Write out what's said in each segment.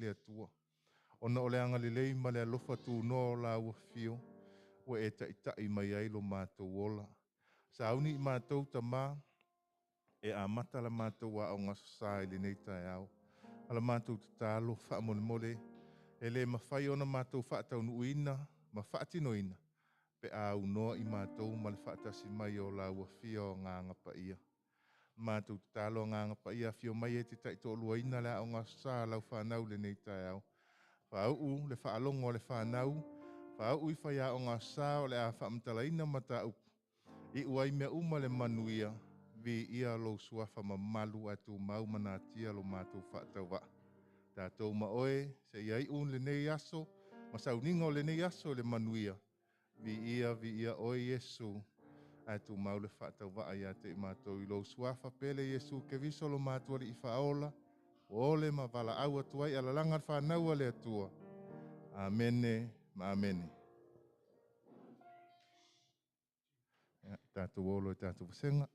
Le Atua, ona o le agalelei ma le alofa tunoa o lau afio, ua e taitai mai ai lo matou ola. Sauni i matou tamā, e amata la matou aoga Aso Sa i lenei taeao. A la matou tatalo faamolemole, e le mafai ona matou faataunuuina ma faatinoina, pe a aunoa i matou ma le faatasi mai o lau Afio o Agaga Paia. Matou tatalo Agaga Paia, afio mai e te taitoaluaina le aoga Aso Sa a lau fanau i lenei taeao. Faauu le faalogo a le fanau, faauu i faiaoga Aso Sa o le a faamatalaina mataupu, iu ai mea uma le manuia, viia lou suafa mamalu ae tumau ma natia lo matou faatauvaa. Tatou ma oe, seia iu lenei aso, ma sauniga o lenei aso i le manuia, viia, viia oe Iesu, ae tumau le faatauvaa ia te i matou i lou suafa pele Iesu Keriso lo matou Alii Faaola, ua ole ma valaau atu ai alalaga le fanau a le Atua. Amene ma amene. Ia, tatou o loa i tatou vasega.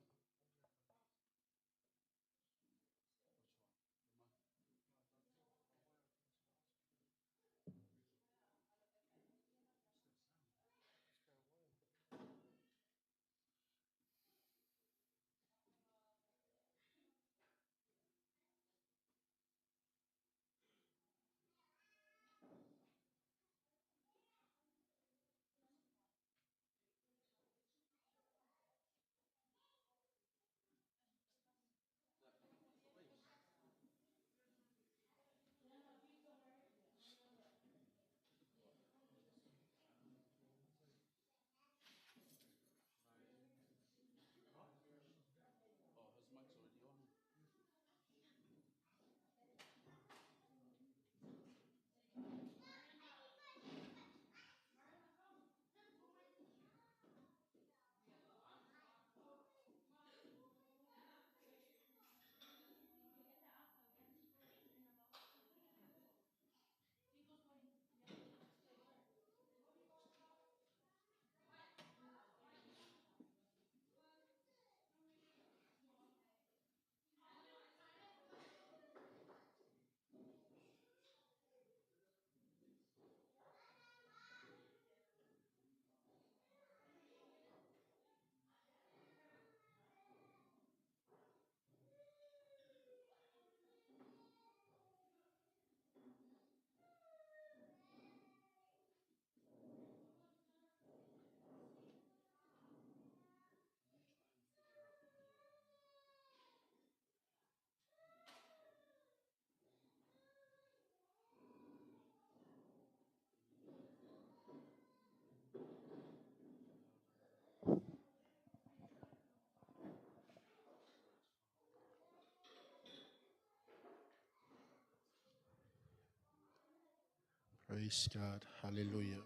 Praise God. Hallelujah.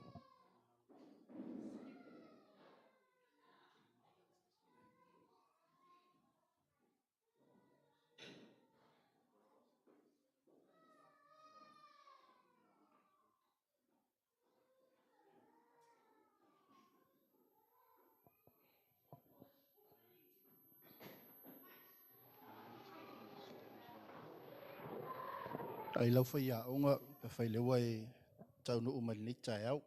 Ai lau faiaoga pe faileua e taunuu mai lenei taeao.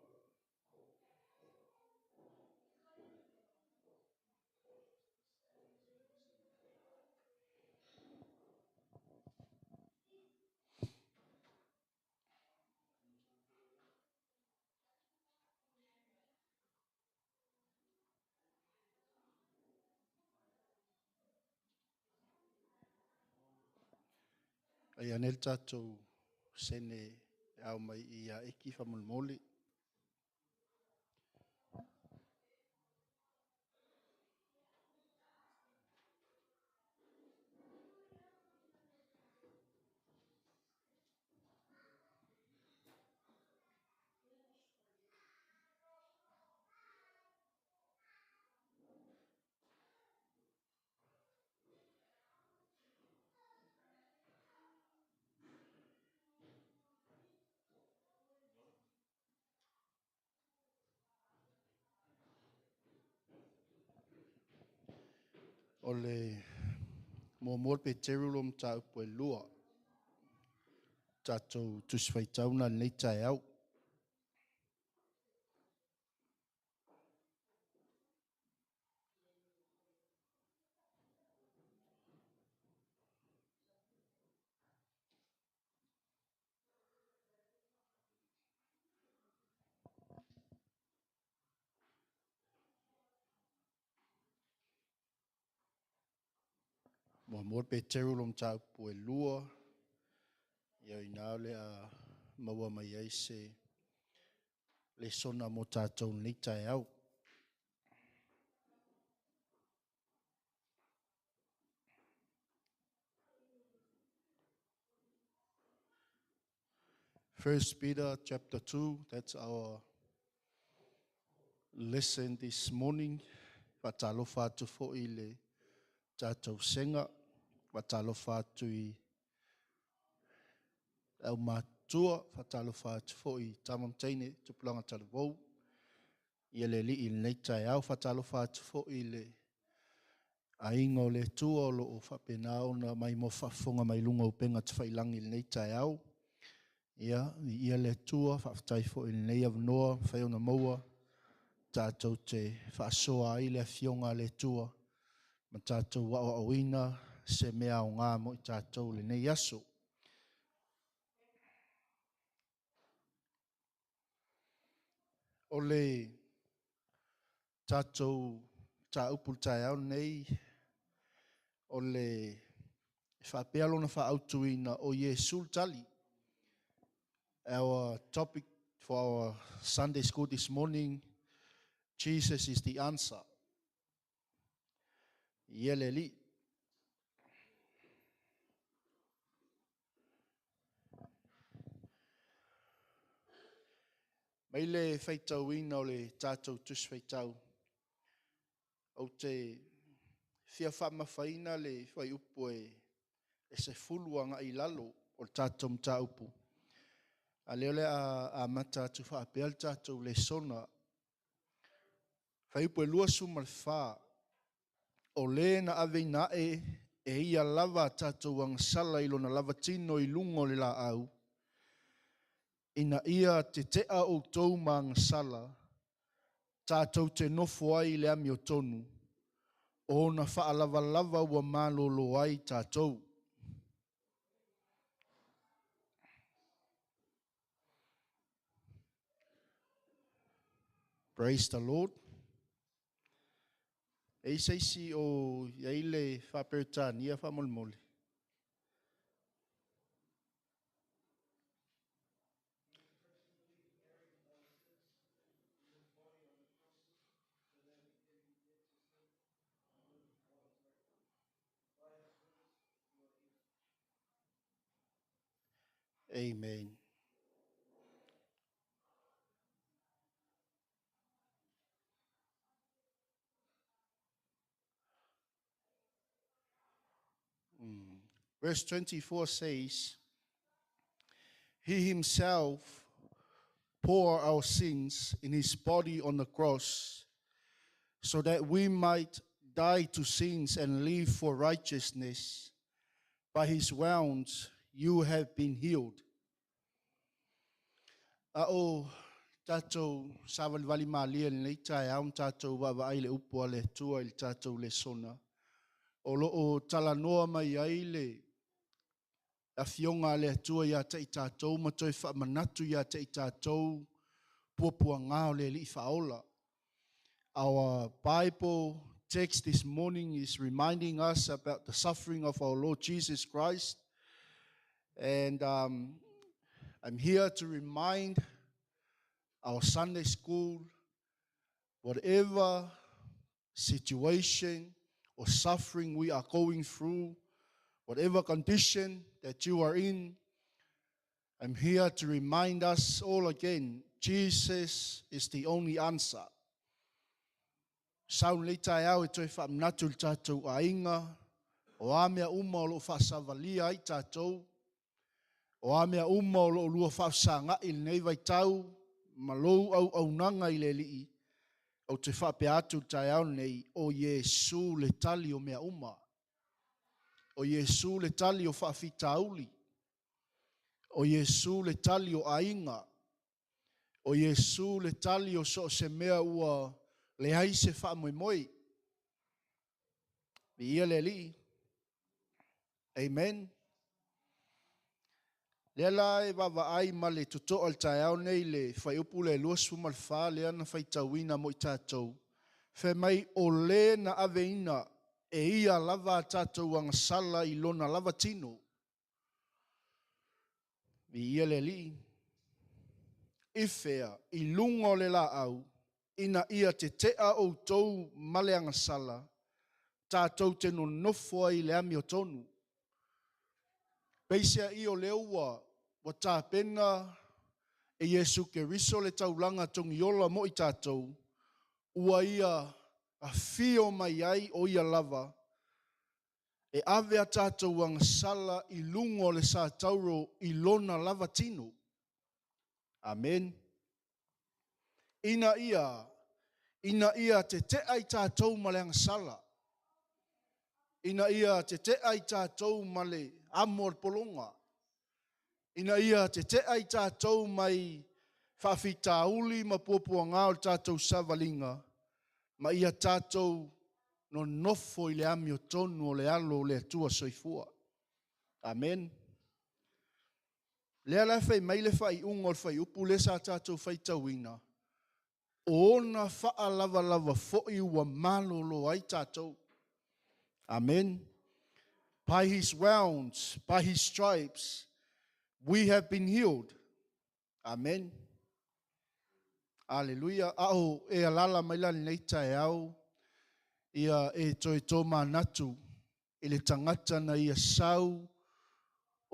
Ai ane le tatou sene e ao mai ia Eki faamolemole. O le muamua o le Peteru lo mataupu e 2. Tatou Tusi Faitau na lenei taeao. Muamua Peteru lo mataupu e 2, ia o ina o le a maua mai ai se lesona mo tatou lenei taeao. First Peter chapter 2, that's our lesson this morning. Faatalofa atu foi i le tatou sega, faatalofa atu i le aumatutua, faatalofa atu foi i tama ma teine, tupulaga talavou, ia le Alii i lenei taeao. Faatalofa atu foi i le aiga o le Atua o lo o faapena ona maimoa faafofoga mai luga o upega tafailagi i lenei taeao. Ia, viia le Atua, faafetai foi i lenei avanoa mafai ona maua tatou te faasoa ai le Afioga a le Atua ma tatou aoaoina se mea aoga mo i tatou i lenei aso. O le tatou mataupu i le taeao lenei, o le e faapea lona faaautuina, o Iesu le tali. Our topic for our Sunday school this morning, Jesus is the answer. Ia le Alii. Mai le faitauina o le tatou Tusi Faitau, ou te fia faamamafaina le fuaiupu e 10 agai i lalo o le tatou mataupu. A lea o le a amata atu faapea le tatou lesona. Fuaiupu e 24, o le na aveina ae e ia lava a tatou agasala i lona lava tino i luga o le laau, ina ia tete'a outou ma agasala, tatou te nofo ai i le amiotonu, o ona faalavalava ua malolo ai tatou. Praise the Lord. E i se isi o i ai le Faa-Peretania faamolemole. Amen. Verse 24 says, He himself bore our sins in his body on the cross, so that we might die to sins and live for righteousness. By his wounds you have been healed. A o tatou savalivali malie i lenei taeao ma tatou vaavaai i le upu a le Atua i le tatou lesona, o lo o talanoa mai ai le Afioga a le Atua ia te i tatou ma toe faamanatu ia te i tatou puapuaga o le Alii Faaola. Our Bible text this morning is reminding us about the suffering of our Lord Jesus Christ. And I'm here to remind our Sunday school, whatever situation or suffering we are going through, whatever condition that you are in, I'm here to remind us all again, Jesus is the only answer. Sau lenei taeao e toe faamanatu i le tatou aiga, o a mea uma o lo o faasavalia ai tatou, o a mea uma o lo o lua faafesaga'i i lenei vaitau ma lou auaunaga i le Alii, ou te faapea atu i le taeao lenei, o Iesu le tali o mea uma. O Iesu le tali o faafitauli. O Iesu le tali o aiga. O Iesu le tali o so o se mea ua leai se faamoemoe. Viia le Alii. Amen. Lea la e vaavaai ma le totoa i le taeao nei le fuaiupu lea 24 lea na faitauina mo i tatou. Fai mai o le na aveina e ia lava a tatou agasala i lona lava tino. Viia le Alii. I fea? I luga o le laau, ina ia tete'a outou ma le agasala, tatou te nonofo ai i le amiotonu. Peiseai o lea ua tapena e Iesu Keriso le taulaga togiola mo i tatou, ua ia afio mai ai o ia lava, e ave a tatou agasala i luga o le satauro i lona lava tino. Amen. Ina ia tete'a i tatou ma le agasala, ina ia tete'a i tatou ma le amo o le pologa, ina ia tete'a i tatou mai faafitauli ma puapuaga o le tatou savaliga, ma ia tatou nonofo i le amiotonu o le alo o le Atua soifua. Amen. Lea la fai mai le faaiuga o le fuaiupu lea sa tatou faitauina, o ona faalavalava foi ua malolo ai tatou. Amen. By his wounds, by his stripes, we have been healed. Amen. Aleluia. A o e alala mai la lenei taeao, ia e toe tō manatu i le tagata na ia sau,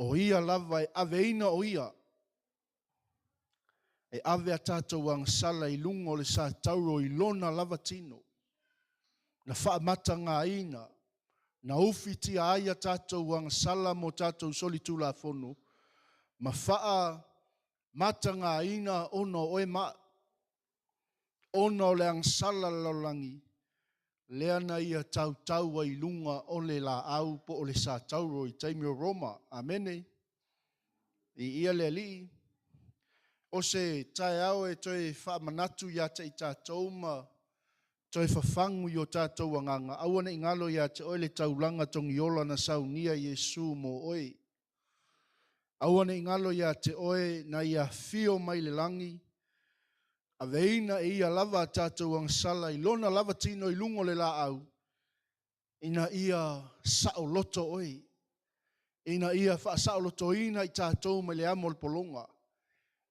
o ia lava e aveina o ia, e ave a tatou agasala i luga o le satauro i lona lava tino, na faamatagaina, na ufitia ai a tatou agasala mo tatou solitulafono, ma faamatagaina ona o oe ma, ona o le agasala le lalolagi, lea na ia tautau ai luga o le laau po o le satauro i taimi o Roma. Amene. I ia le Alii. O se taeao e toe faamanatu ia te i tatou ma toe fafagu i o tatou agaga. Aua ne i galo ia te oe le taulaga togiola na saunia Iesu mo oe. Aua ne i galo ia te oe na ia afio mai le lagi, aveina e ia lava a tatou agasala i lona lava tino i luga o le laau, ina ia saoloto oe, ina ia faasaolotoina i tatou mai le amo o le pologa,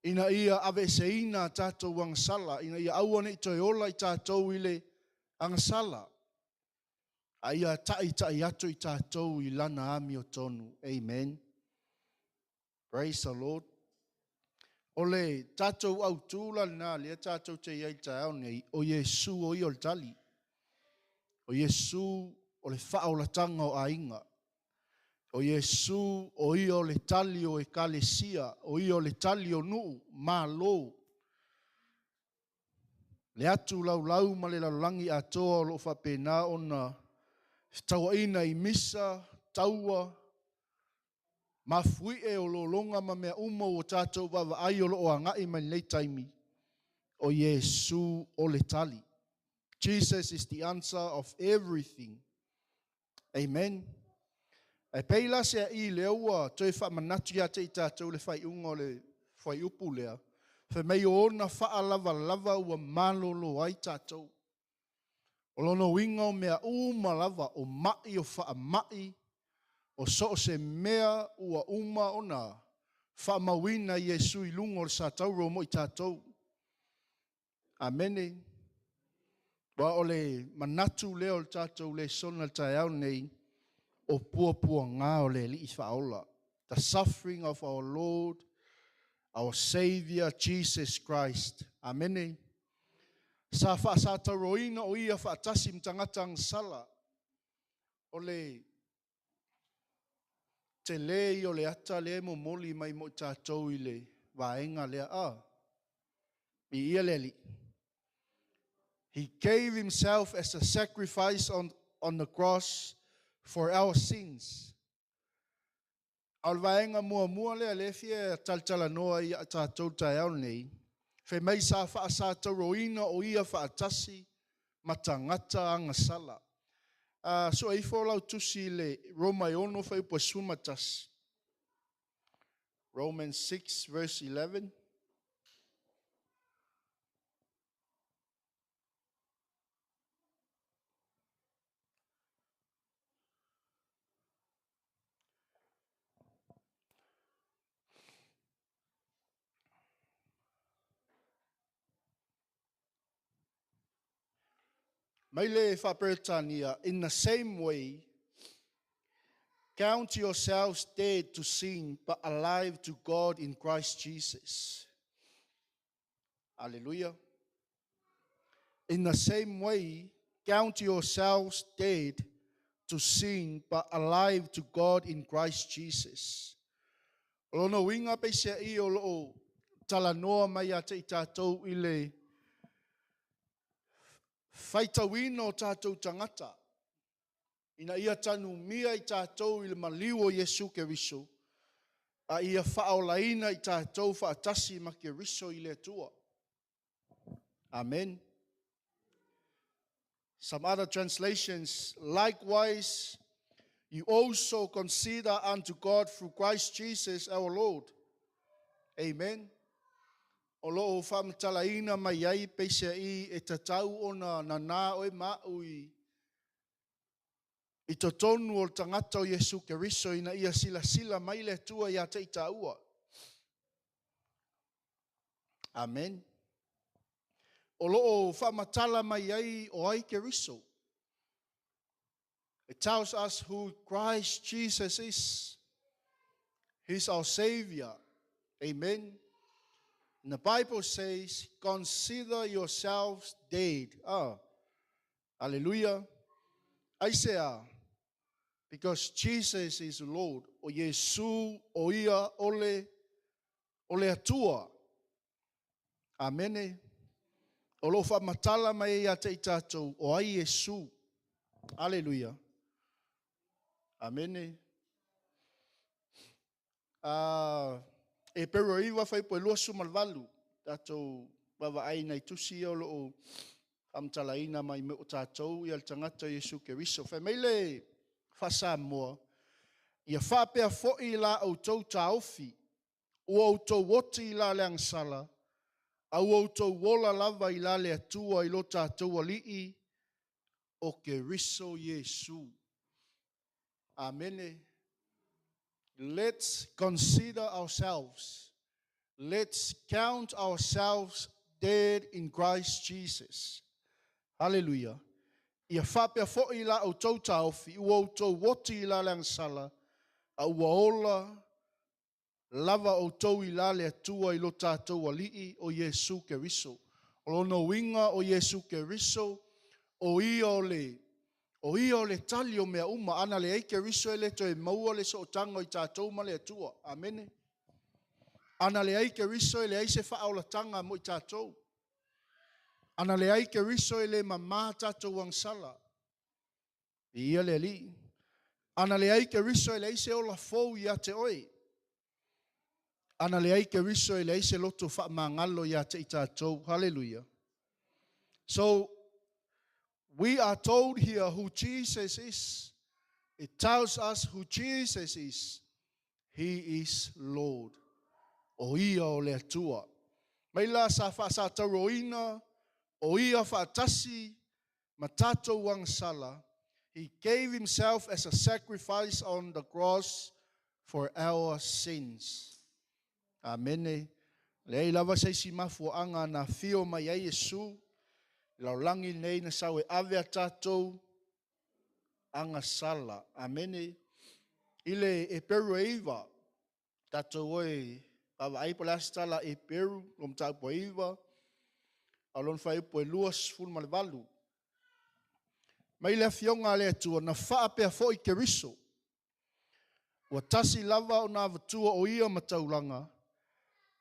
ina ia aveeseina a tatou agasala, ina ia aua ne i toe ola i tatou i le agasala, a ia ta'itai atu i tatou i lana amiotonu. Amen. Praise the Lord. O le tatou autū la lena lea tatou te iai taeao nei, o Iesu o ia o le tali. O Iesu o le faaolatanga o aiga. O Iesu o ia o le tali o ekalesia, o ia o le tali o nuu, malo. Le atu laulau ma le lalolagi atoa o loo faapena ona fetauaina i misa, taua, mafuie o lologa ma mea uma ua tatou vaavaai o loo agai mai lenei taimi, o Iesu o le tali. Jesus is the answer of everything. Amen. E pei la se i lea ua toe faamanatu ia te i tatou le faaiuga o le fuaiupu lea, fai mai o ona faalavalava ua malolo ai tatou. O lona uiga o mea uma lava, o mai o faamai, o so o se mea ua uma ona faamauina Iesu i luga o le satauro mo i tatou. Amene. Wa o le manatu lea o le tatou lesona le taeao nei, o puapuaga o le Alii faaola. The suffering of our Lord, our Savior, Jesus Christ. Amene. Sa faasatauroina o ia faatasi ma tagata agasala. O le tele i o le ata le momoli mai mo i tatou i le vaega lea. I ia le Alii. He gave himself as a sacrifice on the cross for our sins. A o le vaega muamua lea lea e fia talatalanoa ai ia tatou i le taeao lenei, fai mai sa faasatauroina o ia faatasi ma tagata agasala. A sue ifo lau tusi i le Roma e 6 fuaiupu e 11. Romans 6 verse 11. Mai le faa-Peretania, in the same way, count yourselves dead to sin, but alive to God in Christ Jesus. Hallelujah. In the same way, count yourselves dead to sin, but alive to God in Christ Jesus. O lona uiga peiseai o lo o talanoa mai ia te i tatou i le faitauina o tatou tagata ina ia tanumia i tatou i le maliu o Iesu Keriso, a ia faaolaina i tatou faatasi ma Keriso i le Atua. Amen. Some other translations, likewise, you also consider unto God through Christ Jesus our Lord. Amen. O lo o faamatalaina mai ai peiseai e tatau ona nana oe ma a'u i i totonu o le tagata o Iesu Keriso ina ia silasila mai le Atua ia te i tāua. Amen. O lo o faamatala mai ai o ai Keriso. It tells us who Christ Jesus is. He's our Savior. Amen. And the Bible says, consider yourselves dead. Ah, hallelujah. Aisea, because Jesus is Lord. O Iesu, o ia, o le, o le Atua. Amene. O lo o faamatala mai ai ia te i tatou, o ai Iesu. Aleluia. Amene. Uh, Epero 9 fuaiupu e 28, tatou vaavaai i nai tusi ia o lo o faamatalaina mai mo tatou ia le tagata Iesu Keriso. Fai mai le faa-Samoa, ia faapea foi la outou taofi, ua outou oti i la le agasala, a ua outou ola lava i la le Atua i lo tatou Alii o Keriso Iesu. Amene. Let's consider ourselves. Let's count ourselves dead in Christ Jesus. Hallelujah. Ia faapea foi la outou taofi, ua outou oti i la le agasala, a ua ola lava outou i la le Atua i lo tatou Alii o Iesu Keriso. O lona uiga o Iesu Keriso, o ia o le o ia o le tali o mea uma. Ana leai Keriso e le toe maua le sootaga o i tatou ma le Atua. Amene. Ana leai Keriso e leai se faaolataga mo i tatou. Ana leai Keriso e le mamā tatou agasala. Viia le Alii. Ana leai Keriso e leai se ola fou ia te oe. Ana leai Keriso e leai se loto faamagalo ia te i tatou. Hallelujah. So, we are told here who Jesus is. It tells us who Jesus is. He is Lord. O ia o le Atua. Mai la sa faasatauroina o ia faatasi ma tatou agasala. He gave himself as a sacrifice on the cross for our sins. Amene. Leai lava se isi mafuaaga na afio mai ai Iesu i lalolagi lenei na sau e ave a tatou agasala. Amene. I le Eperu e 9, tatou o e vaavaai po o le a se tala a Eperu, lo mataupu e 9, a o lona fuaiupu e 28. Mai le afioga a le Atua, na faapea foi Keriso, ua tasi lava ona avatua o ia ma taulaga,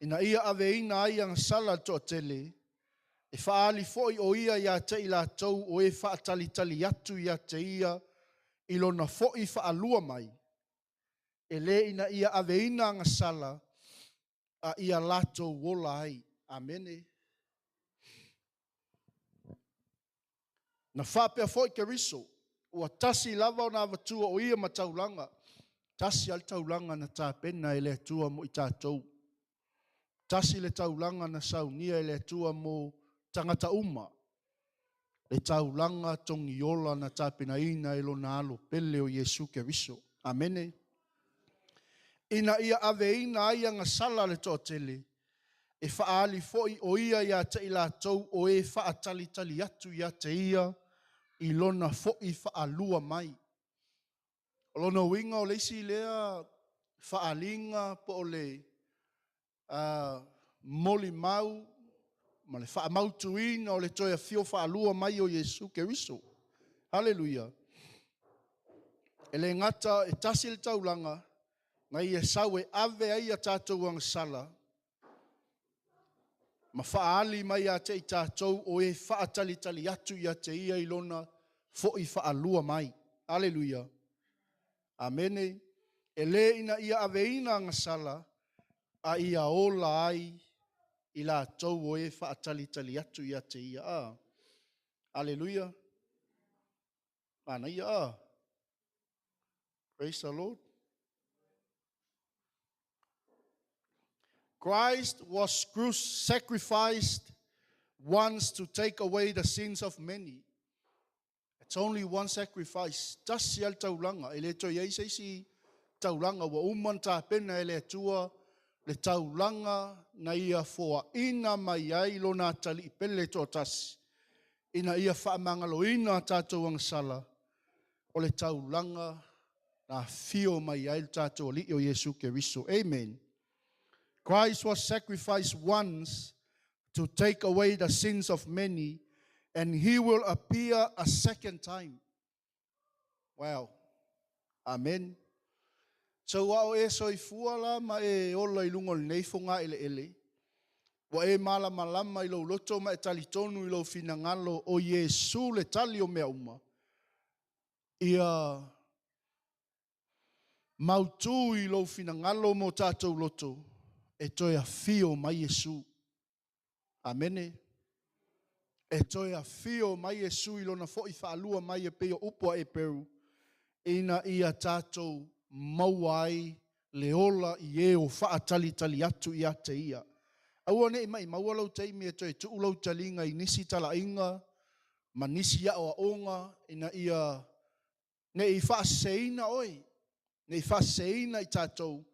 ina ia aveina ai agasala a le toatele, e faaali foi o ia ia te i latou o e faatalitali atu ia te ia i lona foi faalua mai. E le ina ia aveina agasala, a ia latou ola ai. Amene. Na faapea foi Keriso, ua tasi lava ona avatua o ia ma taulaga, tasi lava le taulaga na tapena e le Atua mo i tatou. Tasi le taulaga na saunia e le Atua mo tagata uma. Le taulaga togiola na tapenaina e lona alo pele o Iesu Keriso. Amene. Ina ia aveina ai agasala a le toatele, e faaali foi o ia ia te i latou o e faatalitali atu ia te ia i lona foi faalua mai. O lona uiga o le isi lea faaaliga po o le molimau ma le faamautuina o le toe afio faalua mai o Iesu Keriso. Haleluia! E le gata e tasi le taulaga na ia sau e ave ai a tatou agasala ma faaali mai ia te i tatou o e faatalitali atu ia te ia i lona foi faalua mai. Aleluia. Amene. E le ina ia aveina agasala, a ia ola ai i latou o e faatalitali atu ia te ia. Ah. Aleluia. Manaia. Ah. Praise the Lord. Christ was sacrificed once to take away the sins of many. It's only one sacrifice. Tasi lava le taulaga. E le toe i ai se isi taulaga. Ua uma ona tapena e le Atua le taulaga na ia foaina mai ai lona atalii pele toatasi ina ia faamagaloina a tatou agasala o le taulaga na afio mai ai le tatou Alii o Iesu Keriso. Amen. Christ was sacrificed once to take away the sins of many, and he will appear a second time. Wow. Amen. So a o e soifua la ma e ola i luga o lenei fogaeleele, ua e malamalama i lou loto ma e talitonu i lou finagalo o Iesu le tali o mea uma, ia mautu i lou finagalo mo tatou loto e toe afio mai Iesu. Amene. E toe afio mai Iesu i lona foi faalua mai e pei o upu a Eperu, ina ia tatou maua ai le ola i e o faatalitali atu ia te ia. Aua ne i maumau lou taimi e toe tuu lou taliga i nisi talaiga ma nisi aoaoga ina ia ne i faaseseina oe, ne i faaseseina i tatou,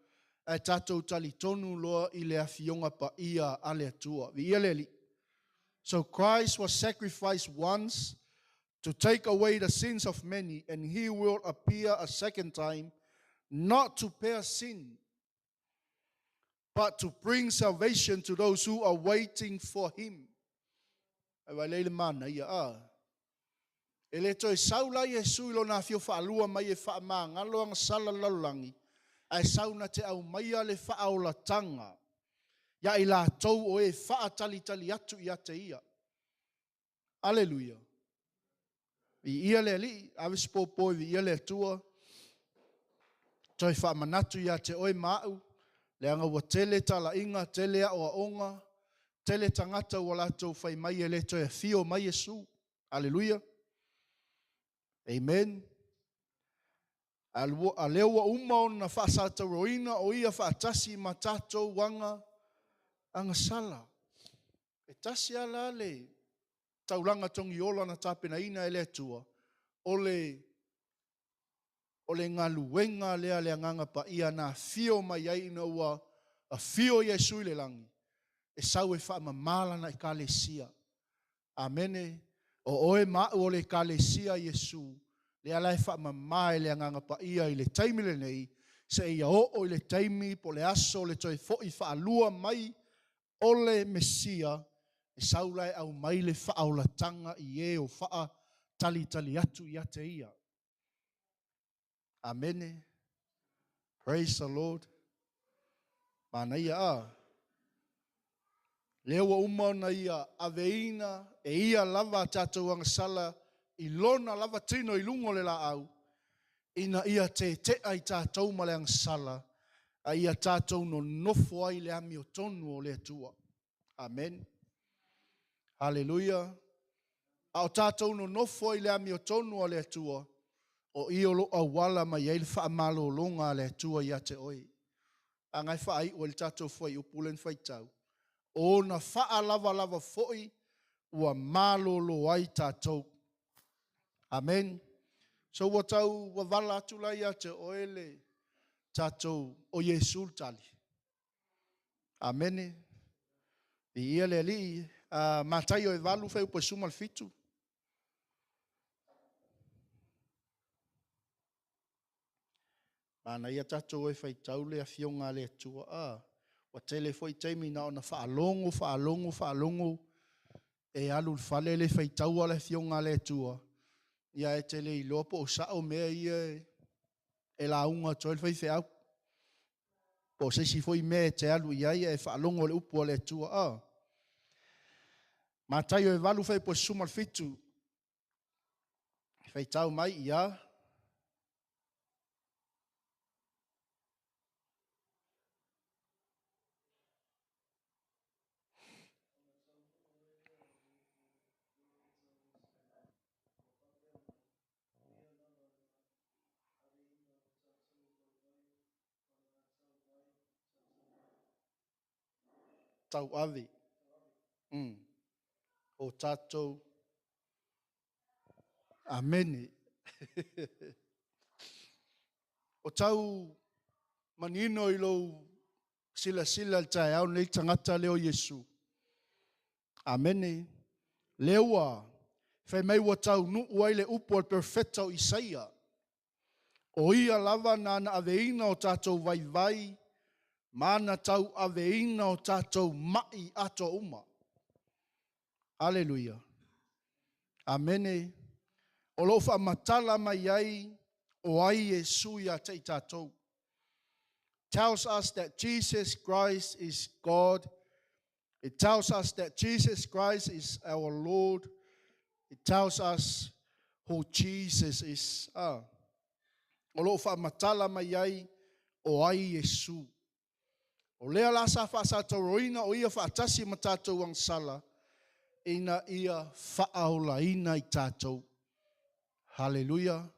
ae tatou talitonu loa i le afioga paia a le Atua. Viia le Alii. So Christ was sacrificed once to take away the sins of many, and he will appear a second time, not to bear sin, but to bring salvation to those who are waiting for him. Ai vai lei le mana ia a. E le toe sau la Iesu i lona afio faalua mai e faamagalo agasala le lalolagi, ae sau na te aumaia le faaolataga ia i latou o e faatalitali atu ia te ia. Aleluia. Viia le Alii, ave se popo e viia le Atua. Toe faamanatu ia te oe ma au, leaga ua tele talaiga, tele aoaoga, tele tagata ua latou fai mai e le toe afio mai Iesu. Aleluia. Amen. A lea ua uma ona faasatauroina o ia faatasi ma tatou aga agasala. E tasi lava la le taulaga togiola na tapenaina e le Atua, o le o le galuega lea a le Agaga Paia na afio mai ai ina ua afio Iesu i le lagi, e sau e faamama lana Ekalesia. Amene. O oe ma au o le Ekalesia a Iesu, lea la e faamama e le Agaga Paia i le taimi lenei, seia oo i le taimi po o le aso o le toe foi faalua mai o le Mesia, e sau la e aumai le faaolataga i e o faatalitali atu ia te ia. Amene. Praise the Lord. Manaia a. Lea ua uma ona ia aveina e ia lava a tatou agasala i lona lava tino i luga o le laau. ina ia tete'a i tatou ma le agasala, a ia tatou nonofo ai i le amiotonu o le Atua. Amen. Haleluia. A o tatou nonofo ai i le amiotonu o le Atua, o i o lo o auala mai ai le faamalologa a le Atua ia te oe. A na e faaiu ai le tatou fuaiupu lea na faitau, o ona faalavalava foi ua malolo ai tatou. Amen. So ua tau wavala atu la ia te oe le tatou o Iesu le tali. Amene. Viia le Alii. Mataio e 8 fuaiupu e 17. Manaia tatou e faitau le afioga a le Atua. Ua tele foi taimi na ona faalogo, faalogo, faalogo, e alu i le fale le faitaua le afioga a le Atua, ia e te le iloa po o sao mea ia e lauga atu ai le faifeau, po o se isi foi mea e te alu i ai ae faalogo le upu a le Atua. Mataio e 8 fuaiupu e 17, faitau mai ia. Tauave. O tatou. Amene. O tau manino i lou silasila i le taeao lenei tagata lea o Iesu. Amene. Lea ua fai mai ua taunuu ai le upu a le perofeta o Isaia. O ia lava na ana aveina o tatou vaivai ma ana tauaveina o tatou mai atoa uma. Aleluia. Amene. O lo o faamatala mai ai o ai Iesu ia te i tatou. Tells us that Jesus Christ is God. It tells us that Jesus Christ is our Lord. It tells us who Jesus is. O lo o faamatala mai ai o ai Iesu. O lea la sa faasatauroina o ia faatasi ma tatou agasala ina ia faaolaina i tatou. Haleluia.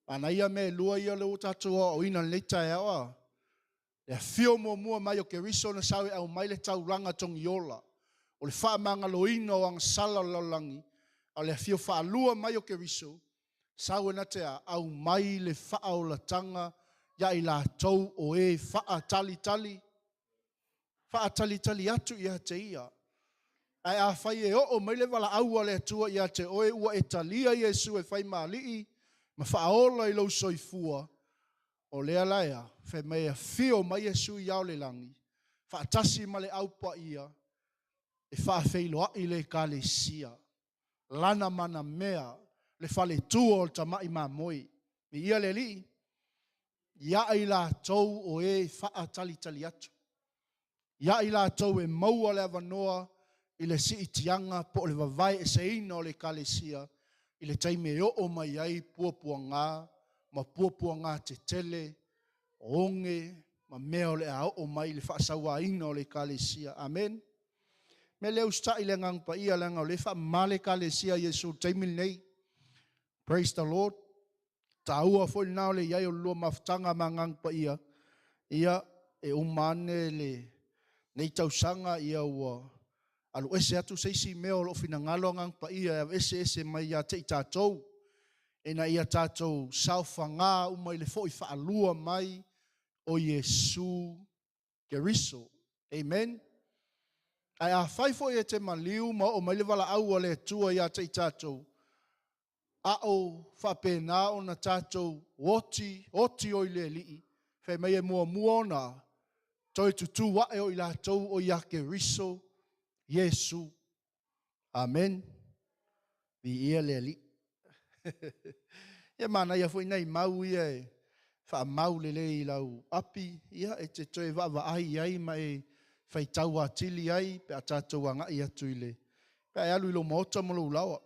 Manaia mea e lua ia lea ua tatou aoaoina i lenei taeao a. Le afio muamua mai o Keriso na sau e aumai le taulaga togiola, o le faamagaloina o agasala o le lalolagi, a o le afio faalua mai o Keriso, sau e na te a, aumai le faaolataga ia i latou o e faatalitali, faatalitali atu ia te ia. Ae afai e oo mai le valaau a le Atua ia te oe ua e talia Iesu e fai ma alii ma faaola i lou soifua, o lea la ea, fai mai e afio mai Iesu i ao le lagi, faatasi ma le au paia, e faafeiloai le Ekalesia, lana manamea, le faletua o le tamai mamoe. Viia le Alii, ia i latou o e faatalitali atu. Ia i latou e maua le avanoa i le siitiaga po o le vavae eseina o le Ekalesia i le taimi e oo mai ai puapuaga ma puapuaga tetele, oge ma mea o le a oo mai i le faasauaina o le Ekalesia. Amen. Mea lea usitai le Agaga Paia, leaga o lea e faamama le Ekalesia a Iesu i le taimi lenei. Praise the Lord. Taua foi lena o le i ai o le lua mafutaga ma Agaga Paia. Ia, e uma ane lenei tausaga, ia ua aluese atu se isi mea o lo o finagalo Agaga Paia e aveeseese mai ia te i tatou, ina ia tatou saofaga uma i le foi faalua mai o Iesu Keriso. Amen. Ae afai foi e te maliu ma oo mai le valaau a le Atua ia te i tatou, a o faapena ona tatou oti, oti oi le Alii, fai mai e muamua ona toe tutū ae o i latou o ia Keriso Iesu. Amen. Viia le Alii. Ia manaia foi nai mau ia e faamau lelei i lau api, ia e te toe vaavaai i ai ma e faitau atili ai pe a tatou agai atu i le, pe a e alu i lou maota ma lou laoa.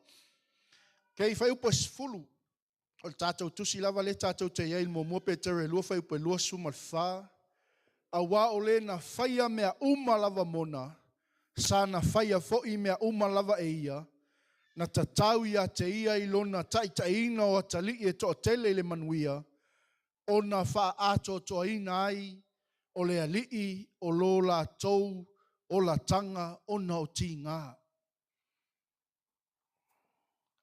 Okay, fuaiupu e 10. O le tatou tusi lava lea tatou te i ai i le muamua Petero e 2 fuaiupu e 24, auā o le na faia mea uma lava mona, sa na faia foi mea uma lava e ia, na tatau ia te ia i lona taitaiina o atalii e toatele i le manuia, ona faaatoatoaina ai o le Alii o lo latou olataga ona o tiga.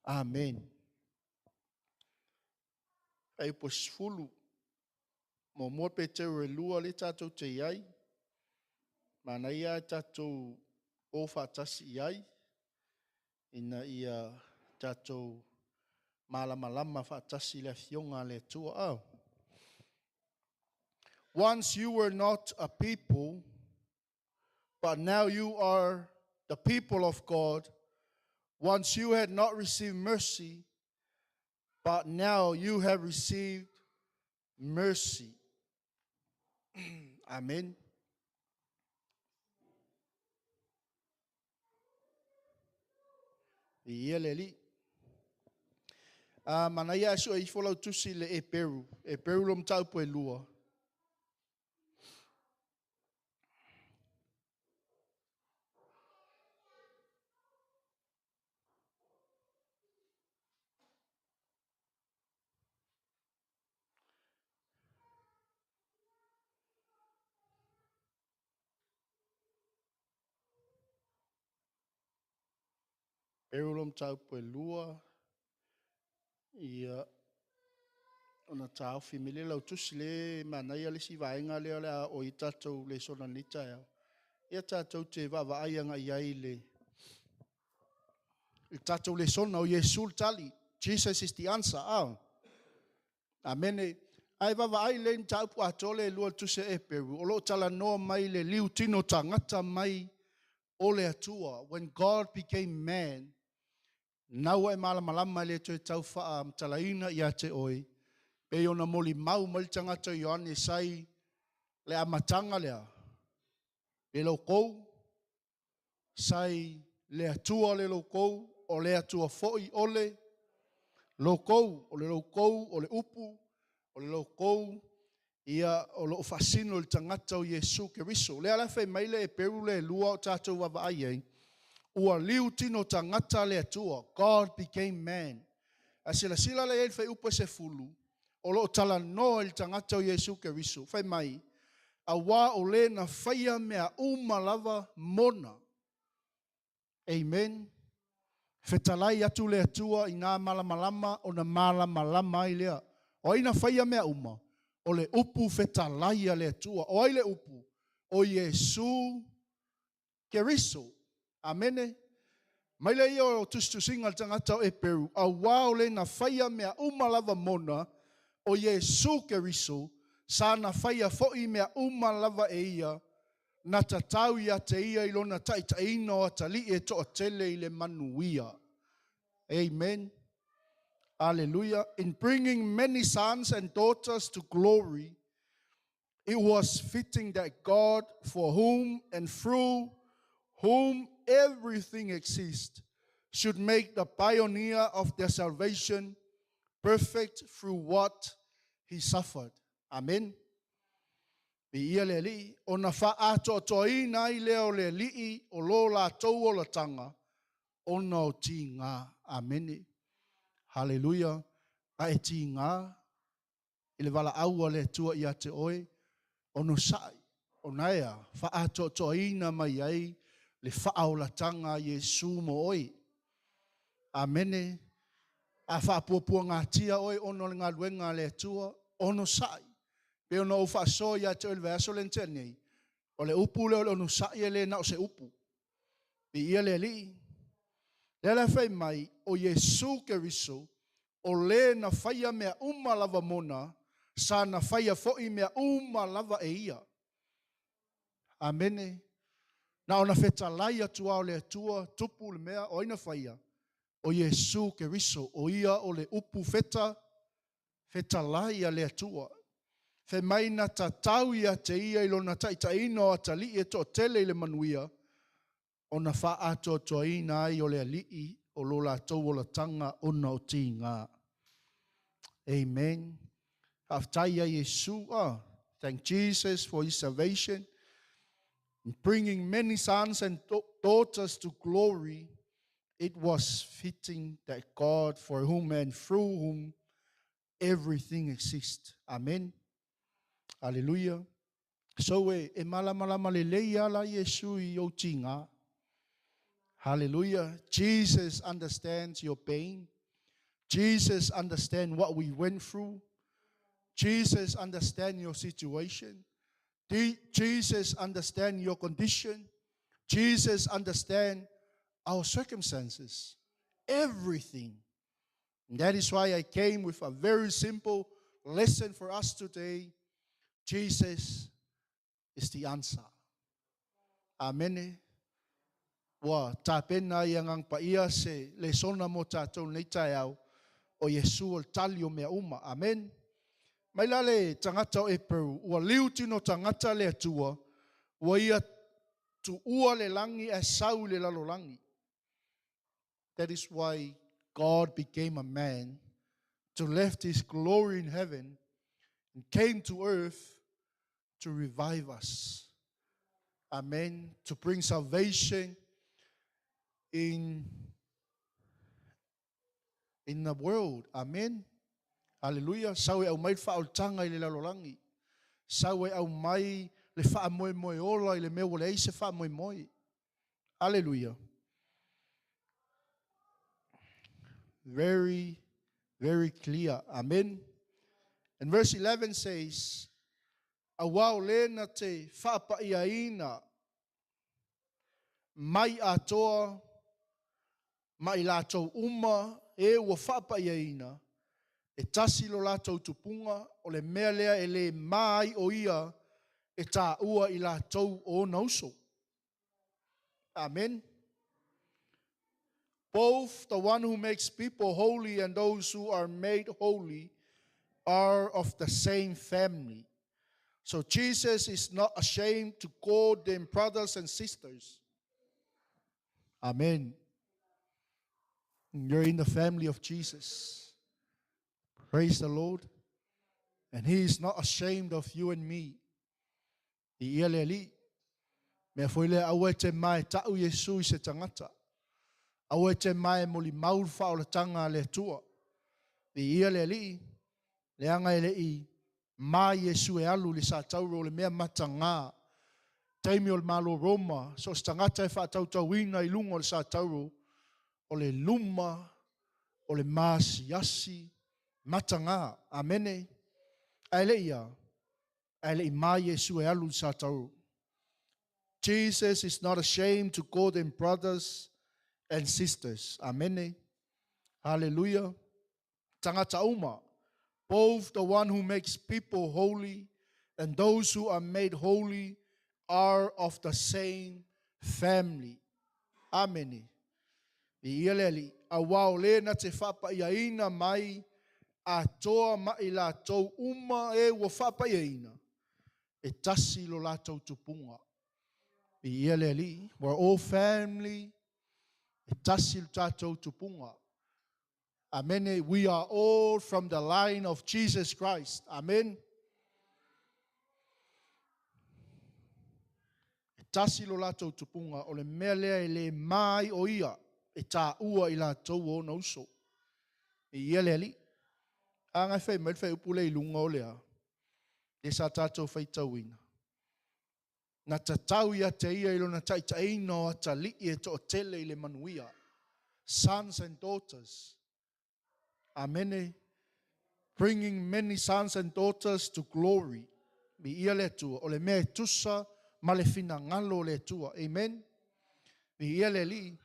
Amen. Fuaiupu 10, muamua Peteru e 2 lea tatou te i ai, manaia lava tatou o faatasi i ai, ina ia tatou malamalama faatasi i le afioga a le Atua. Oh. Once you were not a people, but now you are the people of God. Once you had not received mercy, but now you have received mercy. Amen. Ia le Alii. A manaia ae sue ifo lau tusi i le Eperu. Eperu lo mataupu e 2. Eperu lo mataupu e 2, ia, ona taofi mai lea lau tusi le manaia le isi vaega lea o le a oo i ai tatou lesona i lenei taeao. Ia tatou te vaavaai agai i ai i le tatou lesona o Iesu le tali. Jesus is the answer. Ah. Amene. Ae vaavaai lelei i le mataupu atoa lea e 2 o le tusi a Eperu, o lo o talanoa mai le liutino tagata mai o le Atua. When God became man, nau e malamalama e le toe tau faamatalaina ia te oe, pei ona molimau mai le tagata o Ioane sai le amataga lea, le loukou, sai le Atua le loukou, o le Atua foi o le loukou, o le loukou, o le upu, o le loukou, ia o loo faasino i le tagata o Iesu Keriso. Lea la fai mai le Eperu le 2 o tatou vaavaai ai, ua liutino tagata le Atua. God became man. A silasila la i ai le fuaiupu e 10, o loo talanoa i le tagata o Iesu Keriso. Fai mai, auā o le na faia mea uma lava mona. Amen. Fetalai atu le Atua i nā malamalama ona malamalama ai lea. O ai na faia mea uma? O le upu fetalai a le Atua. O ai le upu? O Iesu Keriso. Amene. Mai le ia o tusitusiga le tagata o Eperu, auā o le na faia mea uma lava mona, o Iesu Keriso, sa na faia foi mea uma lava e ia, na tatau ia te ia i lona taitaiina o atalii e toatele i le manuia. Amen. Hallelujah. In bringing many sons and daughters to glory, it was fitting that God, for whom and through whom everything exists, should make the pioneer of their salvation perfect through what he suffered. Amen. Viia le Alii, ona faaatoatoaina ai lea o le Alii o lo latou olataga, ona o tiga. Amene. Haleluia. A e tiga i le valaau a le Atua ia te oe, onosai, ona e a, faaatoatoaina mai ai le faaolataga a Iesu mo oe. Amene. A faapuapuagatia oe ona o le galuega a le Atua, onosai. Pei ona ou faasoa ia te oe i le vaiaso lea na tea nei, o le upu lea o le onosai e le na o se upu. Viia le Alii. Lea la fai mai, o Iesu Keriso, o le na faia mea uma lava mona, sa na faia foi mea uma lava e ia. Amene. Na ona fetalai atu lava o le Atua, tupu le mea, o ai na faia? O Iesu Keriso, o ia o le upu feta, fetalai a le Atua. Fai mai na tatau ia te ia i lona taitaiina o atalii e toatele i le manuia, ona faaatoatoaina ai o le Alii o lo latou olataga ona o tiga. Amen. Faafetai ia Iesu. Oh, thank Jesus for his salvation. In bringing many sons and daughters to glory, it was fitting that God, for whom and through whom everything exists. Amen. Hallelujah. So e, e malamalama lelei ala Iesu i ou tiga. Hallelujah. Jesus understands your pain. Jesus understands what we went through. Jesus understands your situation. Jesus understands your condition. Jesus understands our circumstances. Everything. And that is why I came with a very simple lesson for us today. Jesus is the answer. Amene. Ua tapena e Agaga Paia se lesona mo tatou i lenei taeao, o Iesu o le tali o mea uma. Amen. Mai la le tagata o Eperu, ua liu tino tagata le Atua, ua ia tuua le lagi ae sau i le lalolagi. That is why God became a man to left his glory in heaven and came to earth to revive us. Amen. To bring salvation in in the world. Amen. Hallelujah. Sau e aumai le faaolataga i le lalolagi. Sau e aumai le faamoemoe ola i le mea ua leai se faamoemoe. Hallelujah. Very, very clear. Amen. And verse 11 says, Auā o le na te faapaiaina mai atoa ma i latou uma e ua faapaiaina, e tasi lo latou tupuga, o le mea lea e le ma ai o ia e taua i latou o ona uso. Amen. Both the one who makes people holy and those who are made holy are of the same family. So Jesus is not ashamed to call them brothers and sisters. Amen. You're in the family of Jesus. Praise the Lord. And he is not ashamed of you and me. I ia le alii. Mea foi lea, aua e te mae ta'u Iesu i se tagata. Aua e te mae molimau le faaolataga a le Atua. I ia le alii, leaga e le i ma Iesu e alu i le satauro o le mea matagā. Taimi o le Malo Roma, so o se tagata e faatautauina i luga o le satauro, o le luma, o le maasiasi, matagā. Amene. Ae le i a, ae le i ma Iesu e alu i le satauro. Jesus is not ashamed to call them brothers and sisters. Amene. Hallelujah. Tagata uma. Both the one who makes people holy and those who are made holy are of the same family. Amene. I ia le alii, auā o le na te faapaiaina mai atoa ma i latou uma e ua faapaiaina, e tasi lo latou tupuga. I ia le alii, we're all family, e tasi lo tatou tupuga. Amene. We are all from the line of Jesus Christ. Amen. E tasi lo latou tupuga, o le mea lea e le ma ai o ia e taua i latou o ona uso. I ia le alii. A ngai fai mai le faaiupu lea i luga o le a, lea sa tatou faitauina. Na tatau ia te ia i lona taitaiina o atalii e toatele i le manuia. Sons and daughters. Amene. Bringing many sons and daughters to glory. Viia le Atua. O le mea e tusa ma le finagalo o le Atua. Amen. Viia le Alii.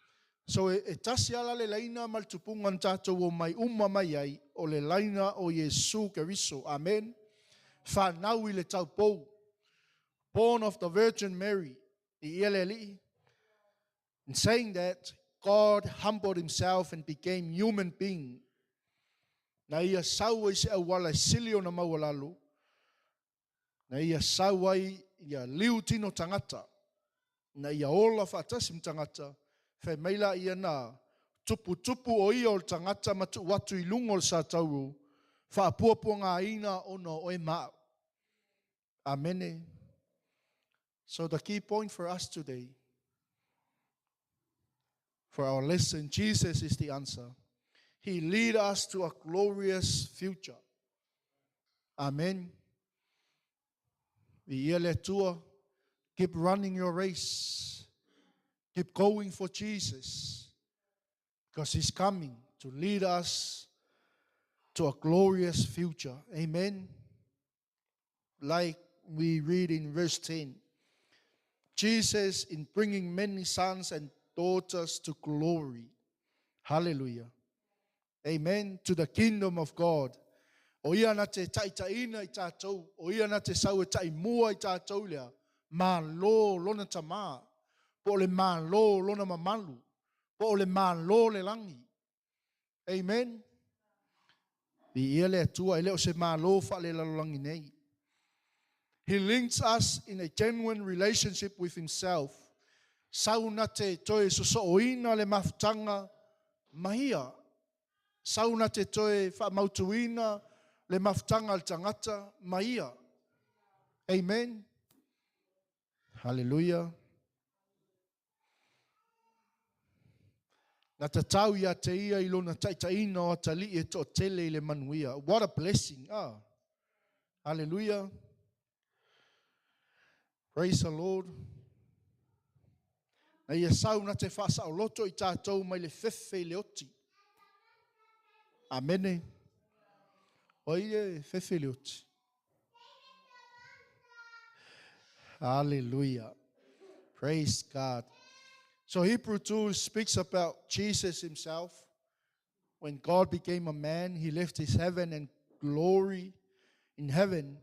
So e, e tasi ala le laina ma le tupuga na tatou omai uma mai ai, o le laina o Iesu Keriso. Amen. Whanau i le taupou. Born of the Virgin Mary. I ia le Alii. In saying that, God humbled himself and became human being. Na ia sau ai se auala e sili ona maualalo. Na ia sau ai ia liu tino tagata. Na ia ola faatasi ma tagata. Fai mai la ia na tuputupu o ia o le tagata ma tuu atu i luga o le satauro. Faapuapuagaina ona o oe ma au. Amene. So the key point for us today, for our lesson, Jesus is the answer. He lead us to a glorious future. Amen. Viia le Atua. Keep running your race. Keep going for Jesus. Because he's coming to lead us to a glorious future. Amen. Like we read in verse 10. Jesus in bringing many sons and daughters to glory. Hallelujah. Amen. To the kingdom of God. O ia na te taitaiina i tātou, o ia na te sau e taimua i tātou lea, malo lona tamā, po o le malo lona mamalu, po o le malo le lagi. Amen. Viia le Atua, e le o se malo faalelalolagi nei. He links us in a genuine relationship with himself. Sau na te toe sosooina le mafutaga ma ia. Sau na te toe faamautuina le mafutaga a le tagata ma ia. Amen. Hallelujah. Na tatau ia te ia i lona taitaiina o atalii e toatele i le manuia. What a blessing. Ah. Hallelujah. Praise the Lord. Na ia sau na te faasaoloto i tātou mai le fefe i le oti. Amene. O ai e fefe i le oti. Hallelujah. Praise God. So Hebrew 2 speaks about Jesus himself. When God became a man, he left his heaven and glory in heaven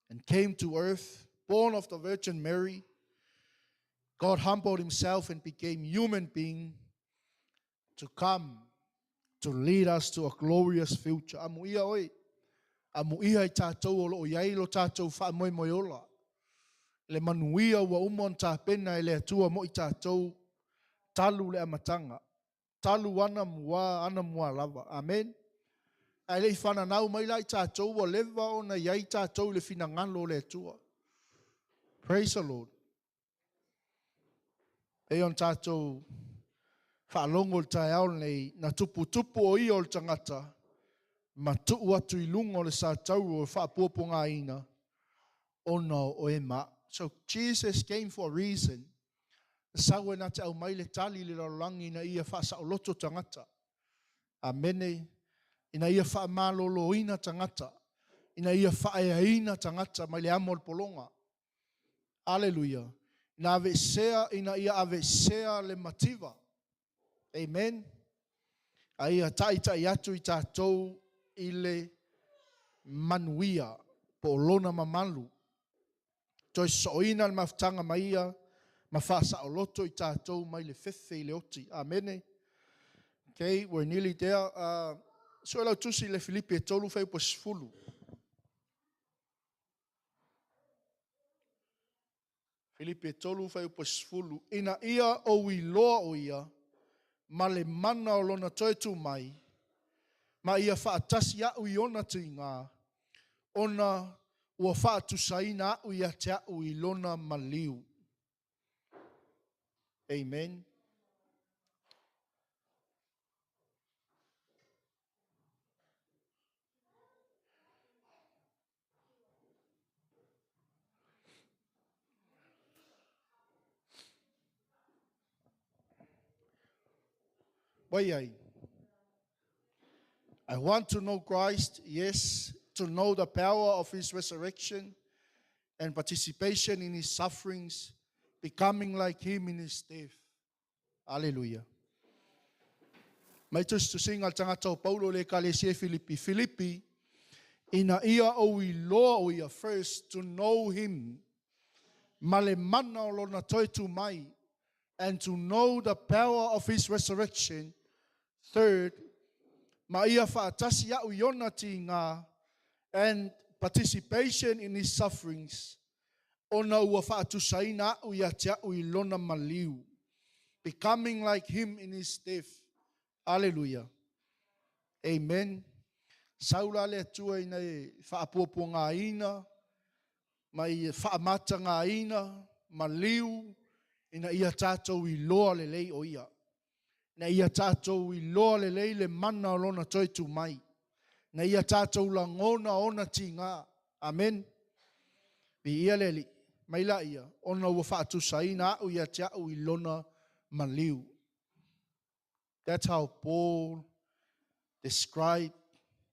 and came to earth, born of the Virgin Mary. God humbled himself and became human being to come to lead us to a glorious future. Amuia oe, amuia i tātou o loo iai lo tātou faamoemoe ola. Le manuia ua uma ona tapena e le Atua mo i tātou talu le amataga. Talu anamua, anamua lava. Amen. Ae le i fananau mai la i tātou ua leva ona iai tātou i le finagalo o le Atua. Praise the Lord. Pei ona tatou faalogo i le taeao lenei, na tuputupu o ia o le tagata ma tuu atu i luga o le satauro e faapuapuagaina ona o oe ma au. So Jesus came for a reason. Na sau e na te aumai le tali i le lalolagi ina ia faasaoloto tagata. Amene. Ina ia faamaloloina tagata. Ina ia faaeaina tagata mai le amo o le pologa. Aleluia. Ina aveesea, ina ia aveesea le mativa. Amen. A ia taitai atu i tatou i le manuia po o lona mamalu. Toe sosooina le mafutaga ma ia ma faasaoloto i tatou mai le fefe i le oti. Amene. Okay, we're nearly there. Sue lau tusi i le Filipi e 3 fuaiupu 10. Filipi e 3 fuaiupu 10, ina ia ou iloa o ia ma le mana o lona toe tū mai, ma ia faatasi a'u i ona tiga, ona ua faatusaina a'u ia te a'u i lona maliu. Amen. Wai I want to know Christ, yes, to know the power of his resurrection and participation in his sufferings, becoming like him in his death. Aleluia. Mai tusitusiga a le tagata o Paulo i le Ekalesia i Filipi, Filipi, ina ia ou iloa o ia, first to know him, ma le mana o lona toe tu mai, and to know the power of his resurrection, third, ma ia faatasi a'u i ona tiga, and participation in his sufferings, ona ua faatusaina a'u ia te a'u i lona maliu, becoming like him in his death. Aleluia. Amen. Sau la le Atua ina e faapuapuagaina ma ia faamatagaina maliu ina ia tatou iloa lelei o Ia. Ina ia tatou iloa lelei le mana o Lona toe tu mai. Ina ia tatou lagona ona tiga. Amen. Viia le Alii. Mai laia, ona ua faatusaina au ia te au i lona maliu. That's how Paul described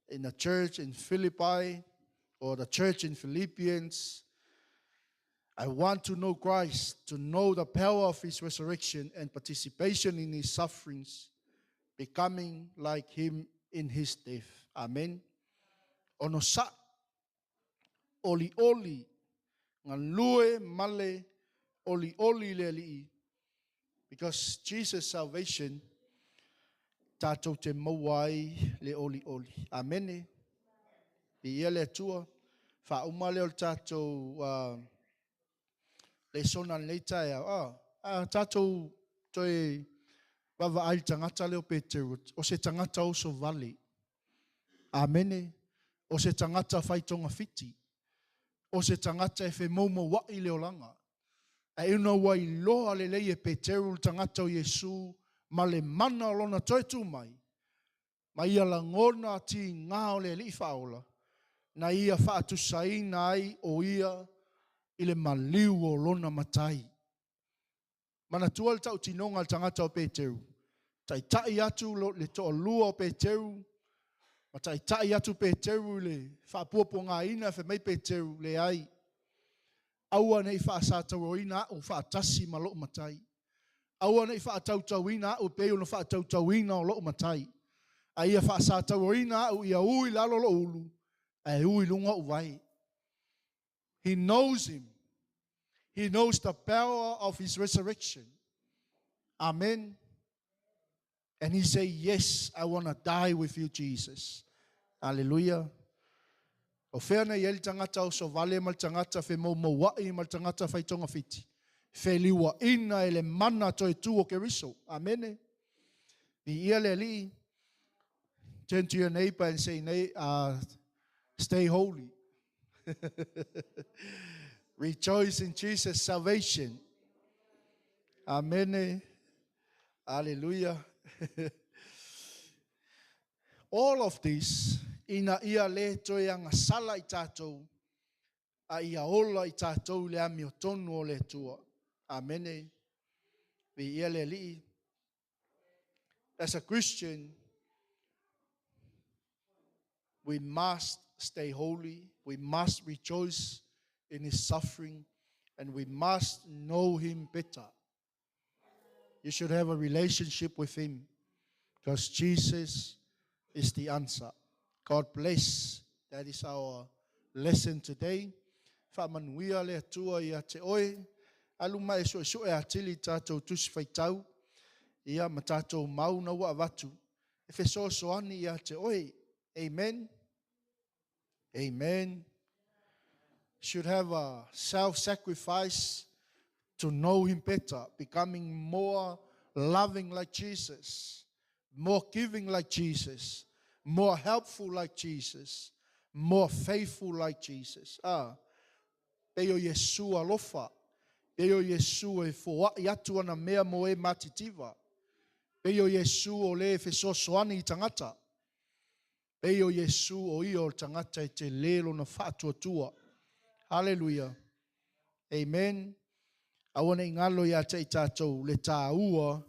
in the church in Philippi or the church in Philippians. I want to know Christ, to know the power of his resurrection and participation in his sufferings, becoming like him in his death. Amen. Onosa'i, olioli, galue ma le olioli i le Alii, because Jesus salvation tatou te maua ai le olioli. Amene. Viia le Atua. Faauma lea o le tatou lesona i lenei taeao. Ah, tatou toe vaavaai i le tagata lea o Peteru, o se tagata oso vale. Amene. O se tagata fai togafiti. O se tagata e femoumoua'i le olaga. Ae ina ua iloa lelei e Peteru le tagata o Iesu ma le mana o lona toe tu mai, ma ia lagona tiga o le Alii Faaola, na ia faatusaina ai o ia i le maliu o lona Matai. Manatua le tautinoga a le tagata o Peteru. Taitai atu le toalua o Peteru, ma taitai atu Peteru i le faapuapuagaina, fai mai Peteru, leai, aua ne i faasatauaina au faatasi ma lou matai. Aua ne i faatautauina au e pei ona faatautauina o lou matai. A ia faasatauaina au ia u i lalo lou ulu, ae u i luga ou vae. He knows him. He knows the power of his resurrection. Amen. And he say, yes, I want to die with you, Jesus. Hallelujah. O fea na i ai le tagata osovale ma le tagata femoumoua'i ma le tagata fai togafiti? Feliuaina e le mana toe tu o Keriso. Amene. Viia le Alii. Turn to your neighbor and say, stay holy. Rejoice in Jesus' salvation. Amen. Hallelujah. All of this, ina ia le toe agasala i tatou, a ia ola i tatou le amiotonu o le Atua. Amene. Viia le Alii. As a Christian, we must stay holy. We must rejoice in his suffering, and we must know him better. You should have a relationship with him, because Jesus is the answer. God bless. That is our lesson today. Faamanuia le Atua ia te oe. Alu ma e suesue atili i tatou tusi faitau. Ia ma tatou mau na ua avatu. E fesoasoani ia te oe. Amen. Amen. Should have a self-sacrifice to know him better, becoming more loving like Jesus, more giving like Jesus, more helpful like Jesus, more faithful like Jesus. Ah, pei o Iesu alofa, pei o Iesu e foa'i atu ana mea mo e matitiva, pei o Iesu o le fesoasoani i tagata, pei o Iesu o ia o le tagata e te le lona faatuatua. Hallelujah. Amen. Aua ne i galo ia te i tatou le tāua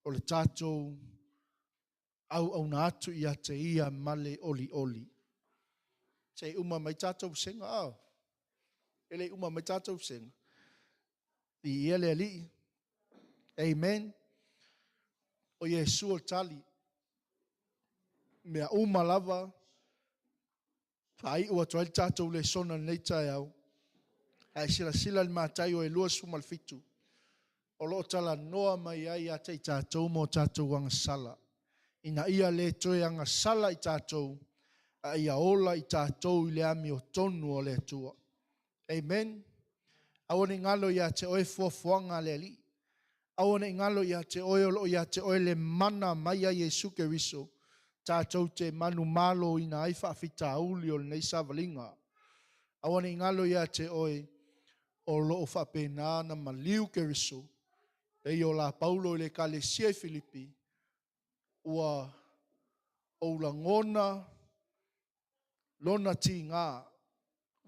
o le tatou auauna atu ia te ia ma le olioli. Se i uma mai tatou vasega. Oh. E le i uma mai tatou vasega. Viia le Alii. Amen. O Iesu o le tali. Mea uma lava faaiu atu ai le tatou lesona i lenei taeao. Ae silasila i le Mataio e 27, o lo o talanoa mai ai ia te i tatou ma o tatou agasala, ina ia le toe agasala i tatou, a ia ola i tatou i le amiotonu o le Atua. Amen. Aua ne i galo ia te oe fuafuaga a le Alii. Aua ne i galo ia te oe o lo o ia te oe le mana mai a Iesu Keriso. tatou te manumaloina ai faafitauli o lenei savaliga. Aua ne i galo ia te oe o lo o faapena na maliu Keriso, e pei o la Paulo i le Ekalesia i Filipi, ua ou lagona lona tiga,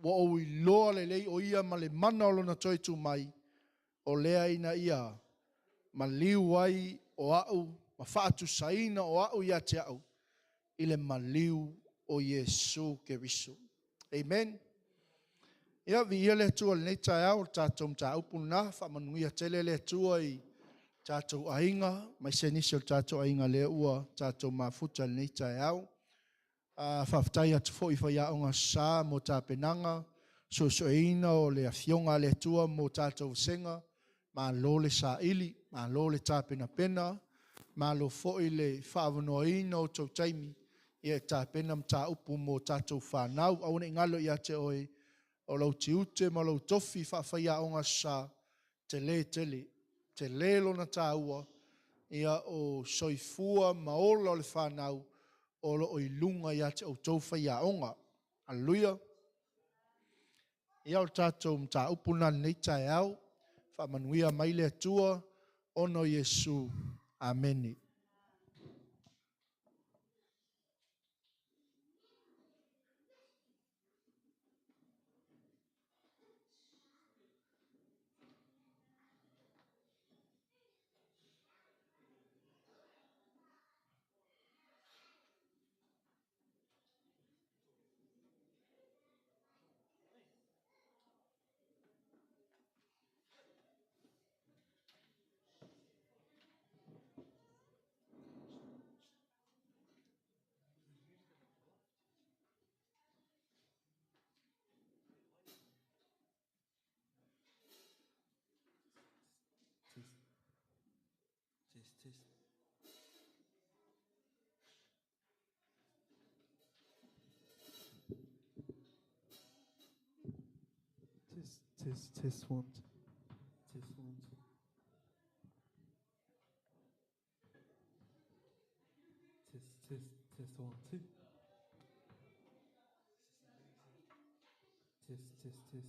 ua ou iloa lelei o ia ma le mana o lona toe tu mai, o lea ina ia maliu ai o au ma faatusaina o au ia te au i le maliu o Iesu Keriso. Amen. Ia, viia le Atua i lenei taeao, o le tatou mataupu lena, faamanuia tele le Atua i tatou aiga, aemaise nisi o tatou aiga lea ua tatou mafuta i lenei taeao. Faafetai atu foi i faiaoga sa mo tapenaga, suesueina o le afioga a le Atua mo tatou vasega, malo le saili, malo le tapenapena, malo foi le faaavanoaina o tou taimi e tapena mataupu mo tatou fanau. Aua ne i galo ia te oe o lou tiute ma lou tofi faafaiaoga sa, tele tele, tele lona taua, ia o soifua ma ola o le fanau o lo o i luga ia te outou faiaoga. Haleluia. Ia o le tatou mataupu lena i lenei taeao. Faamanuia mai le Atua ona o Iesu. Amene. Test, test, test, one, test, one, two. Test, test, test, one, two. Test, test, test.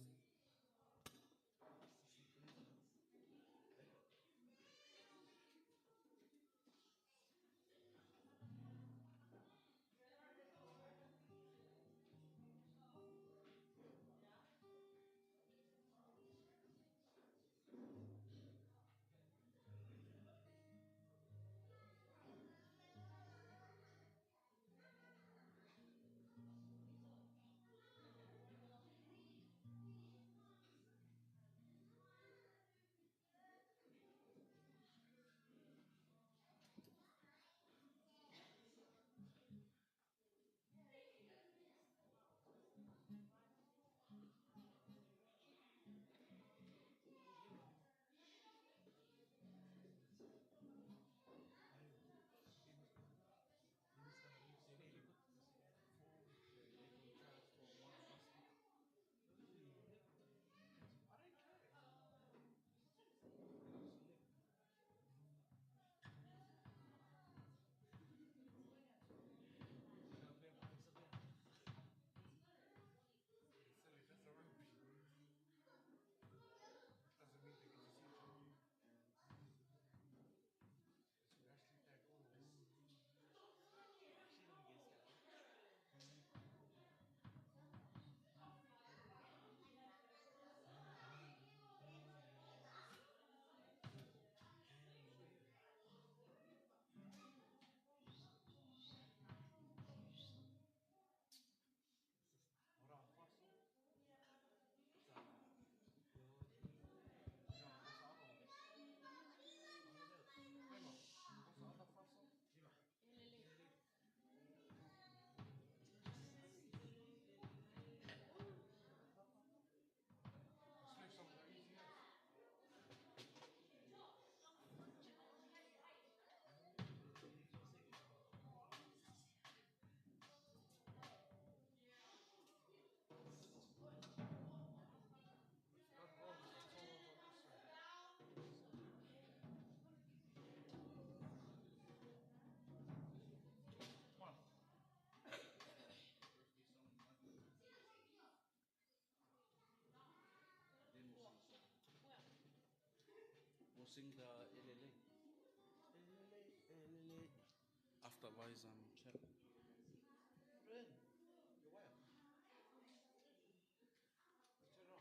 sing the LLA. LLA, LLA. After Vai's chat. Ren, your wire. Turn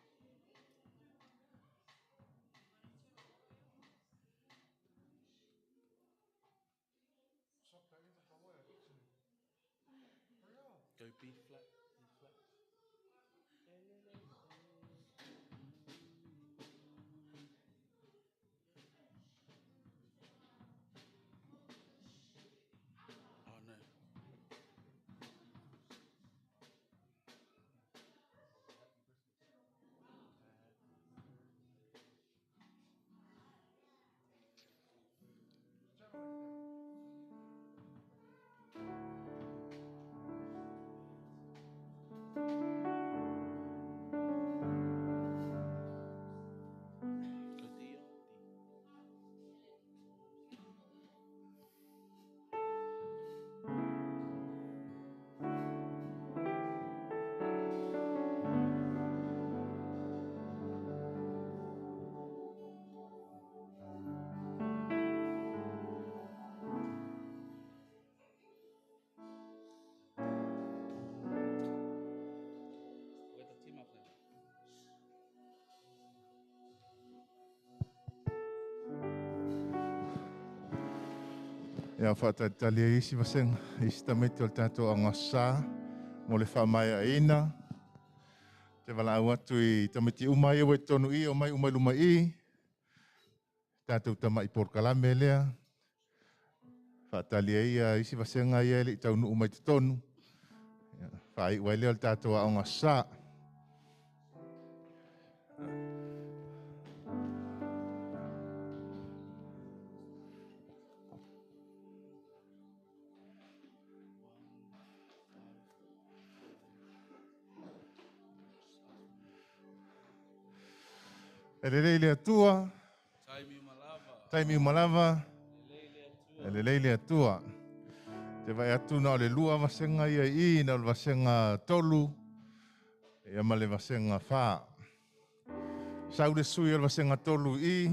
it off. Go B flat, B flat. Oh no. Go D, D. Get the team up there. Ia whaatalitali ai isi vasenga, isi tamaiti o le tātou aogasa mo le faamaeaina. Te valaau atu i tamaiti uma ia ua i totonu i, omai uma i luma i i, tātou tama'i polokalame lea. Faatali ai ia isi vasenga ia e le i taunuu mai totonu. Ia, faaiu ai lea o le tātou aogasa. E lelei le Atua. Taimi uma lava. Taimi uma lava. Lelei le Atua. E lelei le Atua. Te vaai atu na o le lua vasenga ia i i, na o le vasenga 3, ia ma le vasenga 4. Sau le sui o le vasenga 3 i i,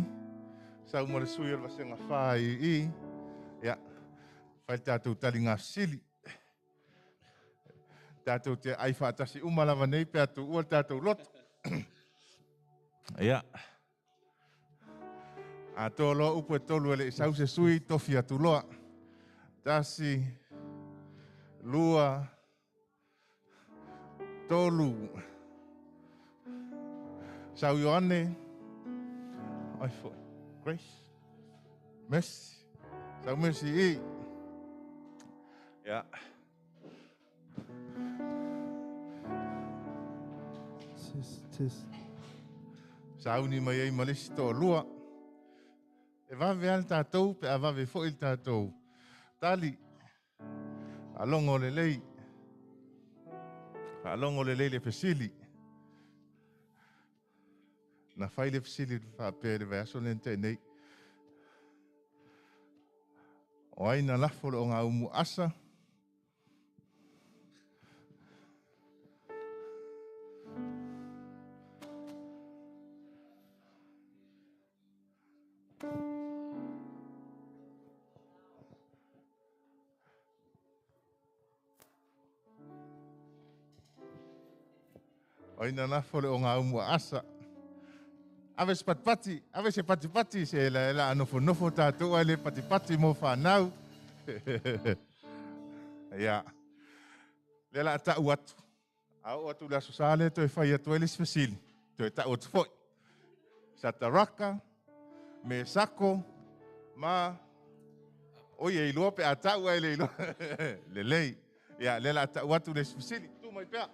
sau ma le sui o le vasenga 4 i i. Ia, fai le tātou taliga fesili. Tātou te ai faatasi uma lava nei pe atu ua le tātou loto. Ia. Atoa loa upu e 3 e le i sau se sui, tofi atu loa. 1, 2, 3. Sau Ioane. Ai foi. Grace. Messi. Sau Messi i. Ia. Test, test. Sauni mai ai ma le isi toalua. E vave lava le tatou pe a vave foi le tatou. Tali. Faalogo lelei. Faalogo lelei le fesili. Na fai le fesili faapea i le vaiaso lea na tea nei. O ai na lafo le ogaumu asa. O ai na lafo le ogaumu asa. Ave se patipati, ave se patipati, se ela ela anofonofo tātou ai le patipati mo whanau. Ia. Le la ta'u atu. A o atu le aso sa le toe whai atu ai le isi fesili. Toe ta'u atu foi. Sataraka, me sako, ma oi e iloa pe a ta'u ai le iloa. Lelei. Ia, le la ta'u atu le isi fesili. Tu mai pea.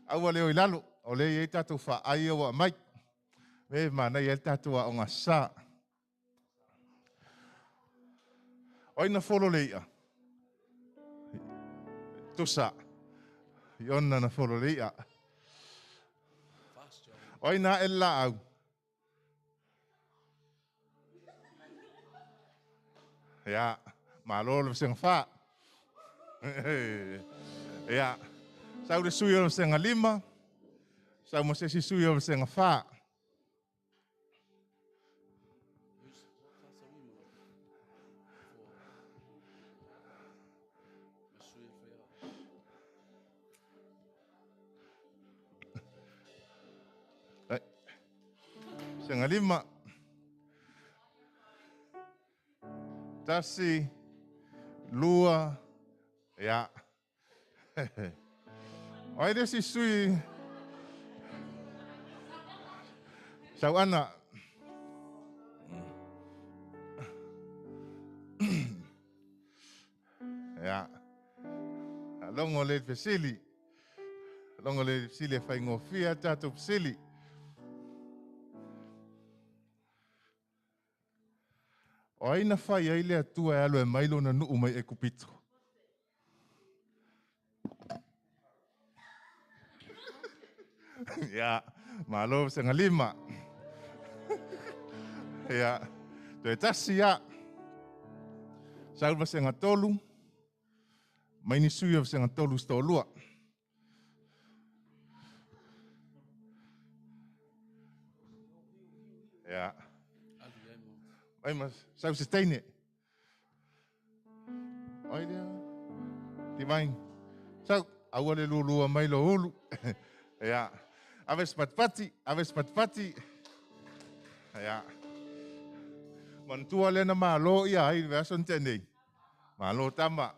Aua leo i lalo. O le i ai tātou whaai au a mai. Me mana i ai tātou aoga sa. O ai na folo le ia. Tusa. I ona na folo le ia. Fast, John. O ai na e laau. Ia, malo le vasenga 4. Ia, sau le sui o le vasenga 5. Sau ma se isi sui o le vasenga 4. Vasega 5. 1, 2, ia. O ai le isi sui sauana? Ia. Faalogo lelei i le fesili. Faalogo lelei i le fesili e faigofie a tatou fesili. O ai na fai ai le Atua e alu e aumai lona nuu mai Ekupito? Ia, malo Vasega 5. Ia, toe tasi ia. Sau Vasega 3, mai ni sui o Vasega 3 se toalua. Ia. Mai ma sau se teine. Ai lea. Divine. Sau, aua le lulua mai lo ulu. Ia. Ave se patipati, ave se patipati. Ia. Manatua lea na malo ia ai le aso na tea nei. Malo tama.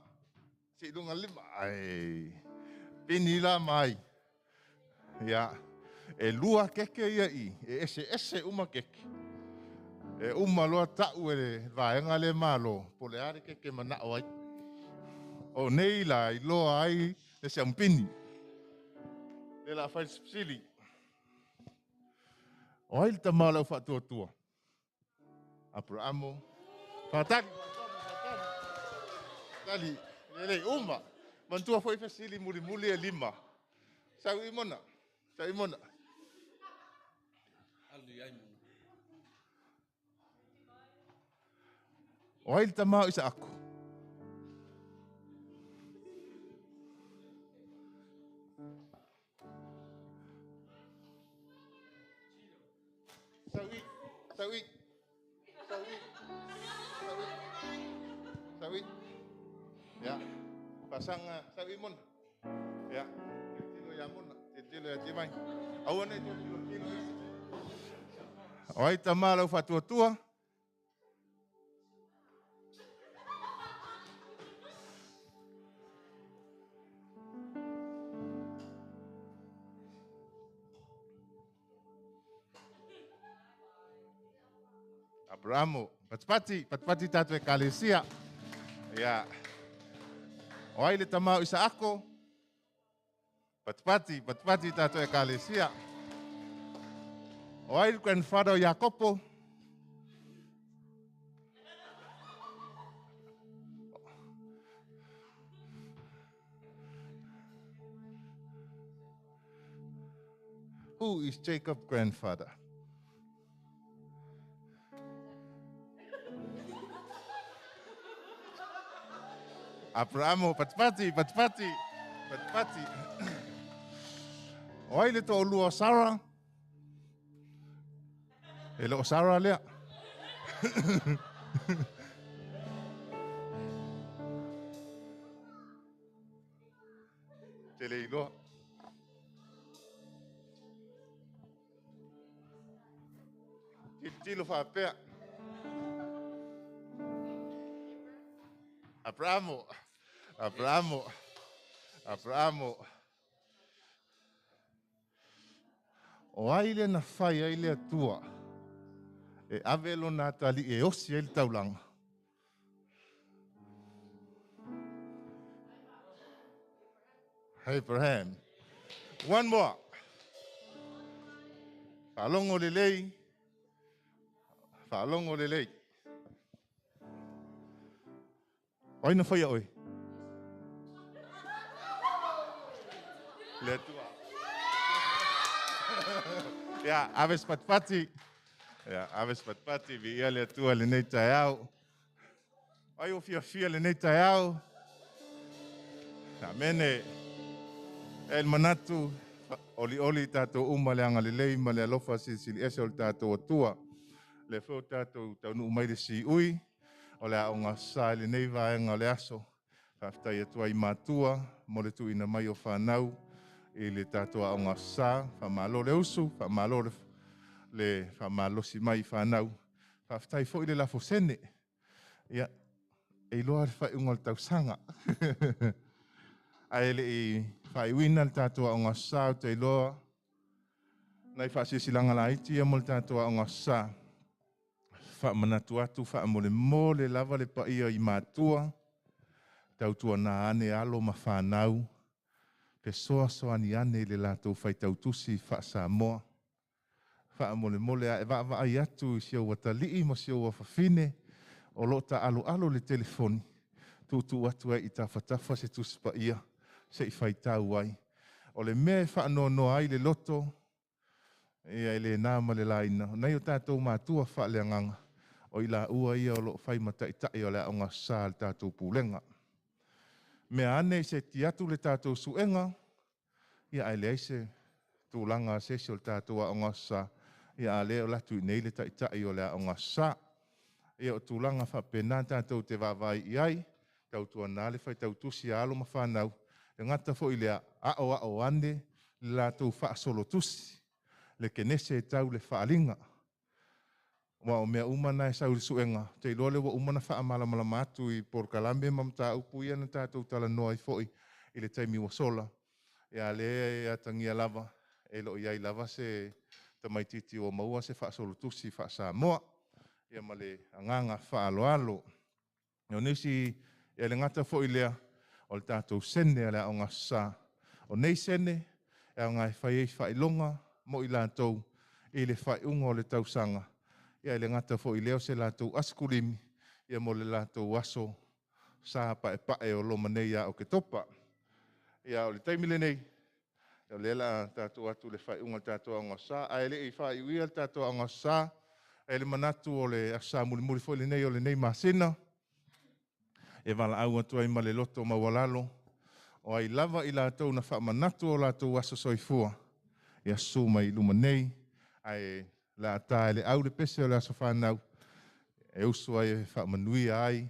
Si lunga lima. Ai. Pini la mai. Ia. E lua keke ia i. E ese ese uma keke. E uma loa tau e le vaega le malo. Po le a le keke manao ai. O nei la i loa ai le siampini. Le la fai sili. O ai le tama o le aufaatuatua? Aperamo. Faatali. Faatali. Lelei, uma. Manatua foi fesili mulimuli e 5. Sau i mona. Sau i mona. Alu i ai mona. O ai le tama o Isaako? Sau i, sau i, sau i, sau i, sau i. Ia, pasanga, sau i mona. Ia, tilotilo ia mona, tilotilo ia timai. Aua nei toe tilotilo isi. O ai tama lau faatuatua? Aperamo, patipati, patipati tatou ekalesia. Ia. O ai le tama o Isaako? Patipati, patipati tatou ekalesia. O ai le grandfather o Iakopo? Who is Jacob's grandfather? Aperamo, patipati, patipati, patipati. O ai le toalua o Sarah? E le o Sarah lea. Te le iloa. Tilotilo faapea. Aperamo, Aperamo, Aperamo. O ai le na fai ai le Atua e ave lona atalii e osi ai le taulaga. Abraham. One more. Faalogo lelei. Faalogo lelei. O ai na faia oe? Le Atua. Ia, ave se patipati. Ia, ave se patipati, viia le Atua lenei taeao. Ai o fiafia lenei taeao. Amene. E le manatu, olioli tatou uma le agalelei ma le alofa silisili ese o le tatou Atua. Le foi o tatou taunuu mai le siui, o le aoga sa i lenei vaega o le aso. Faafetai atu ai i matua mo le tuuina mai o fanau i le tatou aoga sa. Faamalo le usu, faamalo le Le faamalosi mai i fanau. Faafetai foi le lafo sene. Ia, e iloa le faaiuga o le tausaga. Ae le i faaiuina le tatou Aoga Aso Sa, ou te iloa nai faasilasilaga laiti ia mo le tatou Aoga Aso Sa. Faamanatu atu faamolemole lava le paia i matua, tautuana ane alo ma fanau, fesoasoani ane i le latou faitau tusi faa-Samoa. Faamolemole a e vaavaai atu i si ou atalii ma si ou afafine o lo o taaaloalo i le telefoni, tuutuu atu ai i tafatafa se Tusi Paia se i faitau ai. O le mea e faanoanoa ai le loto, ia e le na ma le laina, o nai o tatou matua faaleagaga, o i laua ia o lo o fai ma taitai o le Aoga Aso Sa a le tatou Pulega. Mea ane se ti atu le tatou suega, ia ae leai se tulaga a se isi o le tatou Aoga Aso Sa, ia a lea o le atu i inei le taitai o le Aoga Aso Sa. Ia o tulaga faapena tatou te vaavaai i ai, tautuana le faitau tusi a alo ma fanau, e gata foi i lea, aoao ane le latou faasolotusi, le kenese e tau le faaaliga. Aua o mea uma na e sau i le suega, ou te iloa o lea ua uma ona faamalamalama atu i polokalame ma mataupu ia na tatou talanoa ai foi i le taimi ua sola, ia a o lea e atagia lava, e le o i ai lava se tamaitiiti ua maua se faasolotusi faa-Samoa. Ia ma le agaga faaaloalo. O nisi, e le gata foi i lea, o le tatou sene a le Aoga Aso Sa. O nei sene, e aoga e fai ai faailoga mo i latou i le faaiuga o le tausaga. Ia e le gata foi i lea o se latou asikulimi, ia mo le latou aso sa paepae o loma nei ia Oketopa. Ia o le taimi lenei, o lea o le a tatou o atu i le faaiuga o le tatou Aoga Aso Sa. Ae le i faaiuia le tatou Aoga Aso Sa, e i ai le manatu o le Aso Sa mulimuli foi lenei o lenei masina, e valaau atu ai ma le loto maualalo, o ai lava i latou na faamanatu o latou aso soifua, ia susu mai i luma nei, ae o le a ta e le au le pese o le aso fanau, e usu ai e faamanuia ai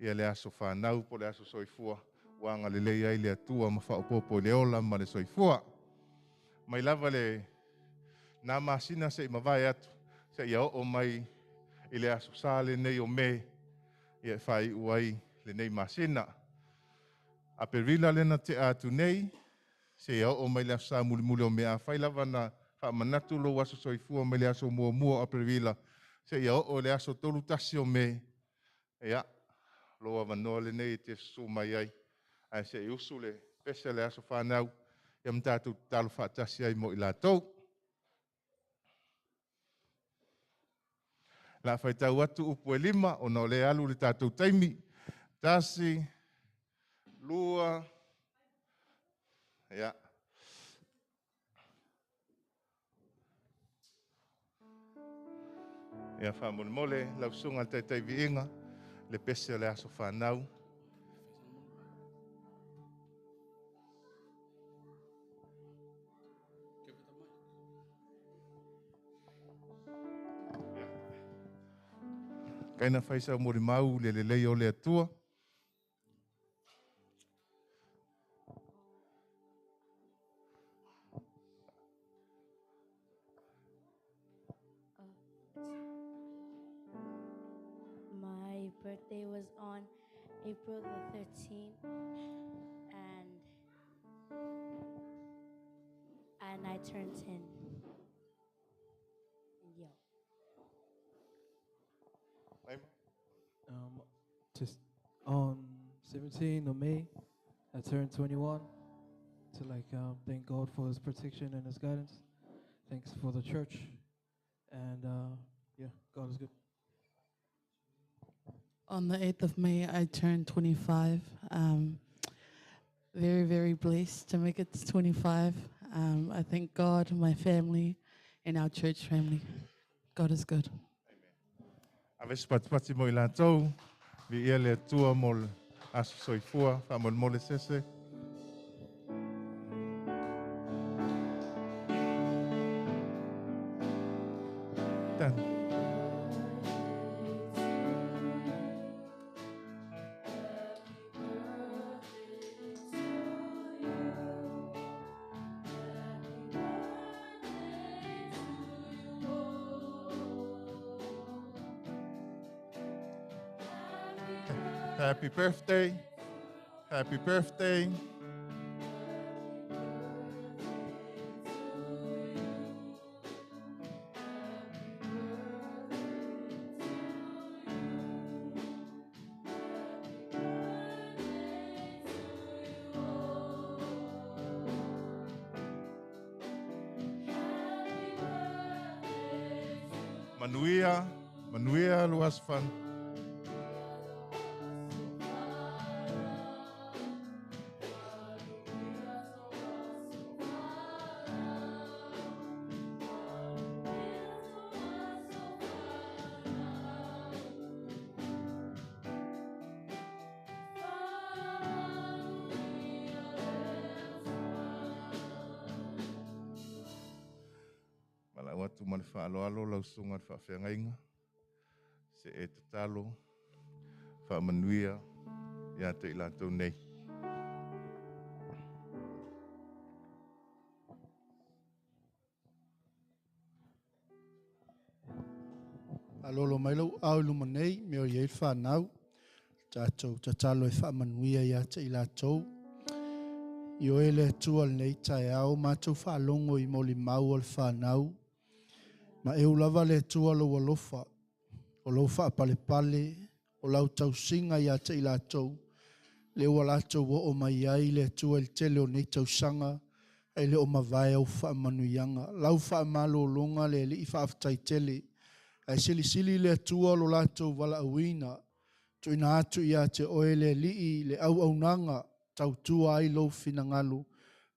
ia le aso fanau po o le aso soifua, ua agalelei ai le Atua ma faaopoopo i le ola ma le soifua. Mai lava lena masina se i mavae atu, seia oo mai i le Aso Sa lenei o Me, ia e faaiu ai lenei masina. Aperila lea na tea atu nei, seia oo mai le Aso Sa mulimuli o Me, afai lava na faamanatu lou aso soifua mai le aso 1 o Aperila, seia oo i le aso 31 o Me, ia, lou avanoa lenei e te susu mai ai, ae se i usu le pese o le aso fanau, ia ma tatou tatalo faatasi ai mo i latou. O le a faitau atu upu e 5, ona o lea e alu le tatou taimi. 1, 2, ia. Ia faamolemole lau susuga i le taitai viiga, le pese o le aso fanau. Give her the mic. Kaina fai sau molimau i le lelei o le Atua. My birthday was on April the 13th, and I turned 10. Yeah. Just on 17 of May, I turned 21. To thank God for His protection and His guidance. Thanks for the church, and God is good. On the 8th of May, I turned 25. Very, very blessed to make it to 25. I thank God, my family, and our church family. God is good. Ave se patipati mo i latou, viia le Atua mo le aso soifua, faamolemole sese. Done. Happy birthday. Happy birthday. Manuia, manuia lo aso fana. Valaau atu ma le faaaloalo lau susuga i le faafeagaiga, se e tatalo faamanuia ia te i latou nei. Faalolo mai lou ao i luma nei, mea o i ai le fanau, tatou tatalo e faamanuia ia te i latou. I oe le Atua lenei taeao, matou faalogo i molimau a le fanau. Ma eu lava le Atua lou alofa, o lou faapalepale, o lau tausiga ia te i latou, lea ua latou oo mai ai le Atua i le tele o nei tausaga, ae le o mavae au faamanuiaga. Lau faamalologa le Alii faafetai tele. Ae silisili le Atua lo latou valaauina, tuuina atu ia te oe le Alii le auaunaga, tautua ai lou finagalo.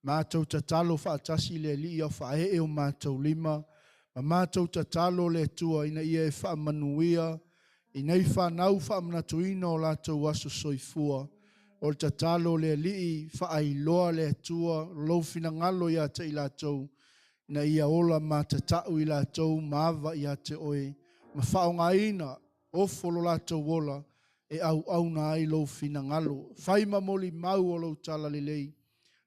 Matou tatalo faatasi le Alii ao faaee o matou lima, ma matou tatalo le Atua ina ia e faamanuia i nei fanau faamanatuina o latou aso soifua. O le tatalo le Alii faailoa le Atua lou finagalo ia te i latou, ina ia ola matatau i latou ma ava ia te oe, ma faaaogaina ofo lo latou ola e auauna ai lou finagalo. Fai ma molimau o lou talalelei,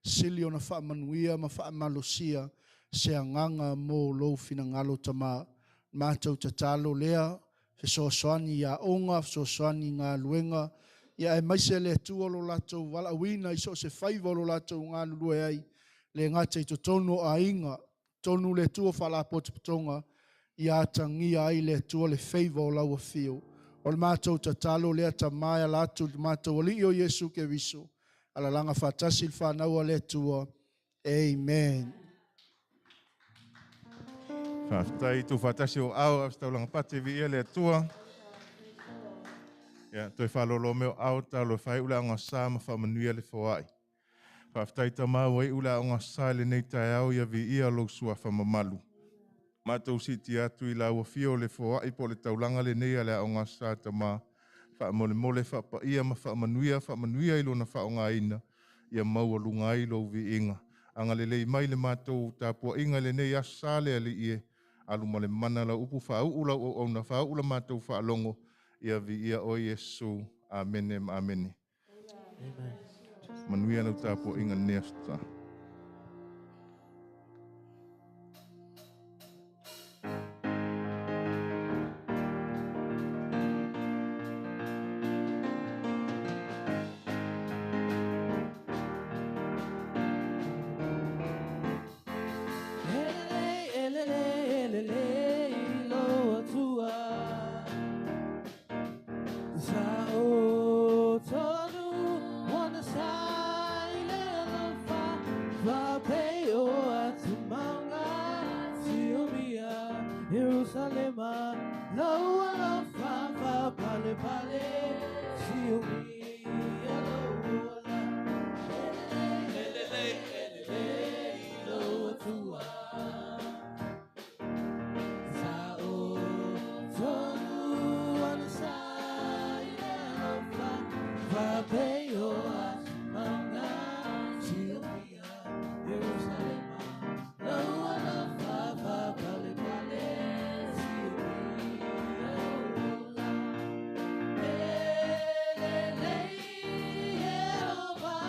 sili ona faamanuia ma faamalosia se agaga mo lou finagalo Tama. Matou tatalo lea, fesoasoani i aoga, fesoasoani i galuega, ia aemaise le Atua lo latou valaauina i so o se faiva o lo latou galulue ai, le gata i totonu o aiga, totonu le Atua faalapotopotoga, ia atagia ai le Atua le feiva o lau afio. O le matou tatalo lea Tama e ala atu i le matou Alii o Iesu Keriso, alalaga faatasi le fanau a le Atua. Amen. Faafetai tuufaatasi o ao Ositaulaga Pati viia le Atua. Ia toe faalolo mea o ao talo e faaiu le aogasa ma faamanuia le foai. Faafetai Tama ua iu le aogasa i lenei taeao ia viia lou suafa mamalu. Matou siiti atu i lau afio le foai po o le taulaga lenei a le aogasa Tama. Faamolemole faapaia ma faamanuia, faamanuia i lona faaaogaina ia maualuga ai lou viiga. Agalelei mai le matou tapuaiga i lenei aso sa le Alii e. Alu ma le mana lau upu faauu lau auauna, faauu la matou faalogo, ia viia oe Iesu. Amene ma amene. Amen. Manuia lau tapuaiga i lenei aso sa. Elele, elele, lo Atua. Sa o tonu wana sa i le alofa, fa pei o atu maunga, Siomia, Jerusalema, lau alofa, fa pale pale, Siomia, lau ola. Elele, elele, lo Atua. Sa o tonu wana sa i le alofa, fa pei o atu maunga, Siomia, Jerusalema, lau alofa, fa pale pale, Siomia, ola. Elele, Jehovah,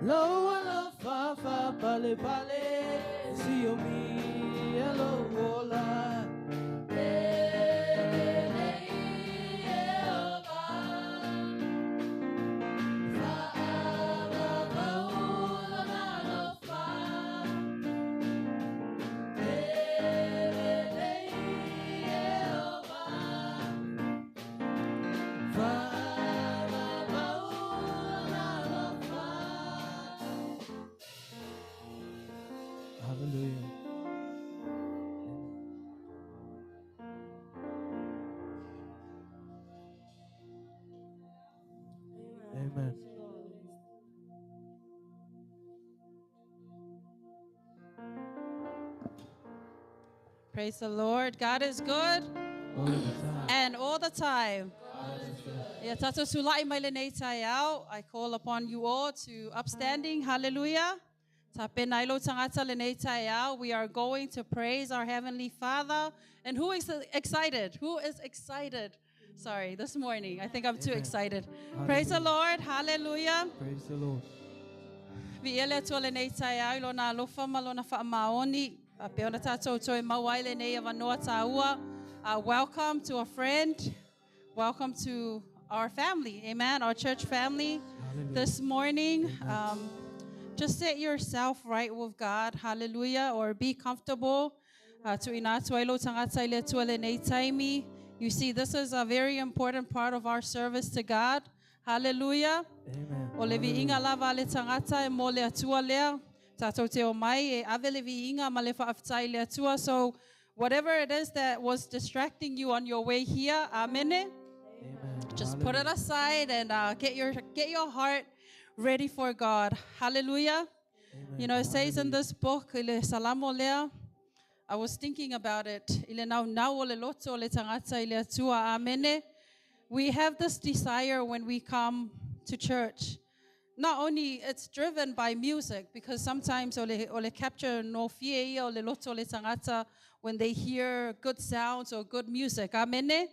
Lo alofa fa pale pale si o mi alo ola. Hallelujah. Amen. Praise the Lord. God is good All the time. and all the time. Ia tātou tūlai mai lenei taeao. I call upon you all to upstanding. Hallelujah. Ta pena ilo tangata lenei taeao. We are going to praise our Heavenly Father. And who is excited? Who is excited? Sorry, this morning. I think I'm too Amen. excited. Praise the Lord. Hallelujah. Praise the Lord. Vi ele atua lenei taeao i lona alofa ma lona whaamaoni. A pe ona tātou toe mauai lenei awanoa tāua. Welcome to a friend. Welcome to our family. Amen. Our church family. Hallelujah. This morning, just set yourself right with God. Hallelujah. Or be comfortable. Tuina atu ai lo tangata i le atua lenei taimi. You see, this is a very important part of our service to God. Hallelujah. Amen. O le viinga lava le tangata e mo le atua lea. Tātou te o mai e ave le viinga ma le whaaftai le atua. So whatever it is that was distracting you on your way here, amen. Amen. Just put it aside and get your heart ready for God. Hallelujah. Amen. You know, it says in this book, ile salamo lea, I was thinking about it. Ile nau nau o le loto o le tangata ile atua. Amen. We have this desire when we come to church. Not only it's driven by music, because sometimes ole capture no fie ia o le loto o le tangata when they hear good sounds or good music. Amen.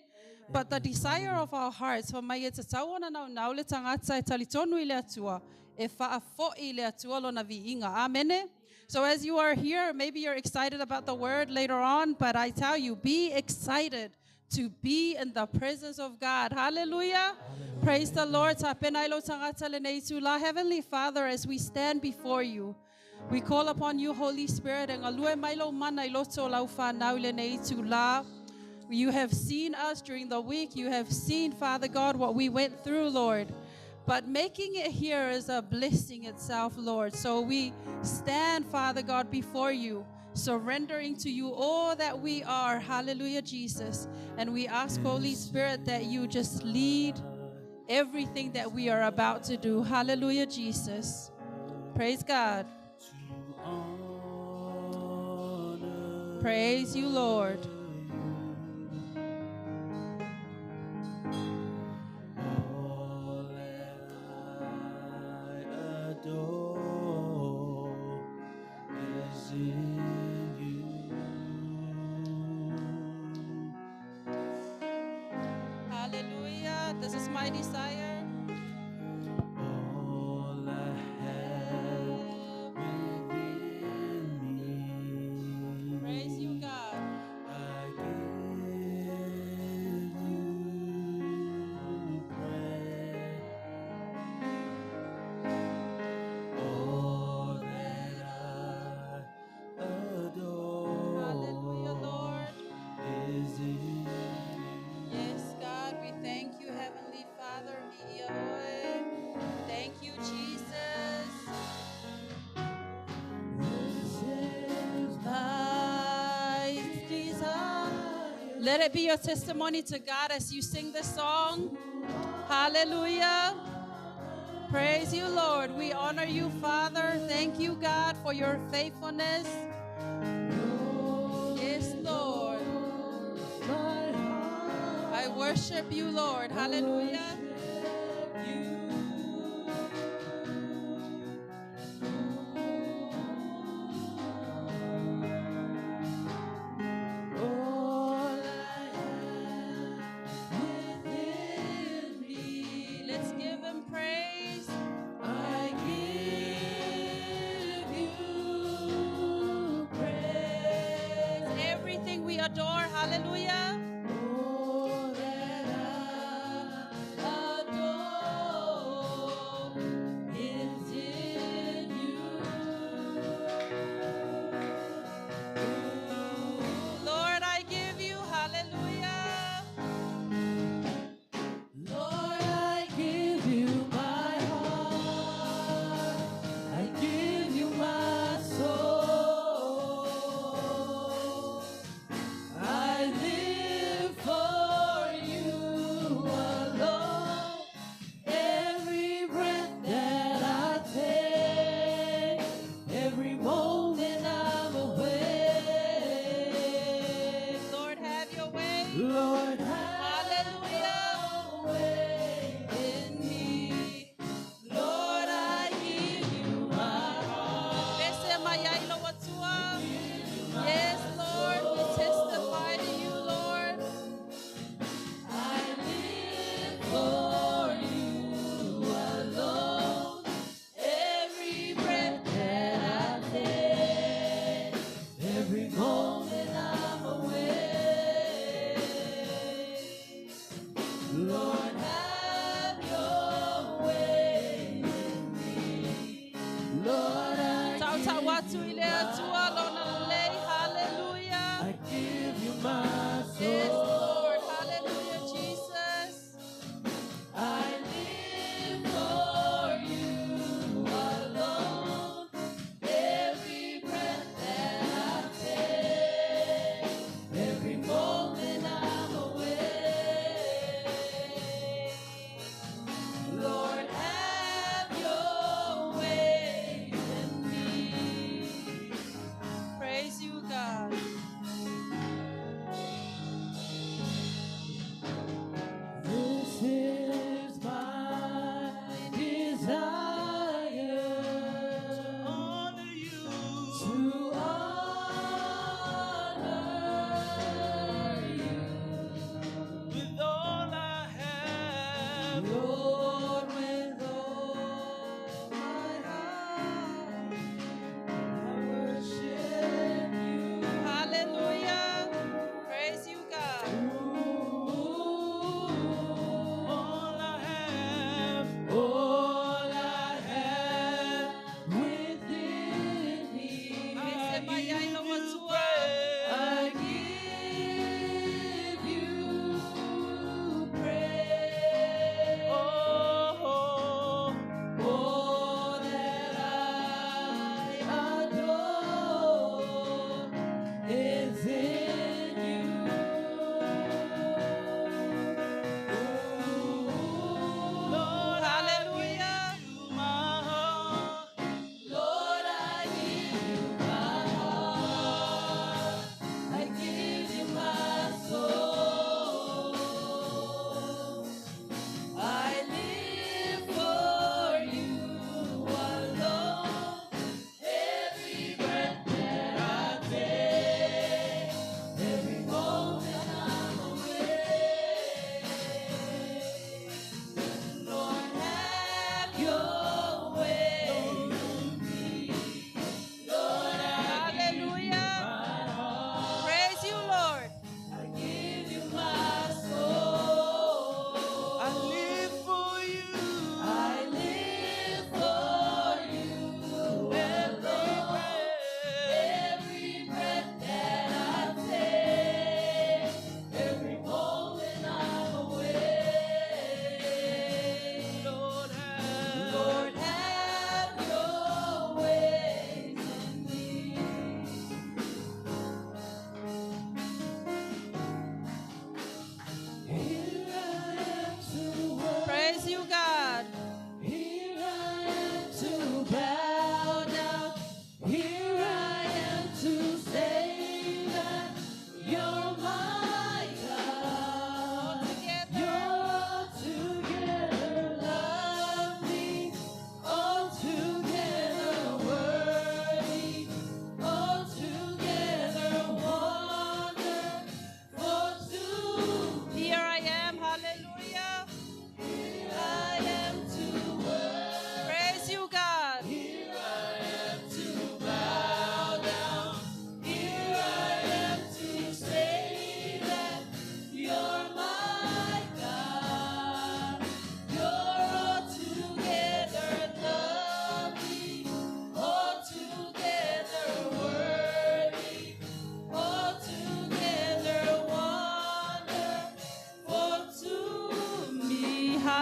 But the desire of our hearts, fa mai e te tauana nau nau le tangata e talitonu i le atua, e whaafoi le atua lona viinga. Amen. So as you are here, maybe you're excited about the word later on, but I tell you, be excited to be in the presence of God. Hallelujah. Praise the Lord. Heavenly Father, as we stand before you, we call upon you, Holy Spirit. You have seen us during the week. You have seen, Father God, what we went through, Lord. But making it here is a blessing itself, Lord. So we stand, Father God, before you, surrendering to you all that we are. Hallelujah, Jesus. And we ask, Holy Spirit, that you just lead everything that we are about to do. Hallelujah, Jesus. Praise God. Praise you, Lord. All that I adore is in you. Hallelujah. This is my desire. All I have within me. Praise you, God. I give you praise. All that I adore Hallelujah, Lord. is in you. Yes, God, we thank you, Heavenly Father. Thank you, Jesus. This is My desire. Let it be your testimony to God as you sing this song. Hallelujah. Praise you, Lord. We honor you, Father. Thank you, God, for your faithfulness. Yes, Lord. I worship you, Lord. Hallelujah. all I have within Me. Let's give him praise. I give Hallelujah. All that I adore is in you. Lord, I give you. Hallelujah. Lord, I give you my heart. I give you my soul. I live for you alone. Every breath that I take, every moment I'm awake. Lord, have your way. Lord, have Hallelujah. your way In me. Lord, I give you my heart. Pese maya ilo watua. Yes, Lord, we testify to you, Lord. I live for you alone. Every breath that I take, every moment I'm awake. Lord, have your way in me. Lord, I Tau give watu you ile atua my lona lei. Hallelujah. I give you my Yes, soul. Lord. Hallelujah, Jesus. I live for you alone. Every breath that I take, every moment I'm awake. Lord, have your way in me. Praise you, God. This is my desire To honor you. to honor you, With all I have. Lord, with all my heart. I worship you. Hallelujah. Praise you, God. All I have. All I have within me, I Pese maya ilo give you watua. praise. I give you praise. All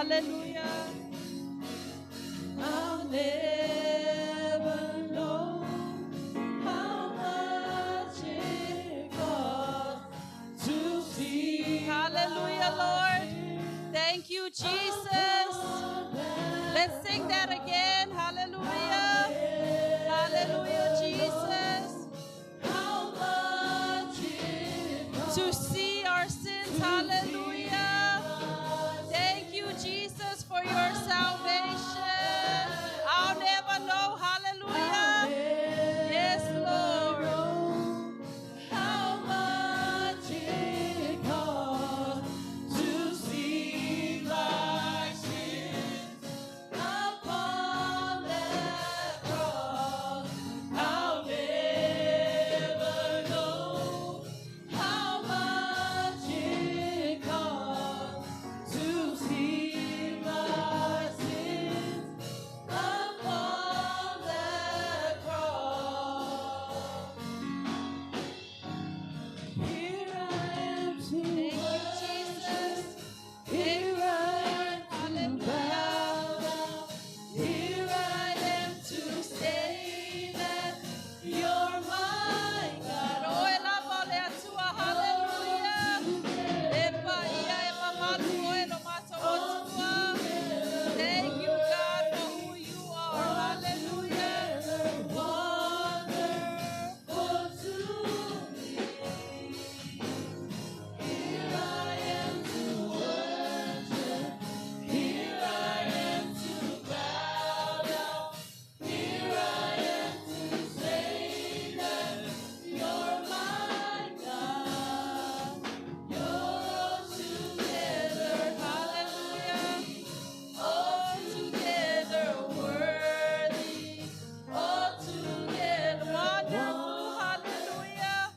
Hallelujah. I'll never know how much it costs to see. Hallelujah, Lord. Thank you, Jesus. Let's sing that again. Hallelujah. Hallelujah, Jesus. How much it costs To see our sins. Hallelujah. Thank you, Jesus, for your salvation. I'll never know. Hallelujah. Yes, Lord. How much it costs to see my sins upon that cross. I'll never know how much it costs to see my sins upon that cross. Here I am to Thank you, worship. Jesus. Here I am to Hallelujah. bow down. Here I am to say that you're my God. Oh, e lava o le atua. Hallelujah. E pa ia e mamalu oe lo matou atua. Thank you, God, for who you are. Hallelujah. Wonderful to me. Here I am to worship. Here I am to bow down. Here I am to say that you're my God. You're all together, Hallelujah. all together worthy, all together Wonderful. Hallelujah.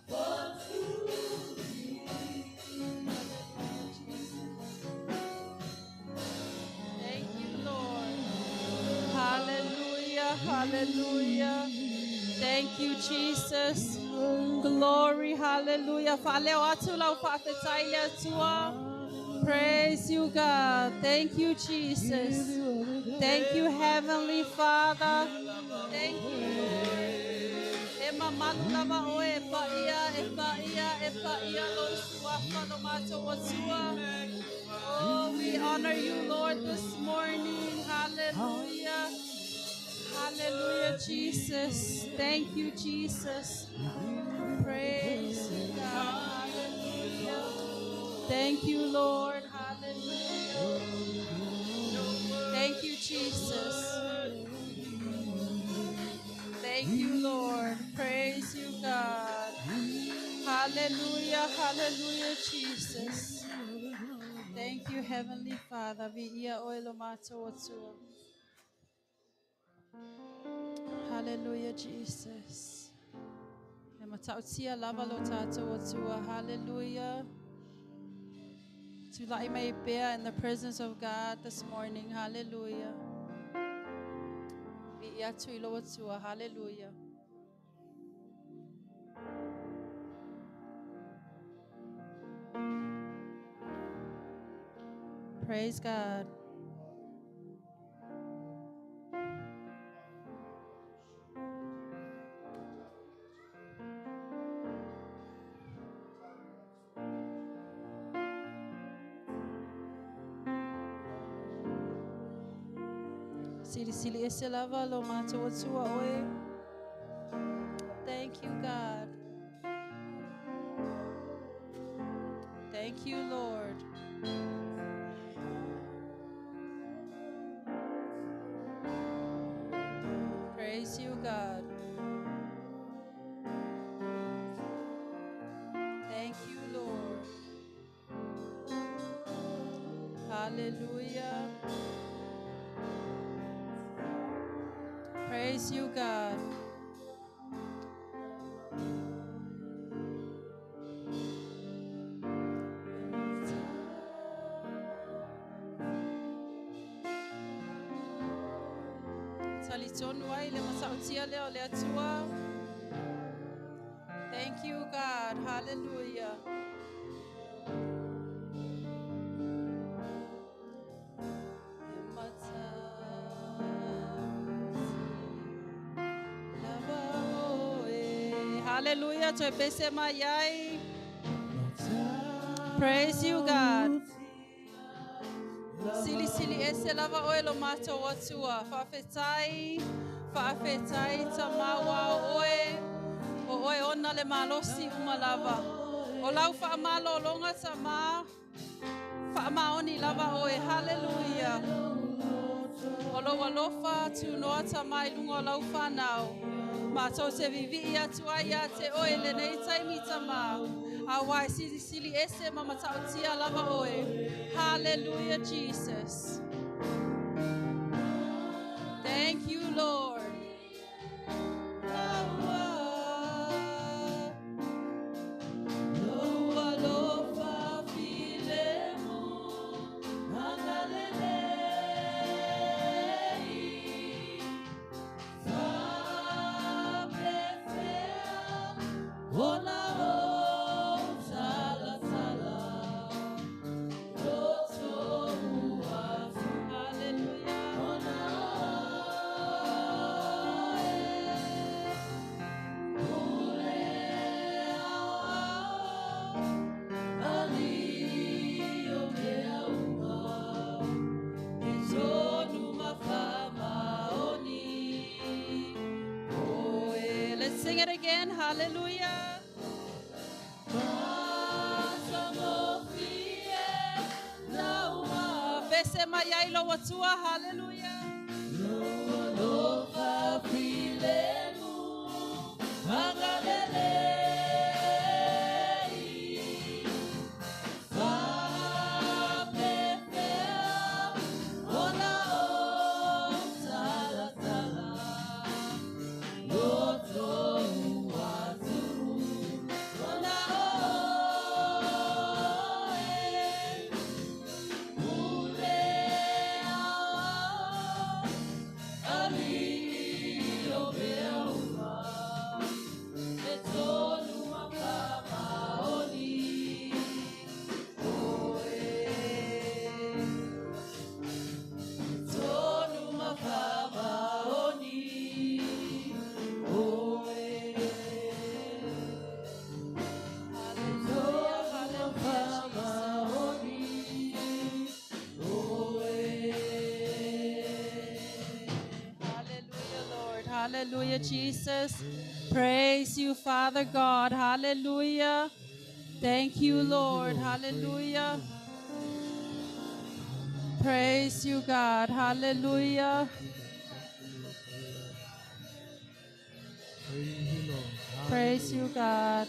Thank you, Lord. Hallelujah. Hallelujah. Thank you, Jesus. Glory, hallelujah. Fa'aleo atu lau fa'afetai le atua. Praise you, God. Thank you, Jesus. Thank you, Heavenly Father. Thank you, Lord. E mamalu lava oe e paia, e paia, e paia lo suafa lo matou atua. Oh, we honor you, Lord, this morning. Hallelujah. Hallelujah, Jesus. Thank you, Jesus. Praise you, God. Hallelujah. Thank you, Lord. Hallelujah. Thank you, Jesus. Thank you, Lord. Praise you, God. Hallelujah. Hallelujah, Jesus. Thank you, Heavenly Father. Viia oe lo matou atua. Hallelujah, Jesus. E matautia lava lo tātou atua. Hallelujah. Tula'i mai pea in the presence of God this morning. Hallelujah. Viia atu i lo atua. Hallelujah. Praise God. Sili sili ese lava lo matou atua oe. Thank you, God. Thank you, Lord. Praise you, God. Thank you, Lord. Hallelujah. Praise you, God. Talitonu ai le matautia lea o le atua. Thank you, God. Hallelujah. Hallelujah. Toe pese mai ai. Praise you, God. Sili sili ese lava oe lo mātou atua. Whaafetai, whaafetai ta maua o oe. O oe ona le malosi umalava. O lau whaamalo longa ta ma. Whaamaoni lava oe. Hallelujah. O lau alofa tu noa ta mai lunga o lau whanau. Mātou te vivi atu ai ia te oe le nei taimi ta ma. A wai sili sili ese ma matautia lava oe. Hallelujah, Jesus. Thank you, Lord. Let's sing it again. Hallelujah. Pese mai ai lo atua. Hallelujah. Hallelujah, Lord. Hallelujah, Jesus. Praise you, Father God. Hallelujah. Thank you, Lord. Hallelujah. Praise you, God. Hallelujah. Praise you, Lord. Praise you, God.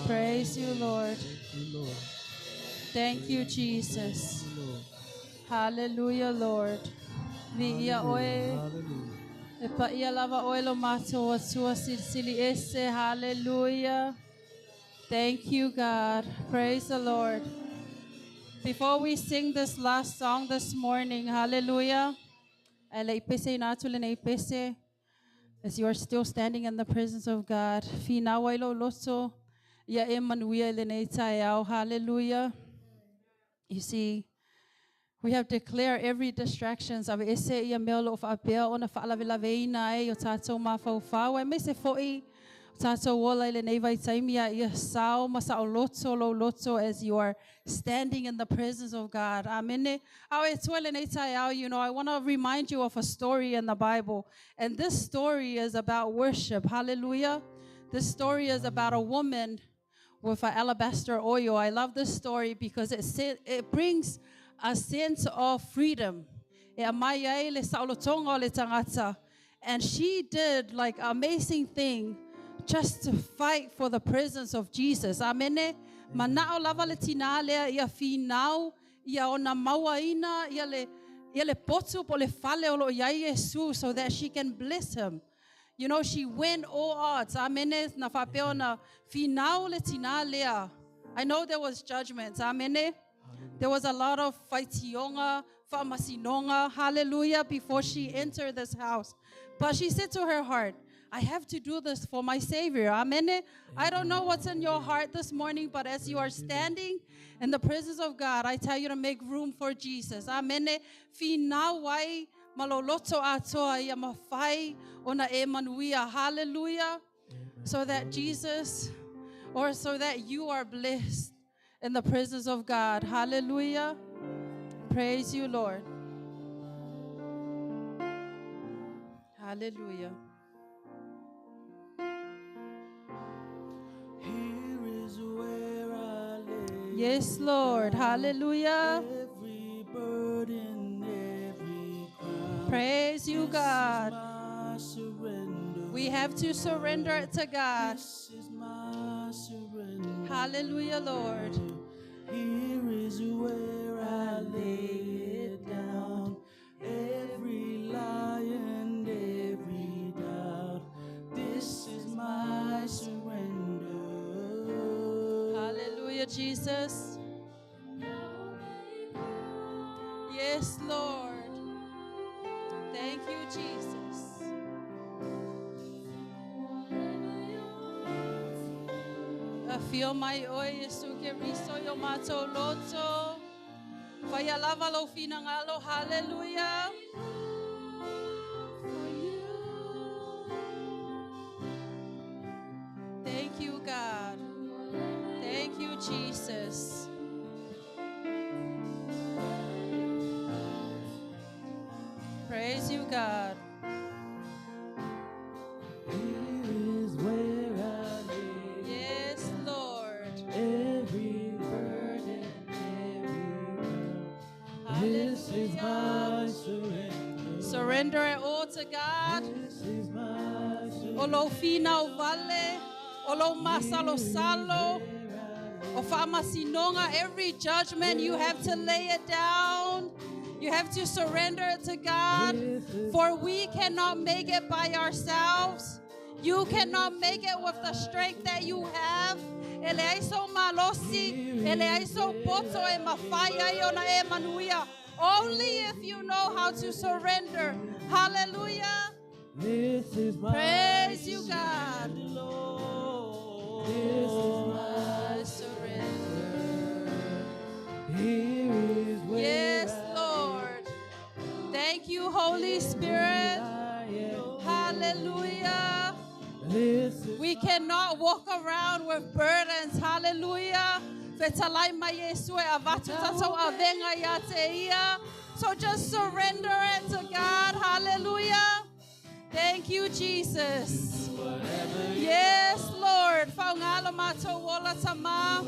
Praise you, Lord. Thank you, Lord. Thank you, Jesus. Thank you, Lord. Hallelujah, Lord. Vi ia oe. Hallelujah. E pa ia lava oe lo mātou atua silisili ese. Hallelujah. Thank you, God. Praise the Lord. Before we sing this last song this morning, hallelujah. Ele i pese ina atu le nei pese. As you are still standing in the presence of God. Whinawa i lo loto. Ia e manuia i le nei taeao. Hallelujah. You see, we have declared every distractions of ese ia mea o lo o whaapea ona whaalavelave ai o tātou mawhauwhau. E mese foi o tātou ola i le nei vai taimi a ia sao ma sao loto lo loto as you are standing in the presence of God. Amen. Au e tua le nei taeao, you know, I want to remind you of a story in the Bible. And this story is about worship. Hallelujah. This story is about a woman with an alabaster oil. I love this story because it brings a sense of freedom. E a mai ai le saolotonga o le tangata. And she did like amazing thing just to fight for the presence of Jesus. Amen. Manao lava le tina lea ia finau, ia ona mauaina, ia le potu po le fale o lo iai Yesu so that she can bless him. You know, she went all odds. Amen. Na whapeo na finau le tina lea. I know there was judgments. Amen. There was a lot of faitionga, whaamasinonga, hallelujah, before she entered this house. But she said to her heart, I have to do this for my Savior. Amen. I don't know what's in your heart this morning, but as you are standing in the presence of God, I tell you to make room for Jesus. Amen. Finau wai maloloto atoa ia mawhai ona e manuia. Hallelujah. So that Jesus, or so that you are blessed in the presence of God. Hallelujah. Praise you, Lord. Hallelujah. Here is where I lay Yes, Lord. Hallelujah. every burden, every crown. Praise you, God. My surrender. We have to surrender it to God. This is my surrender. Hallelujah, Lord. Here is where I lay it down. Every lie and every doubt. This is my surrender. Hallelujah, Jesus. Yes, Lord. Thank you, Jesus. Afio mai oe Yesu Keriso yo mato loto. Whaia lava lo finangalo. Hallelujah. Thank you, God. Thank you, Jesus. Praise you, God. Here is where I lay Yes, Lord. every burden, every crown. This is my surrender. Surrender it all to God. This is my surrender. O lo fina o vale, o lo masa lo salo, o whaamasinonga, every judgment, you have to lay it down. You have to surrender it to God. For we cannot make it by ourselves. You cannot make it with the strength that you have. Ele ai so malosi, ele ai so poto e mawhai ai ona e manuia. Only if you know how to surrender. Hallelujah. This is my Praise you, God. Lord. This is my I surrender. Here is where Yes, Lord. Thank you, Holy Spirit. I am. Hallelujah. This is We cannot walk around with burdens. Hallelujah. Fetalai mai Yesu e avatu tatou avenga ia te ia. So just surrender it to God. Hallelujah. Thank you, Jesus. Yes, Lord. Whaungalo mātou ola tama.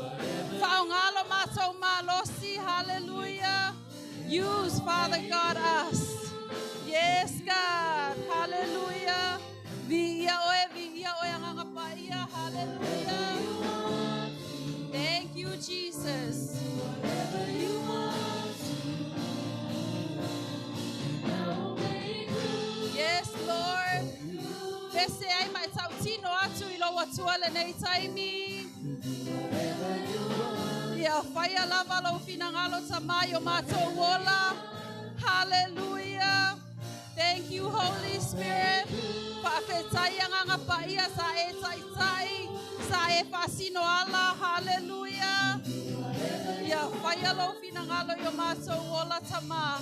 Whaungalo mātou malosi. Hallelujah. Use, Father God, us. Yes, God. Hallelujah. Vi ia oe, vi ia oe anganga paia. Hallelujah. Thank you, Jesus. Yes, Lord. Pese ai mai tau tino atu i lo atua le nei taimi. Ia whaia lava lo finangalo tamai o mātou ola. Hallelujah. Thank you, Holy Spirit. Whaafetai anganga paia sa e tai tai, sa e whaasino ala. Hallelujah. Ia whaia lo finangalo i o mātou ola tama.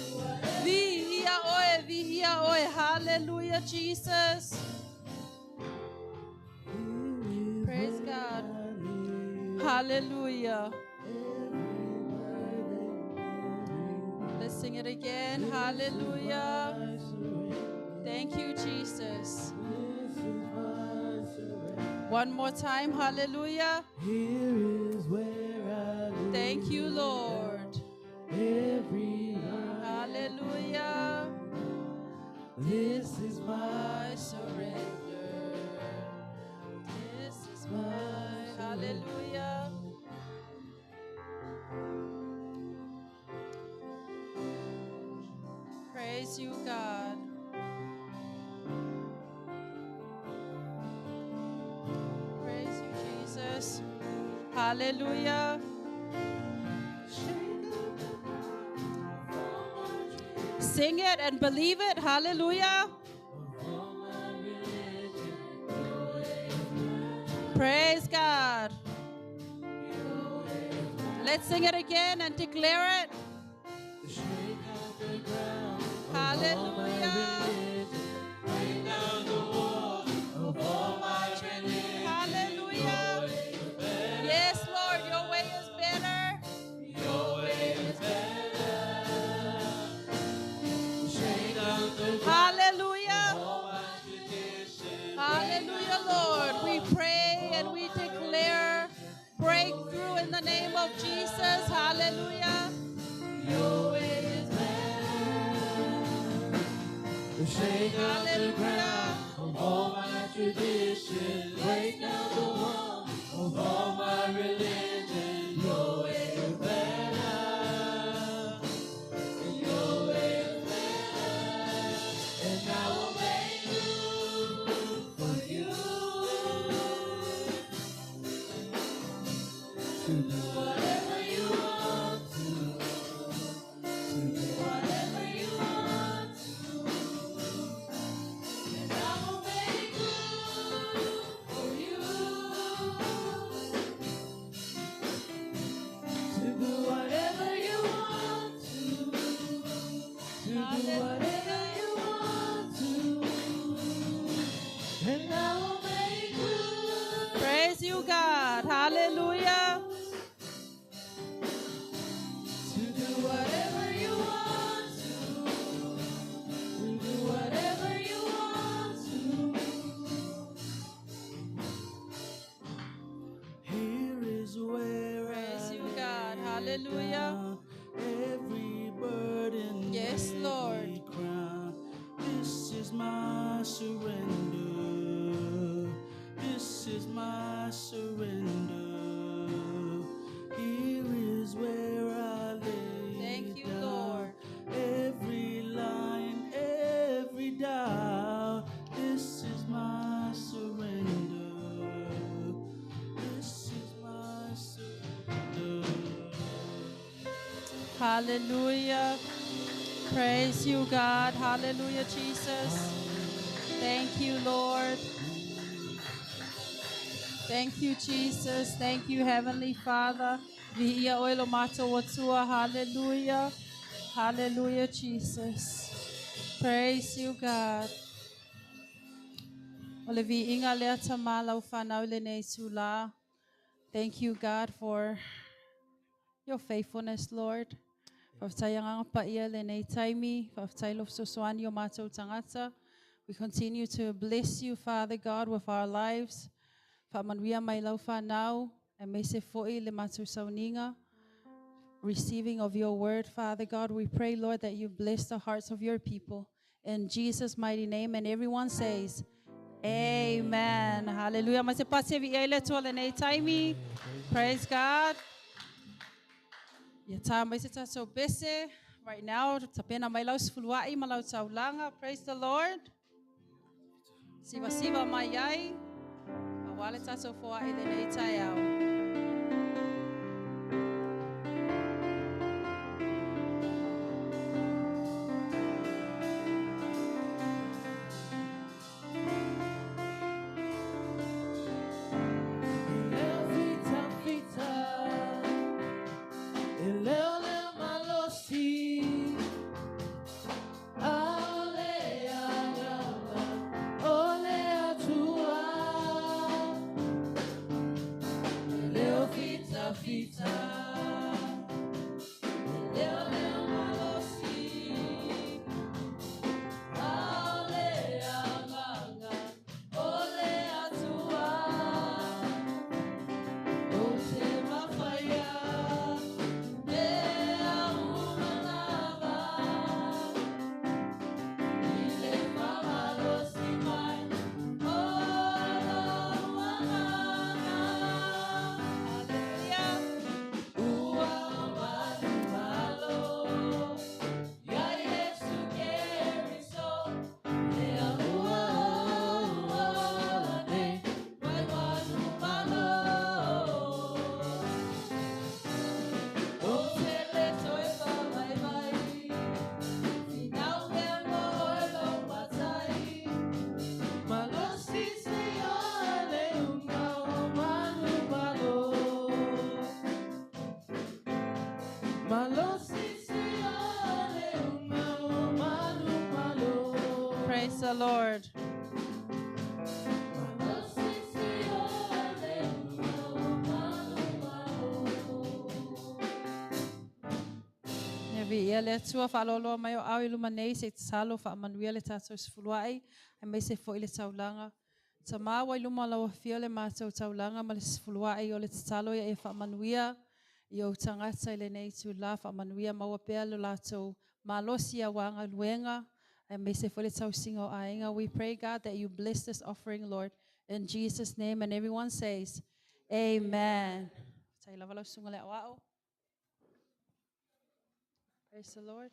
Vi ia oe, vi ia oe. Hallelujah, Jesus. Praise God. Hallelujah. Let's sing it again. Hallelujah. Thank you, Jesus. One more time. Hallelujah. Here is where I lay Thank you, Lord. every lie. Hallelujah. This is my I surrender. This is my hallelujah. Praise you, God. Praise you, Jesus. Hallelujah. Sing it and believe it. Hallelujah. Praise God. Let's sing it again and declare it. Hallelujah. Shake up the ground of all my tradition. Break down the wall of all my religion. Your way is better. Your way is better. And I will make room for you. To do whatever you want to. To do whatever you want to. And I will make room for you. To do whatever you want to. To do whatever you want to. And I will make room. Praise you, God. Hallelujah. To do whatever you want to. To do whatever you want to. Here is where Praise I you, God. lay Hallelujah. down every burden, Yes, every Lord. crown. This is my surrender. This is my surrender. Here is where I lay Thank you, down Lord. every lie and every doubt. This is my surrender. This is my surrender. Hallelujah. Praise you, God. Hallelujah, Jesus. Thank you, Lord. Thank you, Jesus. Thank you, Heavenly Father. Viia oe lo mato atua. Hallelujah. Hallelujah, Jesus. Praise you, God. O le viiga lea Tamā lau whanau lenei itulā. Thank you, God, for your faithfulness, Lord. Faafetai Agaga Paia lenei taimi, faafetai lo fesoasoani o matou tagata. We continue to bless you, Father God, with our lives. Faamanuia mai lau whanau, aemaise foi le matou sauniga. Receiving of your word, Father God, we pray, Lord, that you bless the hearts of your people. In Jesus' mighty name, and everyone says, Amen. Hallelujah. Ma se pase vi ele tua lenei taimi. Praise God. Ia tā mai se tātou pese. Right now, tapena mai lau sefuluai ma lau taulaga. Praise the Lord. Siva siva mai ai. Auā le tātou foai lenei taeao. Leo fita fita, e leo leo malosi, ale agaga, ole atua. Leo fita fita, e leo leo malosi, ale agaga, ole atua. O te mafaia, mea uma lava, i le faamalosi mai, o lou agaga. Hallelujah. Ua manumalo, ia Iesu Keriso, lea ua ola nei, mai manumalo. O te le toe faavaivai, finau mea mo oe lou matai, malosi se le uma o manumalo. Malosi se le uma o manumalo. Praise the Lord. Malosi se le uma o manumalo. Ia viia le Atua faaloaloa mai o au i luma nei se i tatalo faamanuia le tātou sefuluai, aemaise foi le taulaga. Tamā ua i luma o lau afio le matou taulaga ma le sefuluai o le tatalo ia e faamanuia i ou tagata i lenei itulā faamanuia maua pea lo latou malosi auā galuega Aemaise foi le tausiga o aiga. We pray, God, that you bless this offering, Lord, in Jesus' name. And everyone says, Amen. Faafetai lava lau susuga i le aoao. Praise the Lord.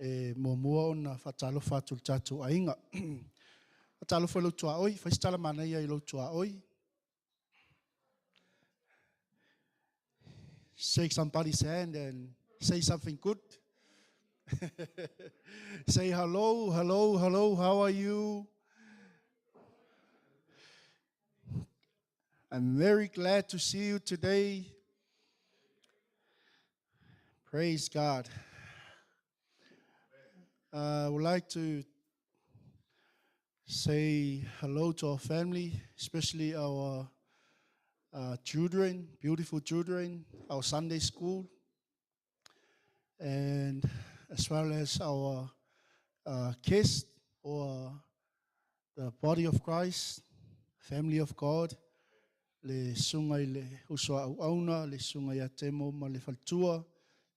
E muamua ona faatalofa atu i le tatou aiga. Faatalofa i lou tuaoi, fai se tala manaia i lou tuaoi. Shake somebody's hand and say something good. Say hello, hello, hello, how are you? I'm very glad to see you today. Praise God. I would like to say hello to our family, especially our children, beautiful children, our Sunday school, and as well as our kids or the body of Christ, family of God, le susuga i le uso a auauna, le susuga ia Temo ma le faletua.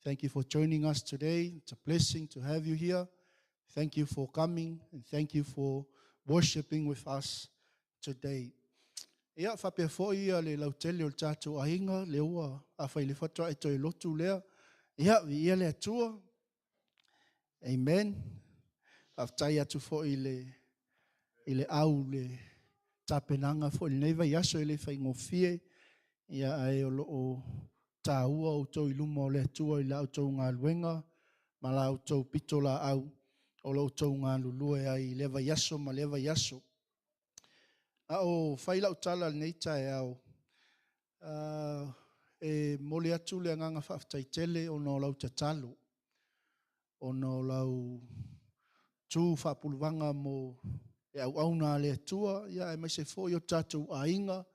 Thank you for joining us today. It's a blessing to have you here. Thank you for coming and thank you for worshiping with us today. Ia, faapea foi ia le lautele o le tatou aiga, le ua afai le faatoa e toe lotu lea. Ia, viia le Atua. Amen. Faafetai atu foi i le, i le au le tapenaga foi i lenei vaiaso e le faigofie. Ia, ae o lo o taua outou i luma o le Atua i la outou galuega ma la outou pitolaau o lo outou galulue ai i lea vaiaso ma lea vaiaso. A o fai lau tala i lenei taeao, e momoli atu le agaga faafetai tele ona o lau tatalo, ona o lau tu faapuluvaga mo le auauna a le Atua, ia aemaise foi o tatou aiga,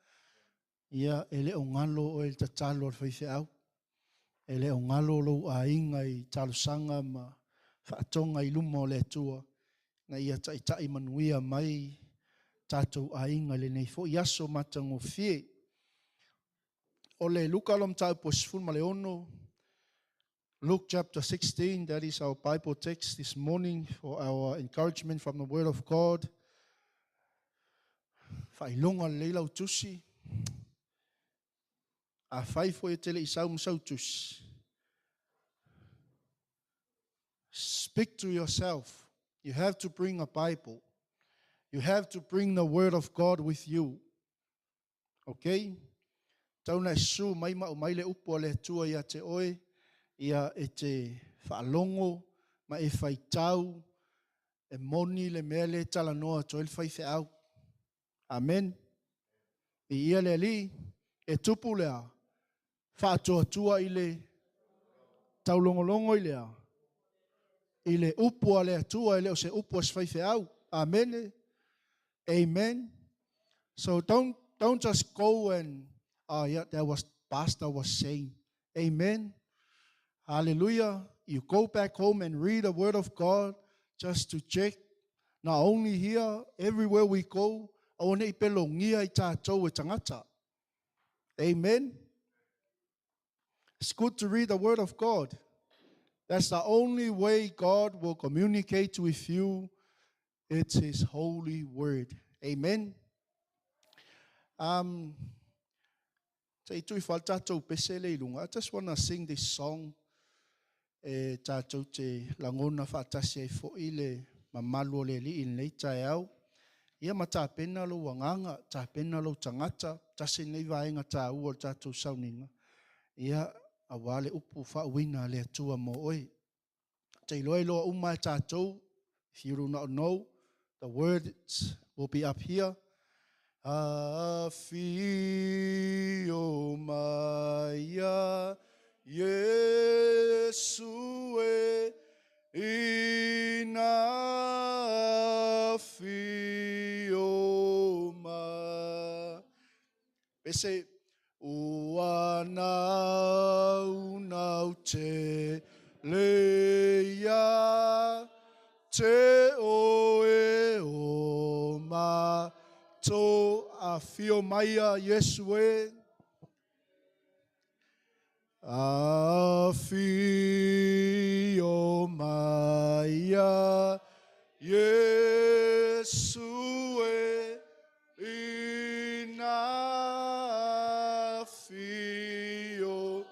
ia e le o galo oe i le tatalo a le faifeau. E le o galo lou aiga i talosaga ma faatoga i luma o le Atua, ina ia taitai manuia mai tatou aiga i lenei foi aso matagofie. O le Luka lo mataupu e 16, Luke chapter 16, that is our Bible text this morning for our encouragement from the Word of God. Faailoga lelei lau tusi. Afai foi e te le i sau ma sau tusi, speak to yourself. You have to bring a Bible. You have to bring the Word of God with you. Okay? Tau na e susu mai ma aumai le upu a le Atua ia te oe, ia e te faalogo ma e faitau. E moni le mea lea e talanoa atu ai le faifeau. Amen. Viia le Alii, e tupu le a? Faatuatua i le taulogologo i le a? I le upu a le Atua, e le o se upu a se faifeau. Amene. Amen. So don't don't just go and oh yeah, that was pastor was saying. Amen. Hallelujah. You go back home and read the word of God just to check. Not only here, everywhere we go, aua ne i pelogia i tātou e tagata. Amen. It's good to read the word of God. That's the only way God will communicate with you. It's His holy word. Amen. Um, se i tui whal tātou pese le i lunga. I just want to sing this song e tātou te lagona whaatasi ai fo'i le mamalu o le Alii i lenei taeao. Ia ma tapena lou agaga, tapena lou tagata, tasi lenei vaega taua o le tatou sauniga, ia, aua le upu faauiina a le Atua mo oe. Te iloa iloa uma e tatou, if you do not know, the words will be up here. Afio mai a Iesu e ina afio mai. Pese ua naunau te leia te oe o matou. Afio mai a Iesu e. Afio mai a Iesu e ina afio.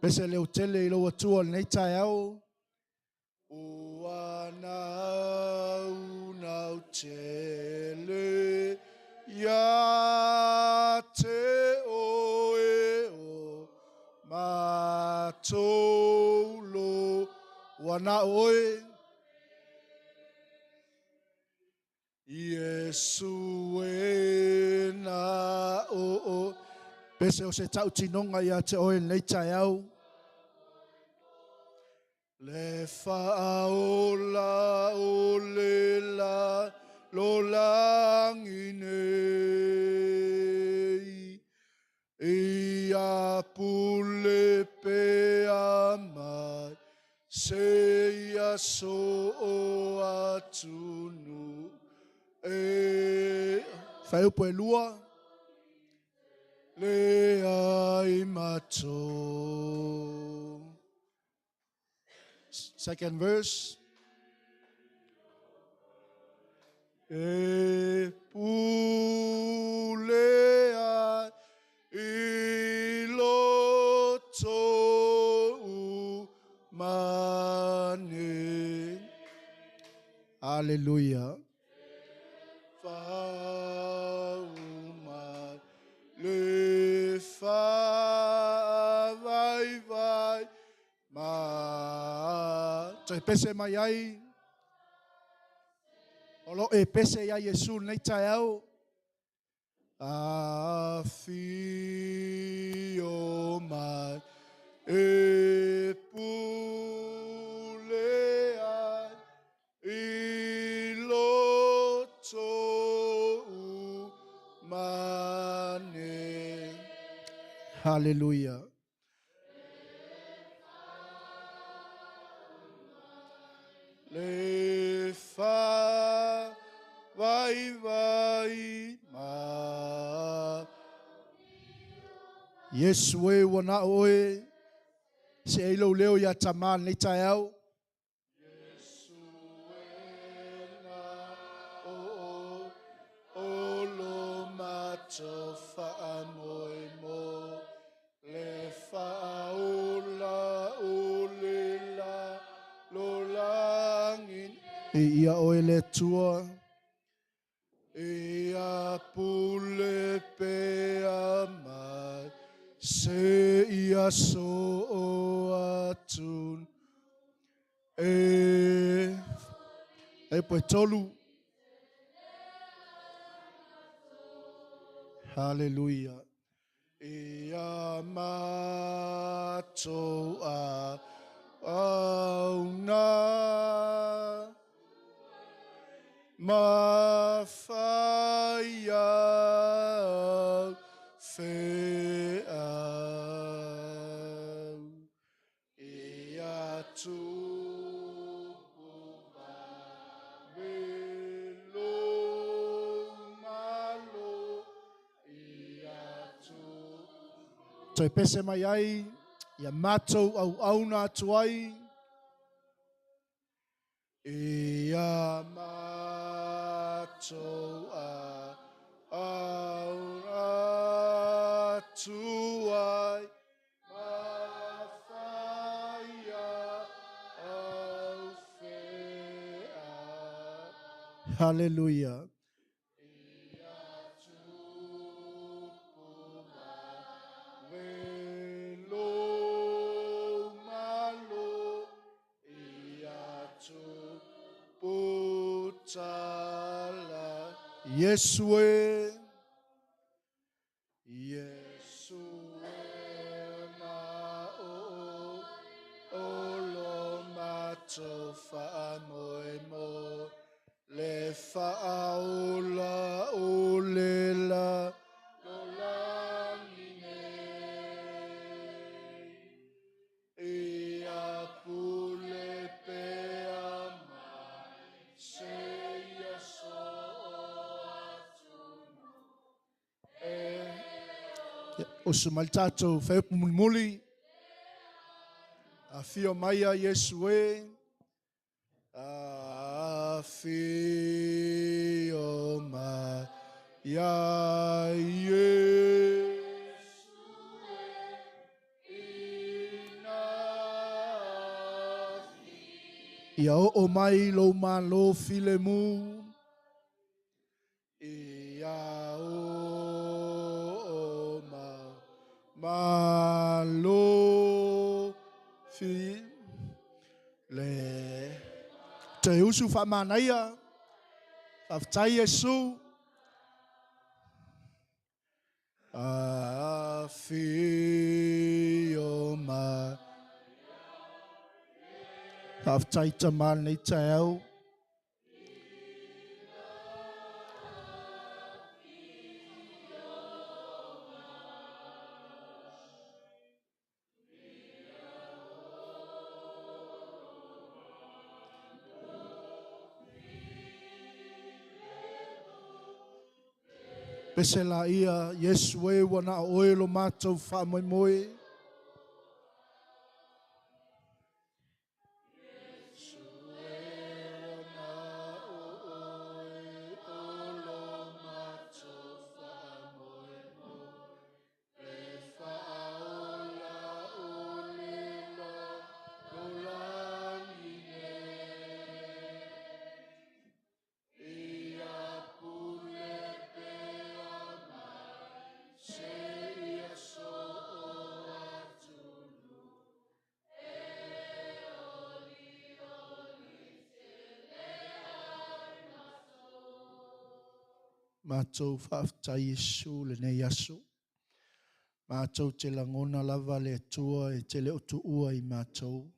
Pese leo tele i lou Atua i lenei taeao. Ua naunau tele ia te oe o matou lo. Ua na oe. Iesu e na o o. Pese o se tautinoga ia te oe lenei taeao. Le faaola o le la lalolagi nei, Ia pule pea mai se ia so o atunu e. Whaiupu e lua. Le ai matou. Second verse. E pule ai i loto umane. Hallelujah. Fauma le faavaivai Ma toe pese mai ai. O lo e pese ia Iesu lenei taeao. Afio mai e pule ai i loto umane. Hallelujah. Le fa vai vai ma. Iesu e ua na oe se ei lou leo ia Tamā lenei taeao. Iesu e na o o o lo matou faamoemoe. Le faaola o le lalolagi. E ia oe le Atua, ia pule pea mai se ia so o atu. E. E po e tolu. Hallelujah. Ia matou a auna ma whaia wheau. Ia tupu mai lo malo ia tu. Toe pese mai ai, ia matou auauna atu ai. Ia matou auauna atu ai. Ma whaia au wheau. Hallelujah. Yesu e, Yesu e na o o lo matou whaamoe mo le whaaola o le la lo langi nei. Ia pule pea mai se ia so atu e. O se mai tātou wheupu mulimuli. A fio mai a Iesu e. A fio mai a Iesu e. Ina Ia o mai lo malo file mu. Ia o ma malo fi le te usu whamanaia. Whaftai Yesu. A fio mai. Whaftai ta nei te au. Pese la ia, Yesu e wana oe lo mātou wha moi. Yesu e wana oe o lo mātou wha moi moi. Le whaola o le la lo langi nei. Ia pule pea mai se ia so o atunu. E oli oli te le ai maso. Mātou whaaftai Yesu le nei aso. Mātou te langona lava le atua e te le o tuua i mātou.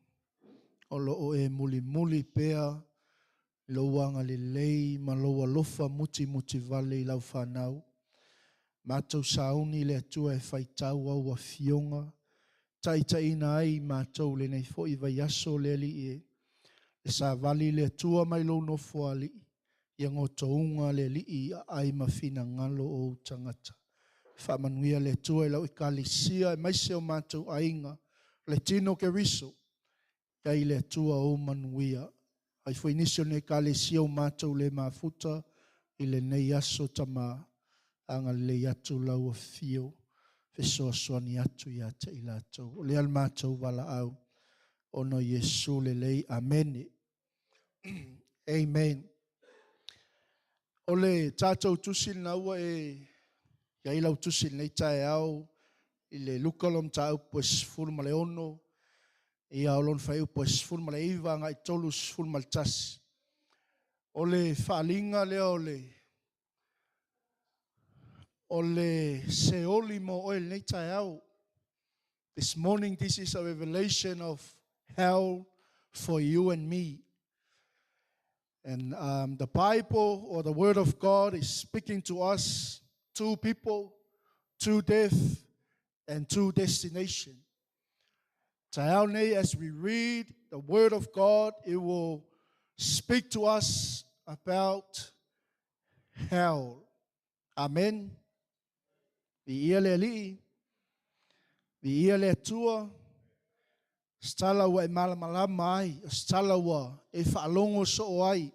O lo o e muli muli pea lo wanga le lei ma lo alofa muti muti vale i lau whanau. Mātou sauni le atua e whaitau au a fionga. Taitaina ai mātou le nei foi vai aso le ali e. Le sa vali le atua mai lo nofo ali. Ia ngotounga le li a ai mawhina ngalo o tangata. Whaamanuia le atua i lau ekalisia e maise o mātou ainga. Le tino ke riso. Ia i le atua o manuia. Ai foi nisi o ne ekalisia o mātou le mafuta i le nei aso tama. Anga le atu lau a fio. Fesoasoani atu ia te i lātou. O le al mātou wala au. Ono Yesu le lei. Amene. Amen. O le tātou tusi na ua e ia i lau tusi nei tae au i le luka lo mtāupu e 16 ia o lona whaiupu e 19 ngai 31. O le faaaliga lea o le o le seoli mo oe i lenei taeao. This morning, this is a revelation of hell for you and me. And the Bible or the Word of God is speaking to us, two people, two death, and two destination. Taeao nei, as we read the Word of God, it will speak to us about hell. Amen. Viia le Alii, viia le Atua, se tala ua e malamalama ai, o se tala ua e faalogo soo ai.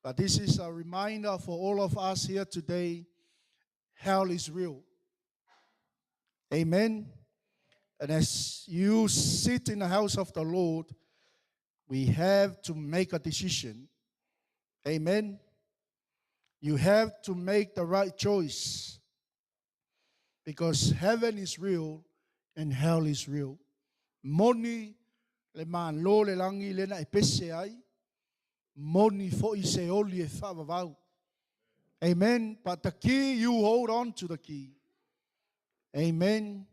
But this is a reminder for all of us here today, hell is real. Amen. And as you sit in the house of the Lord, we have to make a decision. Amen. You have to make the right choice because heaven is real and hell is real. Moni le Malo le lagi lea na e pese ai, moni foi seoli e faavavau. Amen. But the key, you hold on to the key. Amen.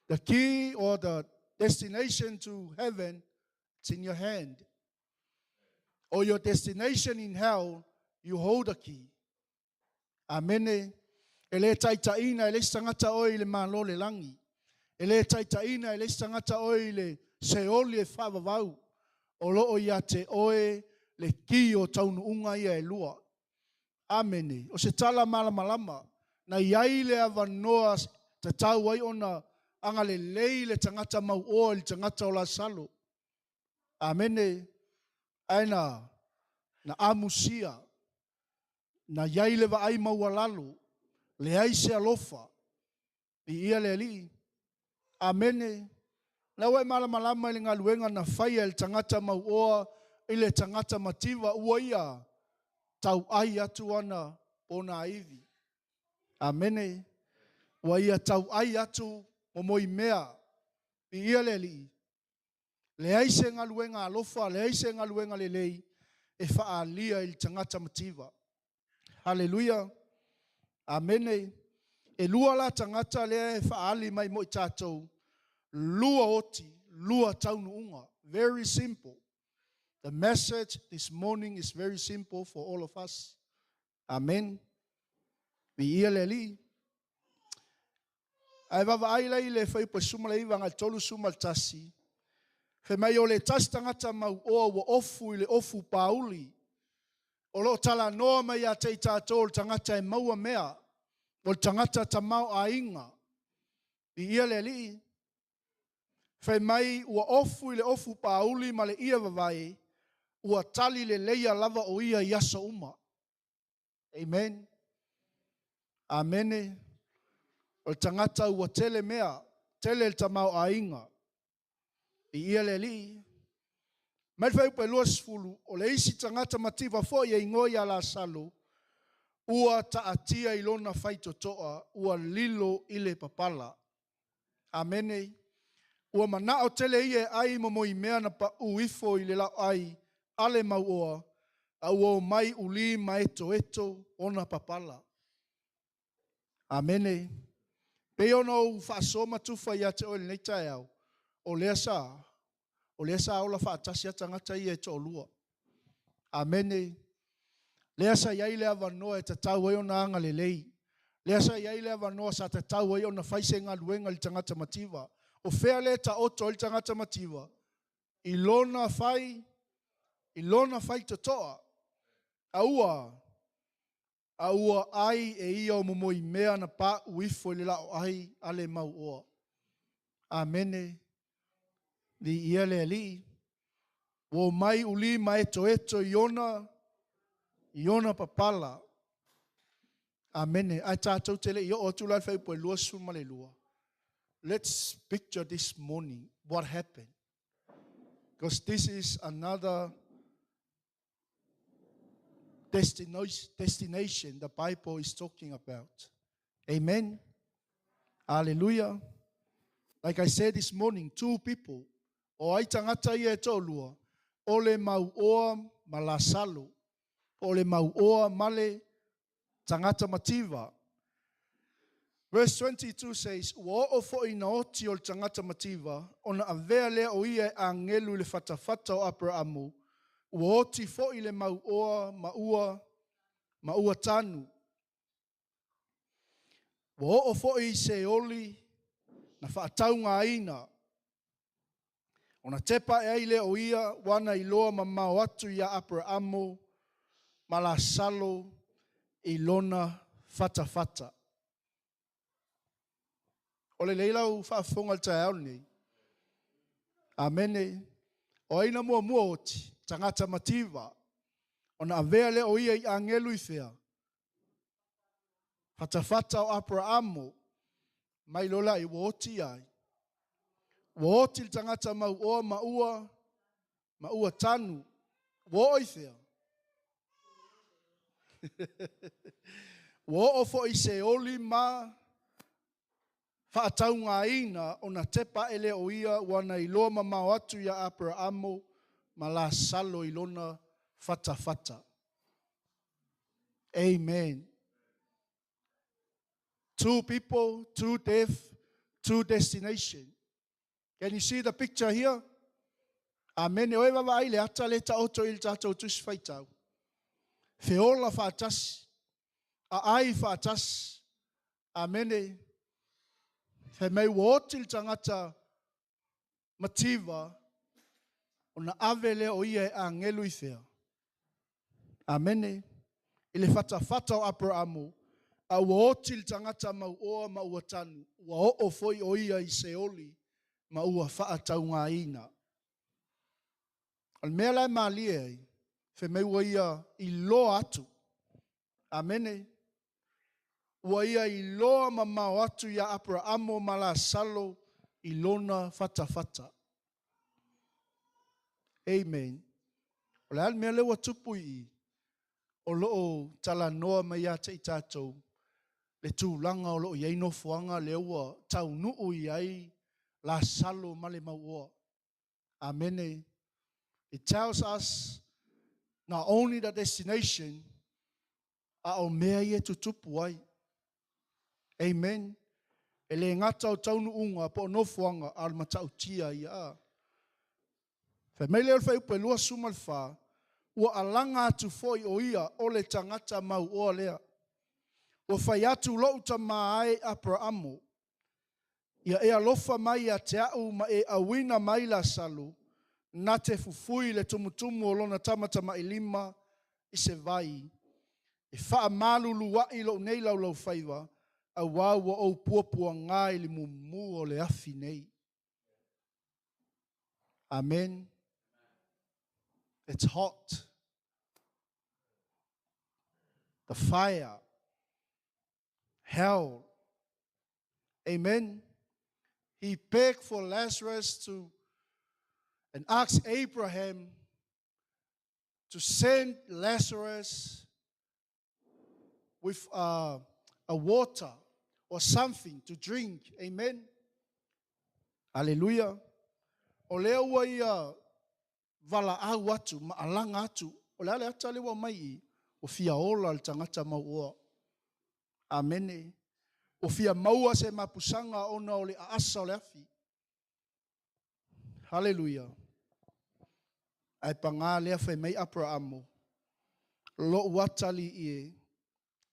The key or the destination to heaven, it's in your hand. Or your destination in hell, you hold the key. Amene. E le taitaiina e le isi tagata oe i le Malo o le lagi. E le taitaiina e le isi tagata oe i le seoli e faavavau. O lo o ia te oe le ki o taunuuga ia e lua. Amene. O se tala malamalama, na i ai le avanoa tatau ai ona agalelei le tagata mauoa i le tagata o Lasalo. Amene. Ae na, na amusia, na i ai le vaai maualalo, leai se alofa. Viia le Alii. Amene. La ua e malamalama i le galuega na faia e le tagata mauoa i le tagata mativa ua ia tauai atu ana ponaivi. Amene. Ua ia tauai atu momoi mea. Viia le Alii. Leai se galuega alofa, leai se galuega lelei e faaalia i le tagata mativa. Haleluia. Amene. E lua la tagata lea e faaali mai mo i tatou. Lua oti, lua taunuuga. Very simple. The message this morning is very simple for all of us. Amen. Viia le Alii. Ae vaavaai la i le fuaiupu e 19 agai le 31, fai mai o le tasi tagata mauoa ua ofu i le ofu pauli, o lo o talanoa mai ia te i tatou o le tagata e maua mea, o le tagata tamaoaiga. Viia le Alii. Fai mai ua ofu i le ofu pauli ma le ie vavae, ua tali leleia lava o ia i aso uma. Amen. Amene. O le tagata ua tele mea, tele le tamaoaiga. Viia le Alii. Mai le fuaiupu e 20, o le isi tagata mativa foi e igoa ia Lasalo, ua taatia i lona faitotoa, ua lilo i le papala. Amene. Ua manao tele ia e ai momoi mea na pau ifo i le laoai a le mauoa, a ua omai ulī ma etoeto ona papala. Amene. Pei ona ou faasoa ma tufa ia te oe i lenei taeao, o lea sa, o lea sa ola faatasi lava tagata ia e toalua. Amene. Lea sa i ai le avanoa e tatau ai ona agalelei. Lea sa i ai le avanoa sa tatau ai ona fai se galuega i le tagata mativa. O fea lea e taoto ai le tagata mativa? I lona fai, i lona faitotoa. A ua, a ua ai e ia o momoi mea na paʻu ifo i le laoai a le mauoa. Amene. Viia le Alii. Ua omai ulī ma etoeto i ona, i ona papala. Amene. Ae tatou te le i oo atu la i le fuaiupu e 22. Let's picture this morning what happened. Because this is another destination the Bible is talking about. Amen. Hallelujah. Like I said this morning, two people. O ai tagata ia e toalua, o le mauoa ma Lasalo. Po o le mauoa ma le tagata mativa. Verse 22 says, Ua oo foi ina oti o le tagata mativa, ona avea lea o ia e agelu i le fatafata o Aperaamu, ua oti foi le mauoa ma ua, ma ua tanu. Ua oo foi i Seoli na faataugaina. Ona tepa ae ai lea o ia, ua na iloa mamao atu iā Aperaamu ma Lasalo i lona fatafata. O lelei lau faafofoga i le taeao lenei. Amene. O ai na muamua oti? Tagata mativa. Ona avea lea o ia i agelu i fea? Fatafata o Aperaamu. Mai loa lea ua oti ai. Ua oti le tagata mauoa ma ua ma ua tanu. Ua oo i fea? Ua oo foi i Seoli ma faataugaina ona tepa ae lea o ia ua na iloa mamao atu iā Aperaamu ma Lasalo i lona fatafata. Amen. Two people, two death, two destination. Can you see the picture here? Amene. O e vaavaai i le ata lea e taoto i le tatou Tusi Faitau. Feola faatasi. Aai faatasi. Amene. Fai mai ua oti le tagata mativa ona ave lea o ia e agelu i fea? Amene. I le fatafata o Aperaamu, a ua oti le tagata mauoa ma ua tanu, ua oo foi o ia i Seoli ma ua faataugaina. O le mea la e malie ai, fai mai ua ia iloa atu. Amene. Ua ia iloa mamao atu iā Aperaamu ma Lasalo i lona fatafata. Amen. O le a le mea lea ua tupu i i? O lo o talanoa mai ia te i tatou le tulaga o lo o i ai nofoaga lea ua taunuu i ai Lasalo ma le mauoa. Amene. It tells us not only the destination, a o mea ia e tutupu ai. Amen. E le gata o taunuuga po o nofoaga, a o le matautia ia. A. Fai mai lea o le fuaiupu e 24, ua alaga atu foi o ia o le tagata mauoa lea. Ua fai atu lou tama e Aperaamu, ia e alofa mai ia te au ma e auina mai Lasalo, na te fufui le tumutumu o lona tamatamailima i se vai, e faamaluluaʻi lou nei laulaufaiva, auā ua ou puapuagā i le mumu o le afi nei. Amen. It's hot. The fire. Hell. Amen. He begged for Lazarus to and asked Abraham to send Lazarus with a water or something to drink. Amen. Hallelujah. O lea ua ia valaau atu ma alaga atu. O le a le ata lea ua aumai i i? Ua fia ola le tagata mauoa. Amene. Ua fia maua se mapusaga ona o le aasa o le afi. Haleluia. Ae pagā lea fai mai Aperaamu, Loʻu atalii e,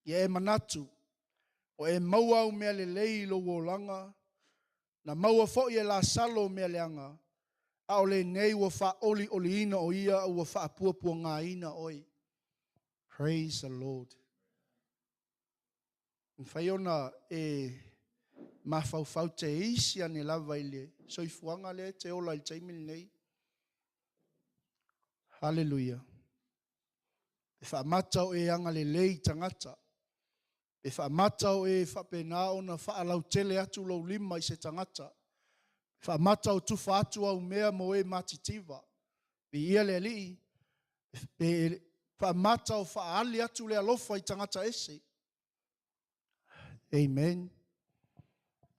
ia e manatu, o e maua au mea lelei i lou olaga, na maua foi e Lasalo mea leaga, a o lenei ua faaolioliina o ia a ua faapuapuagaina oe. Praise the Lord. Mafai ona e mafaufau te isi ane lava i le soifuaga lea e te ola i le taimi lenei. Haleluia. E faamata o e agalelei i tagata. E faamata o e faapena ona faalautele atu lou lima i se tagata. E faamata o tufa atu au mea mo e matitiva. Viia le Alii. E faamata o faaali atu le alofa i tagata ese. Amen.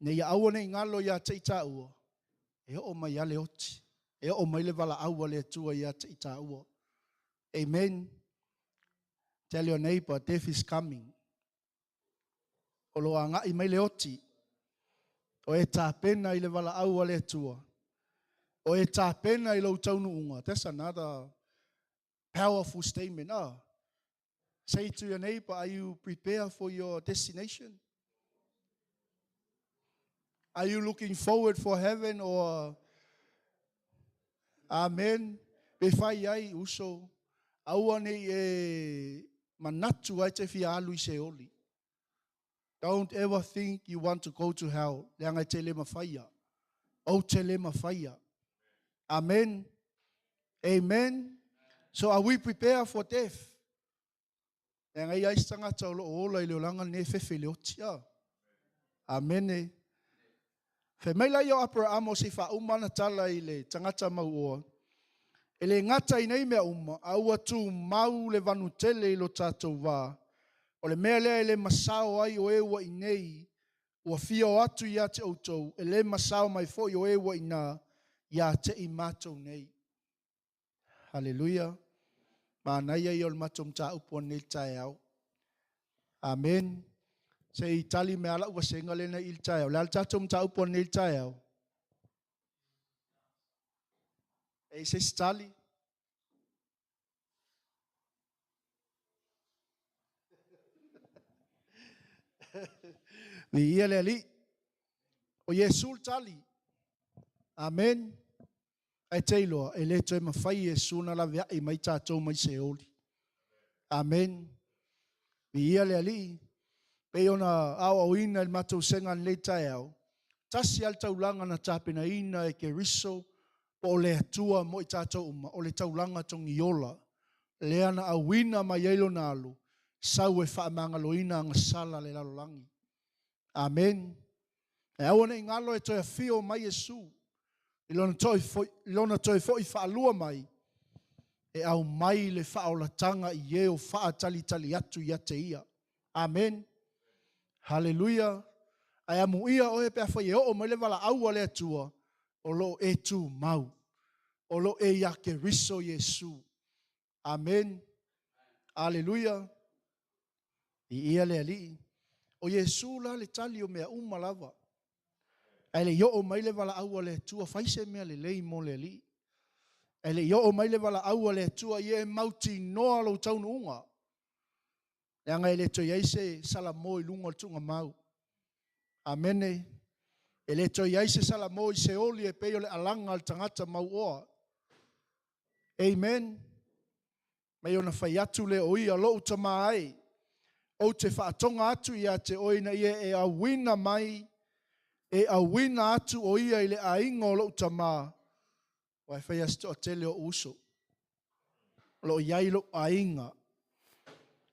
Ne i aua ne i galo iā te i tāua, e oo mai lava le oti, e oo mai le valaau a le Atua iā te i tāua. Amen. Tell your neighbor, death is coming. O lo agai mai le oti. O e tapena i le valaau a le Atua. O e tapena i lou taunuuga. That's another powerful statement. Ah, say to your neighbor, are you prepared for your destination? Are you looking forward for heaven or Amen. Pe fai ai uso aua nei e manatu ai te fia alu i Seoli. Don't ever think you want to go to hell. Leaga e te le mafaia. Ou te le mafaia. Amen. Amen. So are we prepared for death? Leaga ia isi tagata o lo o ola i le olaga lenei e fefe i le oti. Ah. Amene. Fai mai laia o Aperaamo se i faauma ana tala i le tagata mauoa, E le gata i nei mea uma, a ua tumau le vanu tele i lo tatou va. O le mea lea e le masao ai o e ua i inei, ua fia o atu ia te outou, e le masao mai foi o e ua i ina ia te i matou nei. Haleluia. Manaia ia o le matou mataupu ananei i le taeao. Amen. Se i tali mai lava lau vasega lea na i i le taeao. O le a le tatou mataupu ananei i le taeao? E i se isi tali? Viia le Alii. O Iesu le tali. Amen. Ae te iloa, e le toe mafai e Iesu ona laveai mai tatou mai Seoli. Amen. Viia le Alii. Pei ona aoaoina i le matou sega i lenei taeao, tasi lava le taulaga na tapenaina e Keriso po o le Atua mo i tatou uma, o le taulaga togiola, lea na auina mai ai Lona alo, sau e faamagaloina agasala le lalolagi. Amen. E aua ne i galo e toe afio mai Iesu i lona toe foi, lona toe foi faalua mai, e aumai le faaolataga i e o faatalitali atu ia te ia. Amen. Haleluia. Ae amuia oe pe afai e oo mai le valaau a le Atua, o lo o e tumau. O lo o e ia Keriso Iesu. Amen. Aleluia. Viia le Alii. O Iesu la le tali o mea uma lava. Ae le i oo mai le valaau a le Atua, fai se mea lelei mo le Alii. Ae le i oo mai le valaau a le Atua, ia e mautinoa lou taunuuga. Leaga e le toe i ai se salamo i luga o le tuugamau. Amene. E le toe i ai se salamo i Seoli e pei o le alaga a le tagata mauoa. Amen. Mai ona fai atu lea o ia, Lou tama ai, ou te faatoga atu ia te oe ina ia e auina mai, e auina atu o ia i le aiga o lou tama, aua e fai lava si toatele o ou uso. O lo o i ai lou aiga.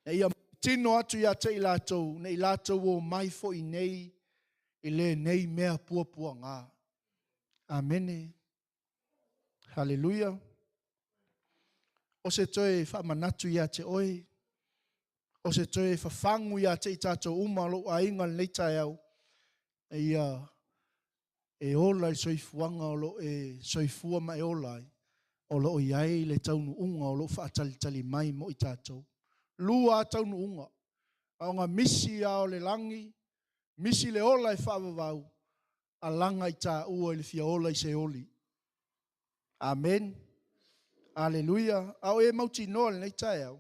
Ina ia tino atu ia te i latou, ne i latou o mai foi nei i lenei mea puapuaga. Amene. Haleluia. O se toe faamanatu ia te oe, o se toe fafagu ia te i tatou uma lou aiga lenei taeao, ia e ola i le soifuaga o lo o e soifua ma e ola ai, o lo o i ai le taunuuga o lo o faatalitali mai mo i tatou. Lua taunuuga, a o ga misi a o le lagi, misi le ola e faavavau, alaga i taua i le fia ola i Seoli. Amen. Aleluia. A o e mautinoa lenei taeao,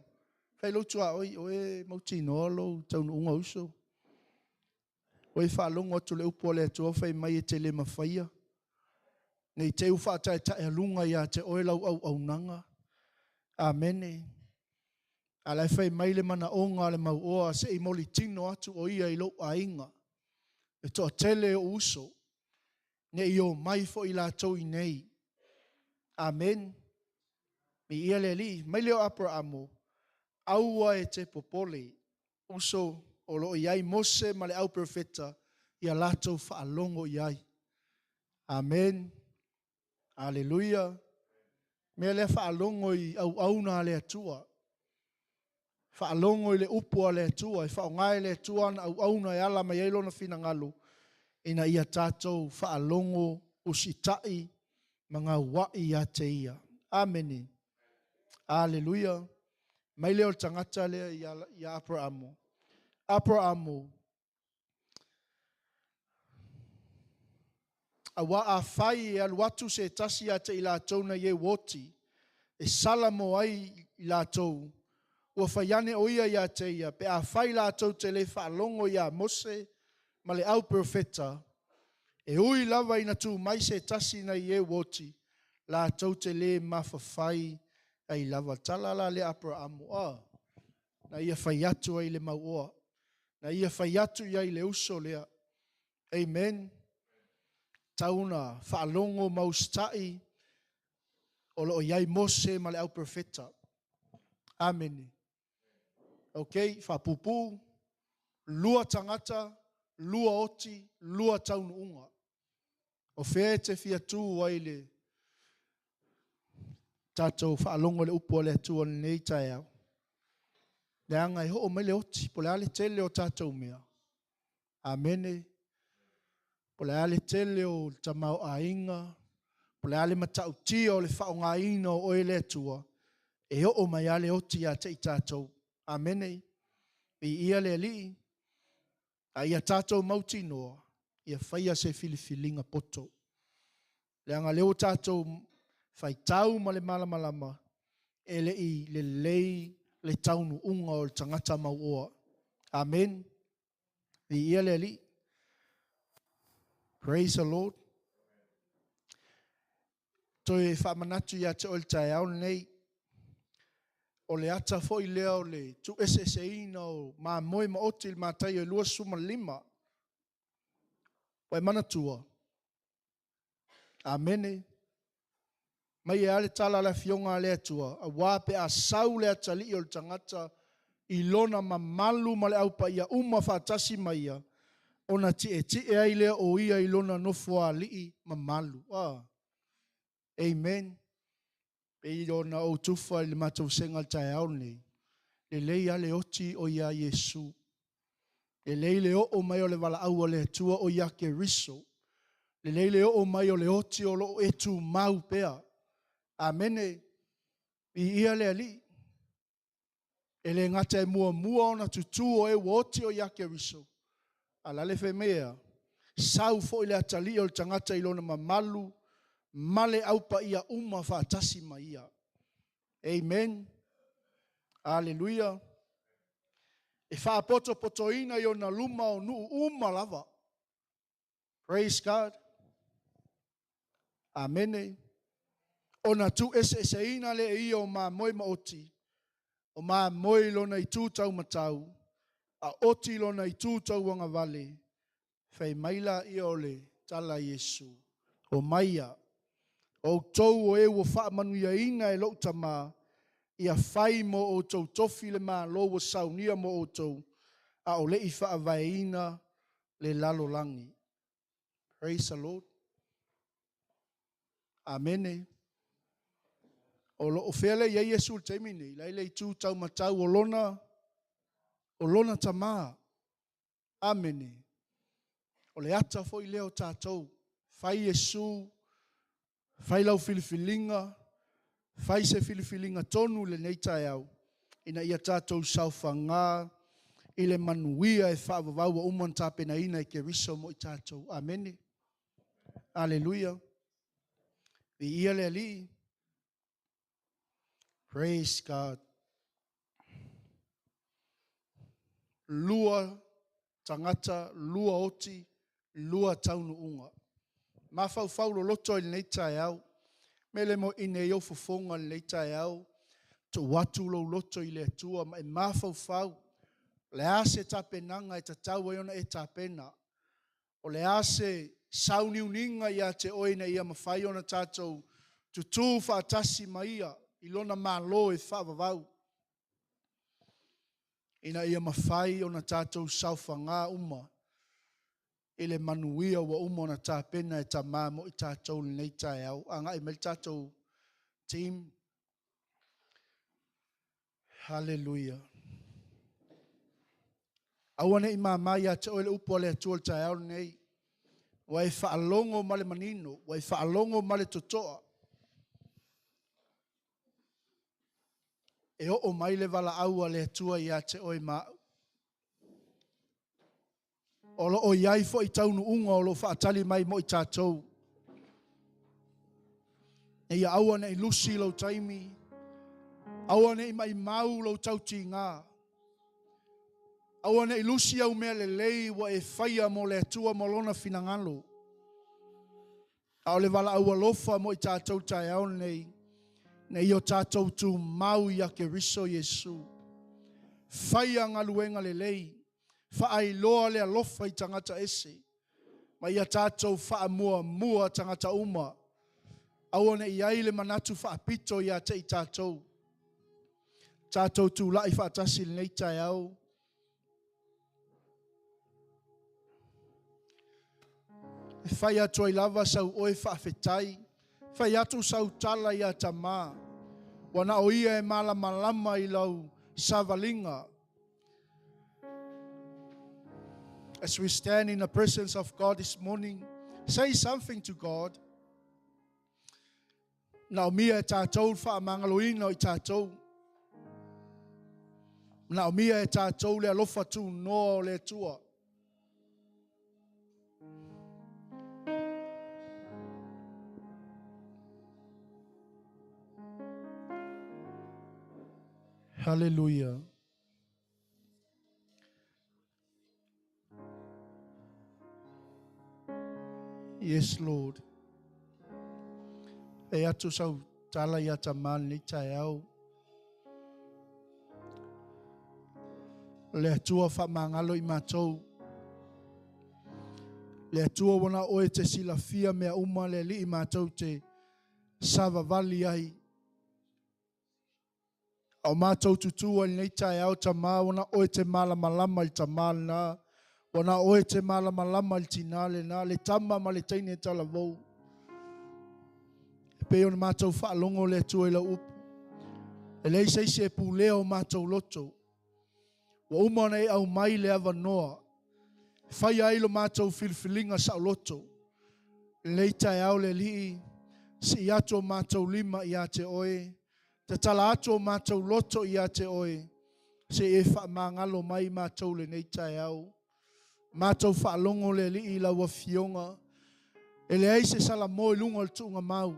fai lou tuaoi, o e mautinoa lou taunuuga uso. O e faalogo atu le upu a le Atua fai mai e te le mafaia. Nei te u faataetaealuga ia te oe lau auaunaga. Amene. A la e fai mai le manaoga a le mauoa se i molitino atu o ia i lou aiga. E toatele o uso. Ne i o mai foi latou i nei. Amen. Viia le Alii. Mai lea o Aperaamo, aua e te popole, uso o lo o i ai Mose ma le au perofeta ia latou faalogo i ai. Amen. Aleluia. Mea lea faalogo i auauna a le Atua. Faalogo i le upu a le Atua, e faaaoga e le Atua ana auauna e ala mai ai Lona finagalo, ina ia tatou faalogo, usitai ma gauai ia te Ia. Amene. Aleluia. Mai lea o le tagata lea ia, ia Aperamo. Aperamo, Auā afai e alu atu se tasi ia te i latou na i e oti, e sala mo ai i latou, ua fai ane o ia ia te ia, pe afai latou te le faalogo iā Mose ma le au perofeta, e ui lava ina tu mai se tasi na i e oti, latou te le mafafai ai lava. Tala la le Aperamo, a, na ia fai atu ai le mauoa, na ia fai atu i ai le uso lea. Amen. Tau na faalogo ma usita'i o lo o i ai Mose ma le au perofeta. Amene. Ok, faapuupuu, lua tagata, lua oti, lua taunuuga. O fea e te fia tu ai le tatou faalogo i le upu a le Atua i lenei taeao? Leaga e oo mai le oti, po o le a le tele o tatou mea. Amene. Po o le a le tele o le tamaoaiga, po o le a le matautia o le faaaogaina o oe e le Atua, e oo mai lava le oti ia te i tatou. Amene. Viia le Alii, a ia tatou mautinoa, ia faia se filifiliga poto. Leaga o lea ua tatou faitau ma le malamalama, e le i lelei le taunuuga o le tagata mauoa. Amen. Viia le Alii. Praise the Lord. Toe faamanatu ia te oe le taeao lenei, o le ata foi lea o le tuueseeseina o mamoe maoti i le Mataio e 25. Ua e manatua? Amene. Mai e a le tala a le Afioga a le Atua, auā pe a sau le atalii o le tagata i lona mamalu ma le Au Paia uma faatasi ma ia, ona tietie ai lea o ia i lona nofoalii mamalu. Ah. Amen. Pei ona ou tufa i le matou vasega i le taeao lenei, lelei lava le oti o ia Iesu. Lelei le oo mai o le valaau a le Atua o ia Keriso. Lelei le oo mai o le oti o lo o e tumau pea. Amene. Viia le Alii. E le gata e muamua ona tutū o e ua oti o ia Keriso, a la le fai mai e a? Sau foi le atalii o le tagata i lona mamalu ma le Au Paia uma faatasi ma ia. Amen. Aleluia. E faapotopotoina i ona luma o nuu uma lava. Praise God. Amene. Ona tuueseeseina lea e ia o mamoe ma oti, o mamoe i lona itu taumatau, a oti i lona itu tauagavale, fai mai laia o le tala a Iesu, Omaia, outou o e ua faamanuiaina e lou Tama, ia fai mo outou tofi le Malo ua saunia mo outou, a o le i faavaeina le lalolagi. Praise the Lord. Amene. O lo o fea lea i ai Iesu i le taimi nei, la i le itu taumatau o lona, o lona Tama. Amene. O le ata foi lea o tatou. Fai Iesu, fai lau filifiliga, fai se filifiliga tonu i lenei taeao, ina ia tatou saofagā i le manuia e faavavau ua uma ona tapenaina e Keriso mo i tatou. Amene. Aleluia. Viia le Alii. Praise God. Lua tagata, lua oti, lua taunuuga. Mafaufau loloto i lenei taeao. Me le mo ine i ou fofoga i lenei taeao. Tuu atu lou loto i le Atua ma e mafaufau. O le a se tapenaga e tatau ai ona e tapena? O le a se sauniuniga ia te oe ina ia mafai ona tatou tutū faatasi ma ia i lona Malo e faavavau, ina ia mafai ona tatou saofagā uma i le manuia ua uma ona tapena e Tamā mo i tatou i lenei taeao. Agai mai le tatou team. Haleluia. Aua ne i mama ia te oe le upu a le Atua i le taeao lenei. Ua e faalogo ma le manino, ua e faalogo ma le totoa. E oo mai le valaau a le Atua ia te oe ma au. O loo i ai foi taunuuga o lo o faatali mai mo i tatou. E ia aua nei lusi lou taimi, aua nei maimau lou tautiga, aua nei lusi au mea lelei ua e faia mo le Atua ma lona finagalo. A o le valaau alofa mo i tatou taeao nei, ina ia o tatou tumau ia Keriso Iesu. Faia galuega lelei, faailoa le alofa i tagata ese, ma ia tatou faamuamua tagata uma. Aua ne i ai le manatu faapito ia te i tatou. Tatou tulai faatasi i lenei taeao. E fai atu ai lava sau oe faafetai, fai atu sau tala ia Tamā, ua na o ia e malamalama i lau savaliga. As we stand in the presence of God this morning, say something to God. Manaomia e tatou le faamagaloina o i tatou. Manaomia e tatou le alofa tunoa o le Atua. Hallelujah. Yes, Lord. E atu sau tala ia tamā lenei taeao. Le Atua faamagalo i matou. Le Atua ua na oe te silafia mea uma le Alii matou te savavali ai. A o matou tutū ai lenei taeao, Tamā, ua na oe te malamalama i le tamā lenā, ua na oe te malamalama i le tinā lenā, le tama ma le teine talavou. E pei ona matou faalogo le Atua i lau upu, e leai se isi e pulea o matou loto. Ua uma ona e aumai le avanoa e faia ai lo matou filifiliga saoloto. I lenei taeao le Alii, sii atu o matou lima ia te oe, tatala atu o matou loto ia te oe, se i e faamagalo mai matou lenei taeao. Matou faalogo le Alii i lau Afioga, e leai se salamo i luga o le tuugamau,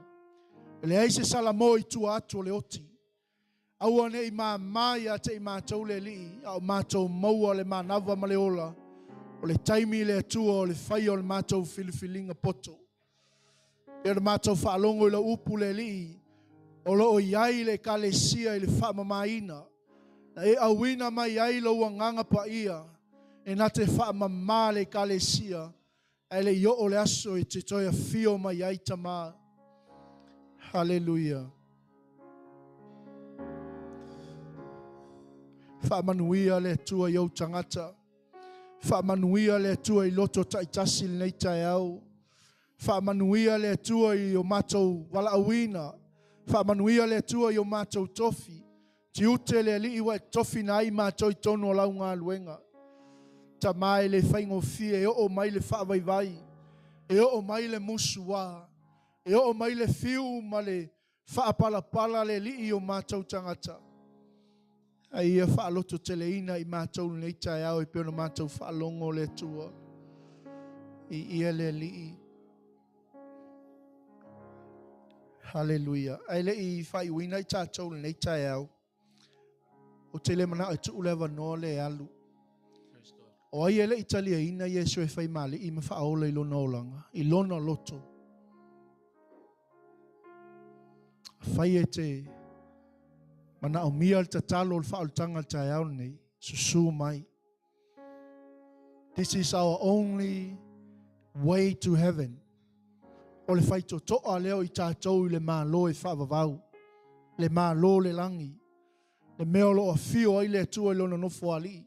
e leai se salamo i tua atu o le oti. Aua ne i māmā ia te i matou le Alii, a o matou maua le manava ma le ola, o le taimi le Atua o le faia o le matou filifiliga poto. E o le matou faalogo i lau upu le Alii, o lo o i ai le Ekalesia i le faamamaina, na e auina mai ai lou Agaga Paia, e na te faamama le Ekalesia, ae le i oo le aso e te toe afio mai ai Tamā. Haleluia. Faamanuia le Atua i ou tagata. Faamanuia le Atua i loto taitasi lenei taeao. Faamanuia le Atua i o matou valaauina. Faamanuia le Atua i o matou tofi. Tiute le Alii ua e tofina ai matou i totonu o lau galuega. Tamā e le faigofie e oo mai le faavaivai, e oo mai le musuā, e oo mai le fiu ma le faapalapala le Alii i o matou tagata. A ia faalototeleina i matou lenei taeao e pei ona matou faalogo le Atua. I ia le Alii. Haleluia. Ae le i faaiuina i tatou lenei taeao, ou te le manao e tuu le avanoa lea e alu. O ai e le i taliaina Iesu e fai ma Alii ma Faaola i lona olaga, i lona loto. Afai e te manaomia le tatalo o le faaolataga i le taeao lenei, susu mai. This is our only way to heaven. O le faitotoa lea o i tatou i le Malo e faavavau, le Malo o le lagi, le mea o lo o afio ai le Atua i lona nofoalii.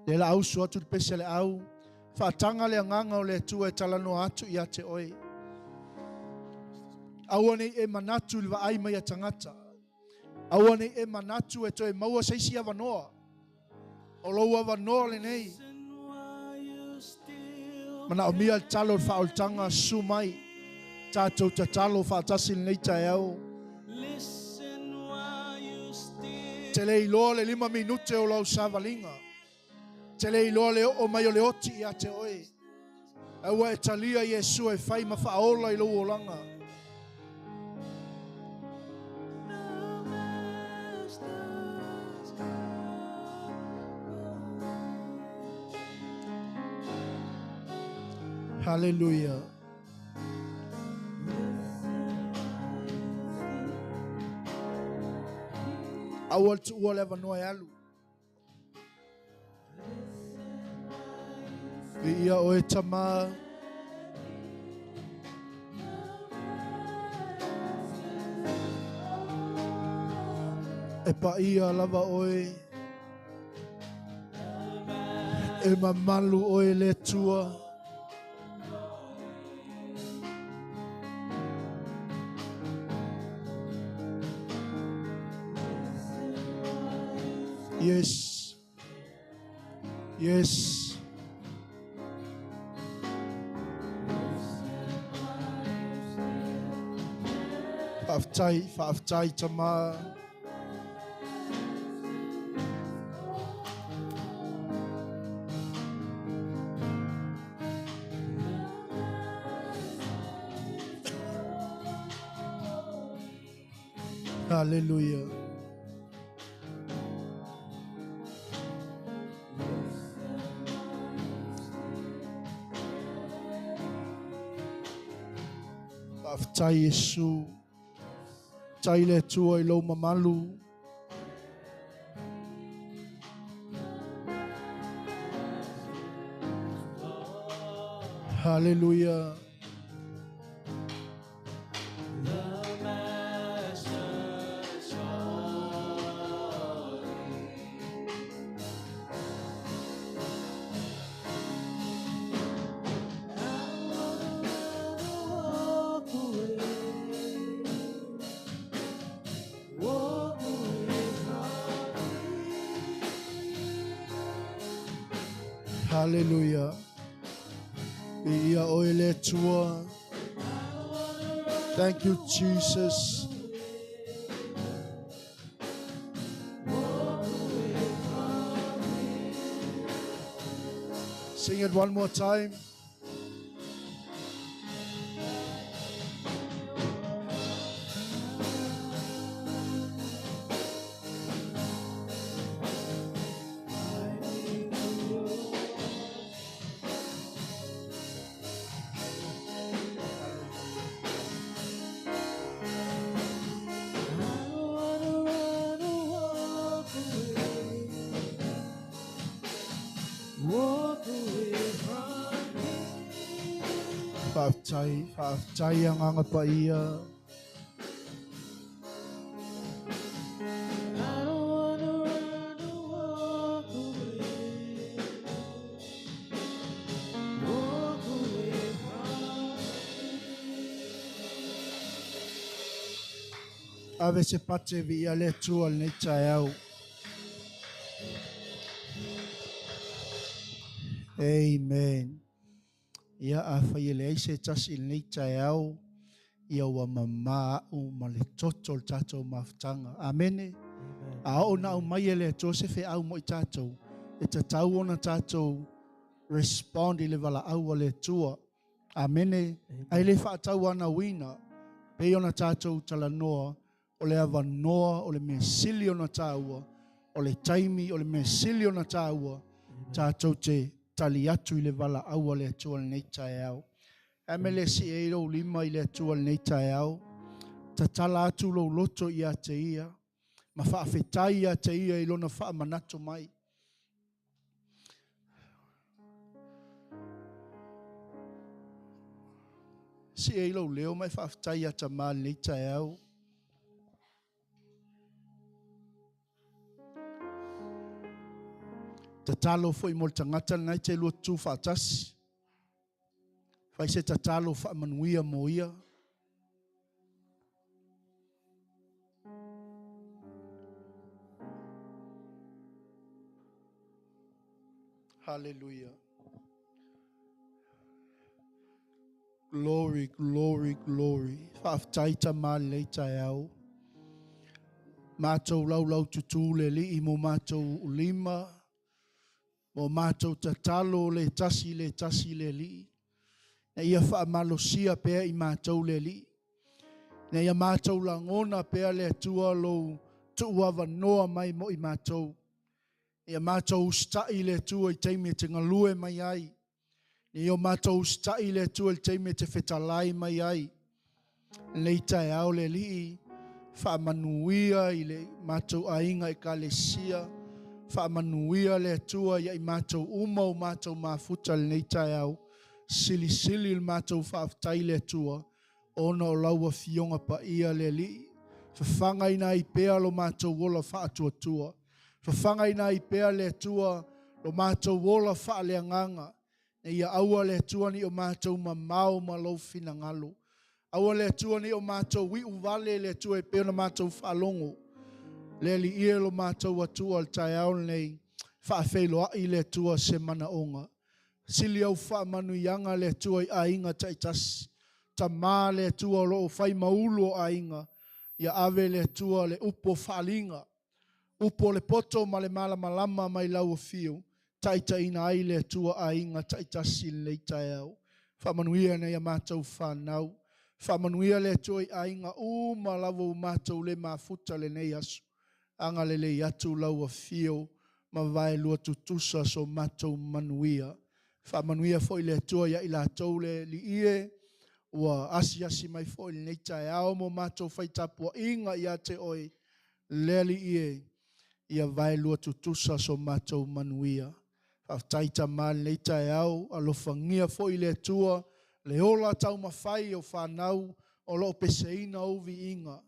Lea la ausu atu le pese a le au, faataga le agaga o le Atua e talanoa atu ia te oe. Aua ne i e manatu i le vaai mai a tagata. Aua ne i e manatu e toe maua se isi avanoa. O lou avanoa lenei. Manaomia le talo o le faaolataga, susu mai. Tatou tatalo faatasi lenei taeao. Te le iloa le 5 minute o lau savaliga. Te le iloa le oo mai o le oti ia te oe. Ae ua e talia Iesu e fai ma faaola i lou olaga. Hallelujah. Aua le tuua le avanoa e alu. Viia oe Tama. E paia lava oe. E mamalu oe le Atua. Yes. Yes. Faafetai, faafetai Tama. Hallelujah. Faafetai Iesu. Faafetai le Atua i lou mamalu. Hallelujah. Hallelujah. Viia oe le Atua. Thank you, Jesus. Sing it one more time. Faafetai, faafetai Agaga Paia. Ave se pate viia le Atua lenei taeao. Amen. Ia afai e leai se tasi i lenei taeao, ia ua mamā a'u ma le toto o le tatou mafutaga. Amene. A oo na aumai e le Atua se feau mo i tatou, e tatau ona tatou respond i le valaau a le Atua. Amene. Ae le faatauanauina, pei ona tatou talanoa, o le avanoa o le mea sili ona taua, o le taimi o le mea sili ona taua, tatou te tali atu i le valaau a le Atua lenei taeao. Ae me le sii ai lou lima i le Atua lenei taeao, tatala atu lou loto ia te ia, ma faafetai ia te ia i lona faamanatu mai. Sii ai lou leo ma e faafetai ia Tamā lenei taeao. Tatalo foi mo le tagata lena e te lua tutu faatasi. Fai se tatalo faamanuia mo ia. Hallelujah. Glory, glory, glory. Faafetai Tamā lenei taeao. Matou laulaututu le Alii mo matou lima, mo matou tatalo le tasi le tasi le Alii. Na ia faamalosia pea i matou le Alii. Na ia matou lagona pea le Atua lou tuuavanoa mai mo i matou. Ia matou usitai le Atua i taimi e te galue mai ai. Ia o matou usitai le Atua i le taimi e te fetalai mai ai. Lenei taeao le Alii, faamanuia i le matou aiga ekalesia, faamanuia le Atua ia i matou uma o matou mafuta lenei taeao. Silisili le matou faafetai le Atua, ona o lau Afioga Paia le Alii. Fafagaina ai pea lo matou ola faatuatua. Fafagaina ai pea le Atua lo matou ola faaleagaga. Ina ia aua le Atua ne i o matou mamao ma lou finagalo. Aua le Atua ne i o matou iu vale le Atua e pei ona matou faalogo. Le Alii e lo matou Atua i le taeao lenei, faafeiloai le Atua se manaoga. Sili au faamanuiaga le Atua i aiga taitasi. Tama le Atua o lo o fai ma ulu o aiga, ia ave le Atua le upu o faaaliga, upu o le poto ma le malamalama mai lau afio, taitaiina ai le Atua aiga taitasi i lenei taeao. Faamanuia nai a matou fanau. Faamanuia le Atua i aiga uma lava ua matou le mafuta lenei aso. Agalelei atu lau afio ma vaelua tutusa so matou manuia. Faamanuia foi le Atua ia i latou le Alii e ua asiasi mai foi i lenei taeao ma matou fai tapuaiga ia te oe, le Alii e, ia vaelua tutusa so matou manuia. Faafetai Tama i lenei taeao, alofagia foi le Atua, le ola taumafai o fanau o lo o peseina ou viiga.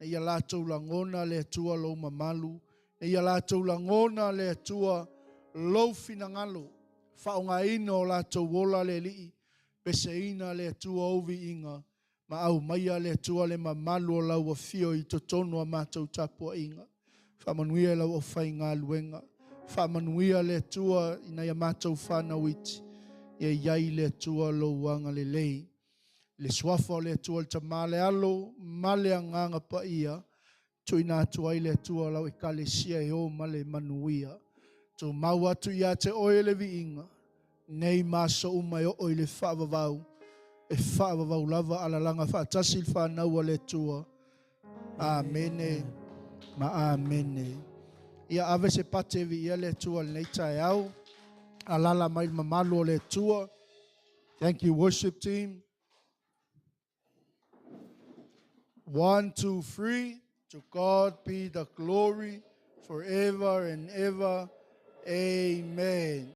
Ina ia latou lagona le Atua lou mamalu, ina ia latou lagona le Atua lou finagalo, faaaogaina o latou ola le Alii, peseina le Atua ou viiga, ma aumaia le Atua le mamalu o lau afio i totonu o a matou tapuaiga. Faamanuia i lau aufaigaluega, faamanuia le Atua i nai a matou fanau iti, ia i ai le Atua lou agalelei. I le suafa o le Atua le Tama le Alo ma le Agaga Paia, tuuina atu ai le Atua lau ekalesia e o ma le manuia. Tumau atu ia te oe le viiga, nei ma aso uma e oo i le faavavau, e faavavau lava alalaga faatasi le fanau a le Atua. Amene ma amene. Ia ave se pate e viia le Atua i lenei taeao. Alala mai le mamalu o le Atua. Thank you, worship team. 1, 2, 3. To God be the glory forever and ever. Amen.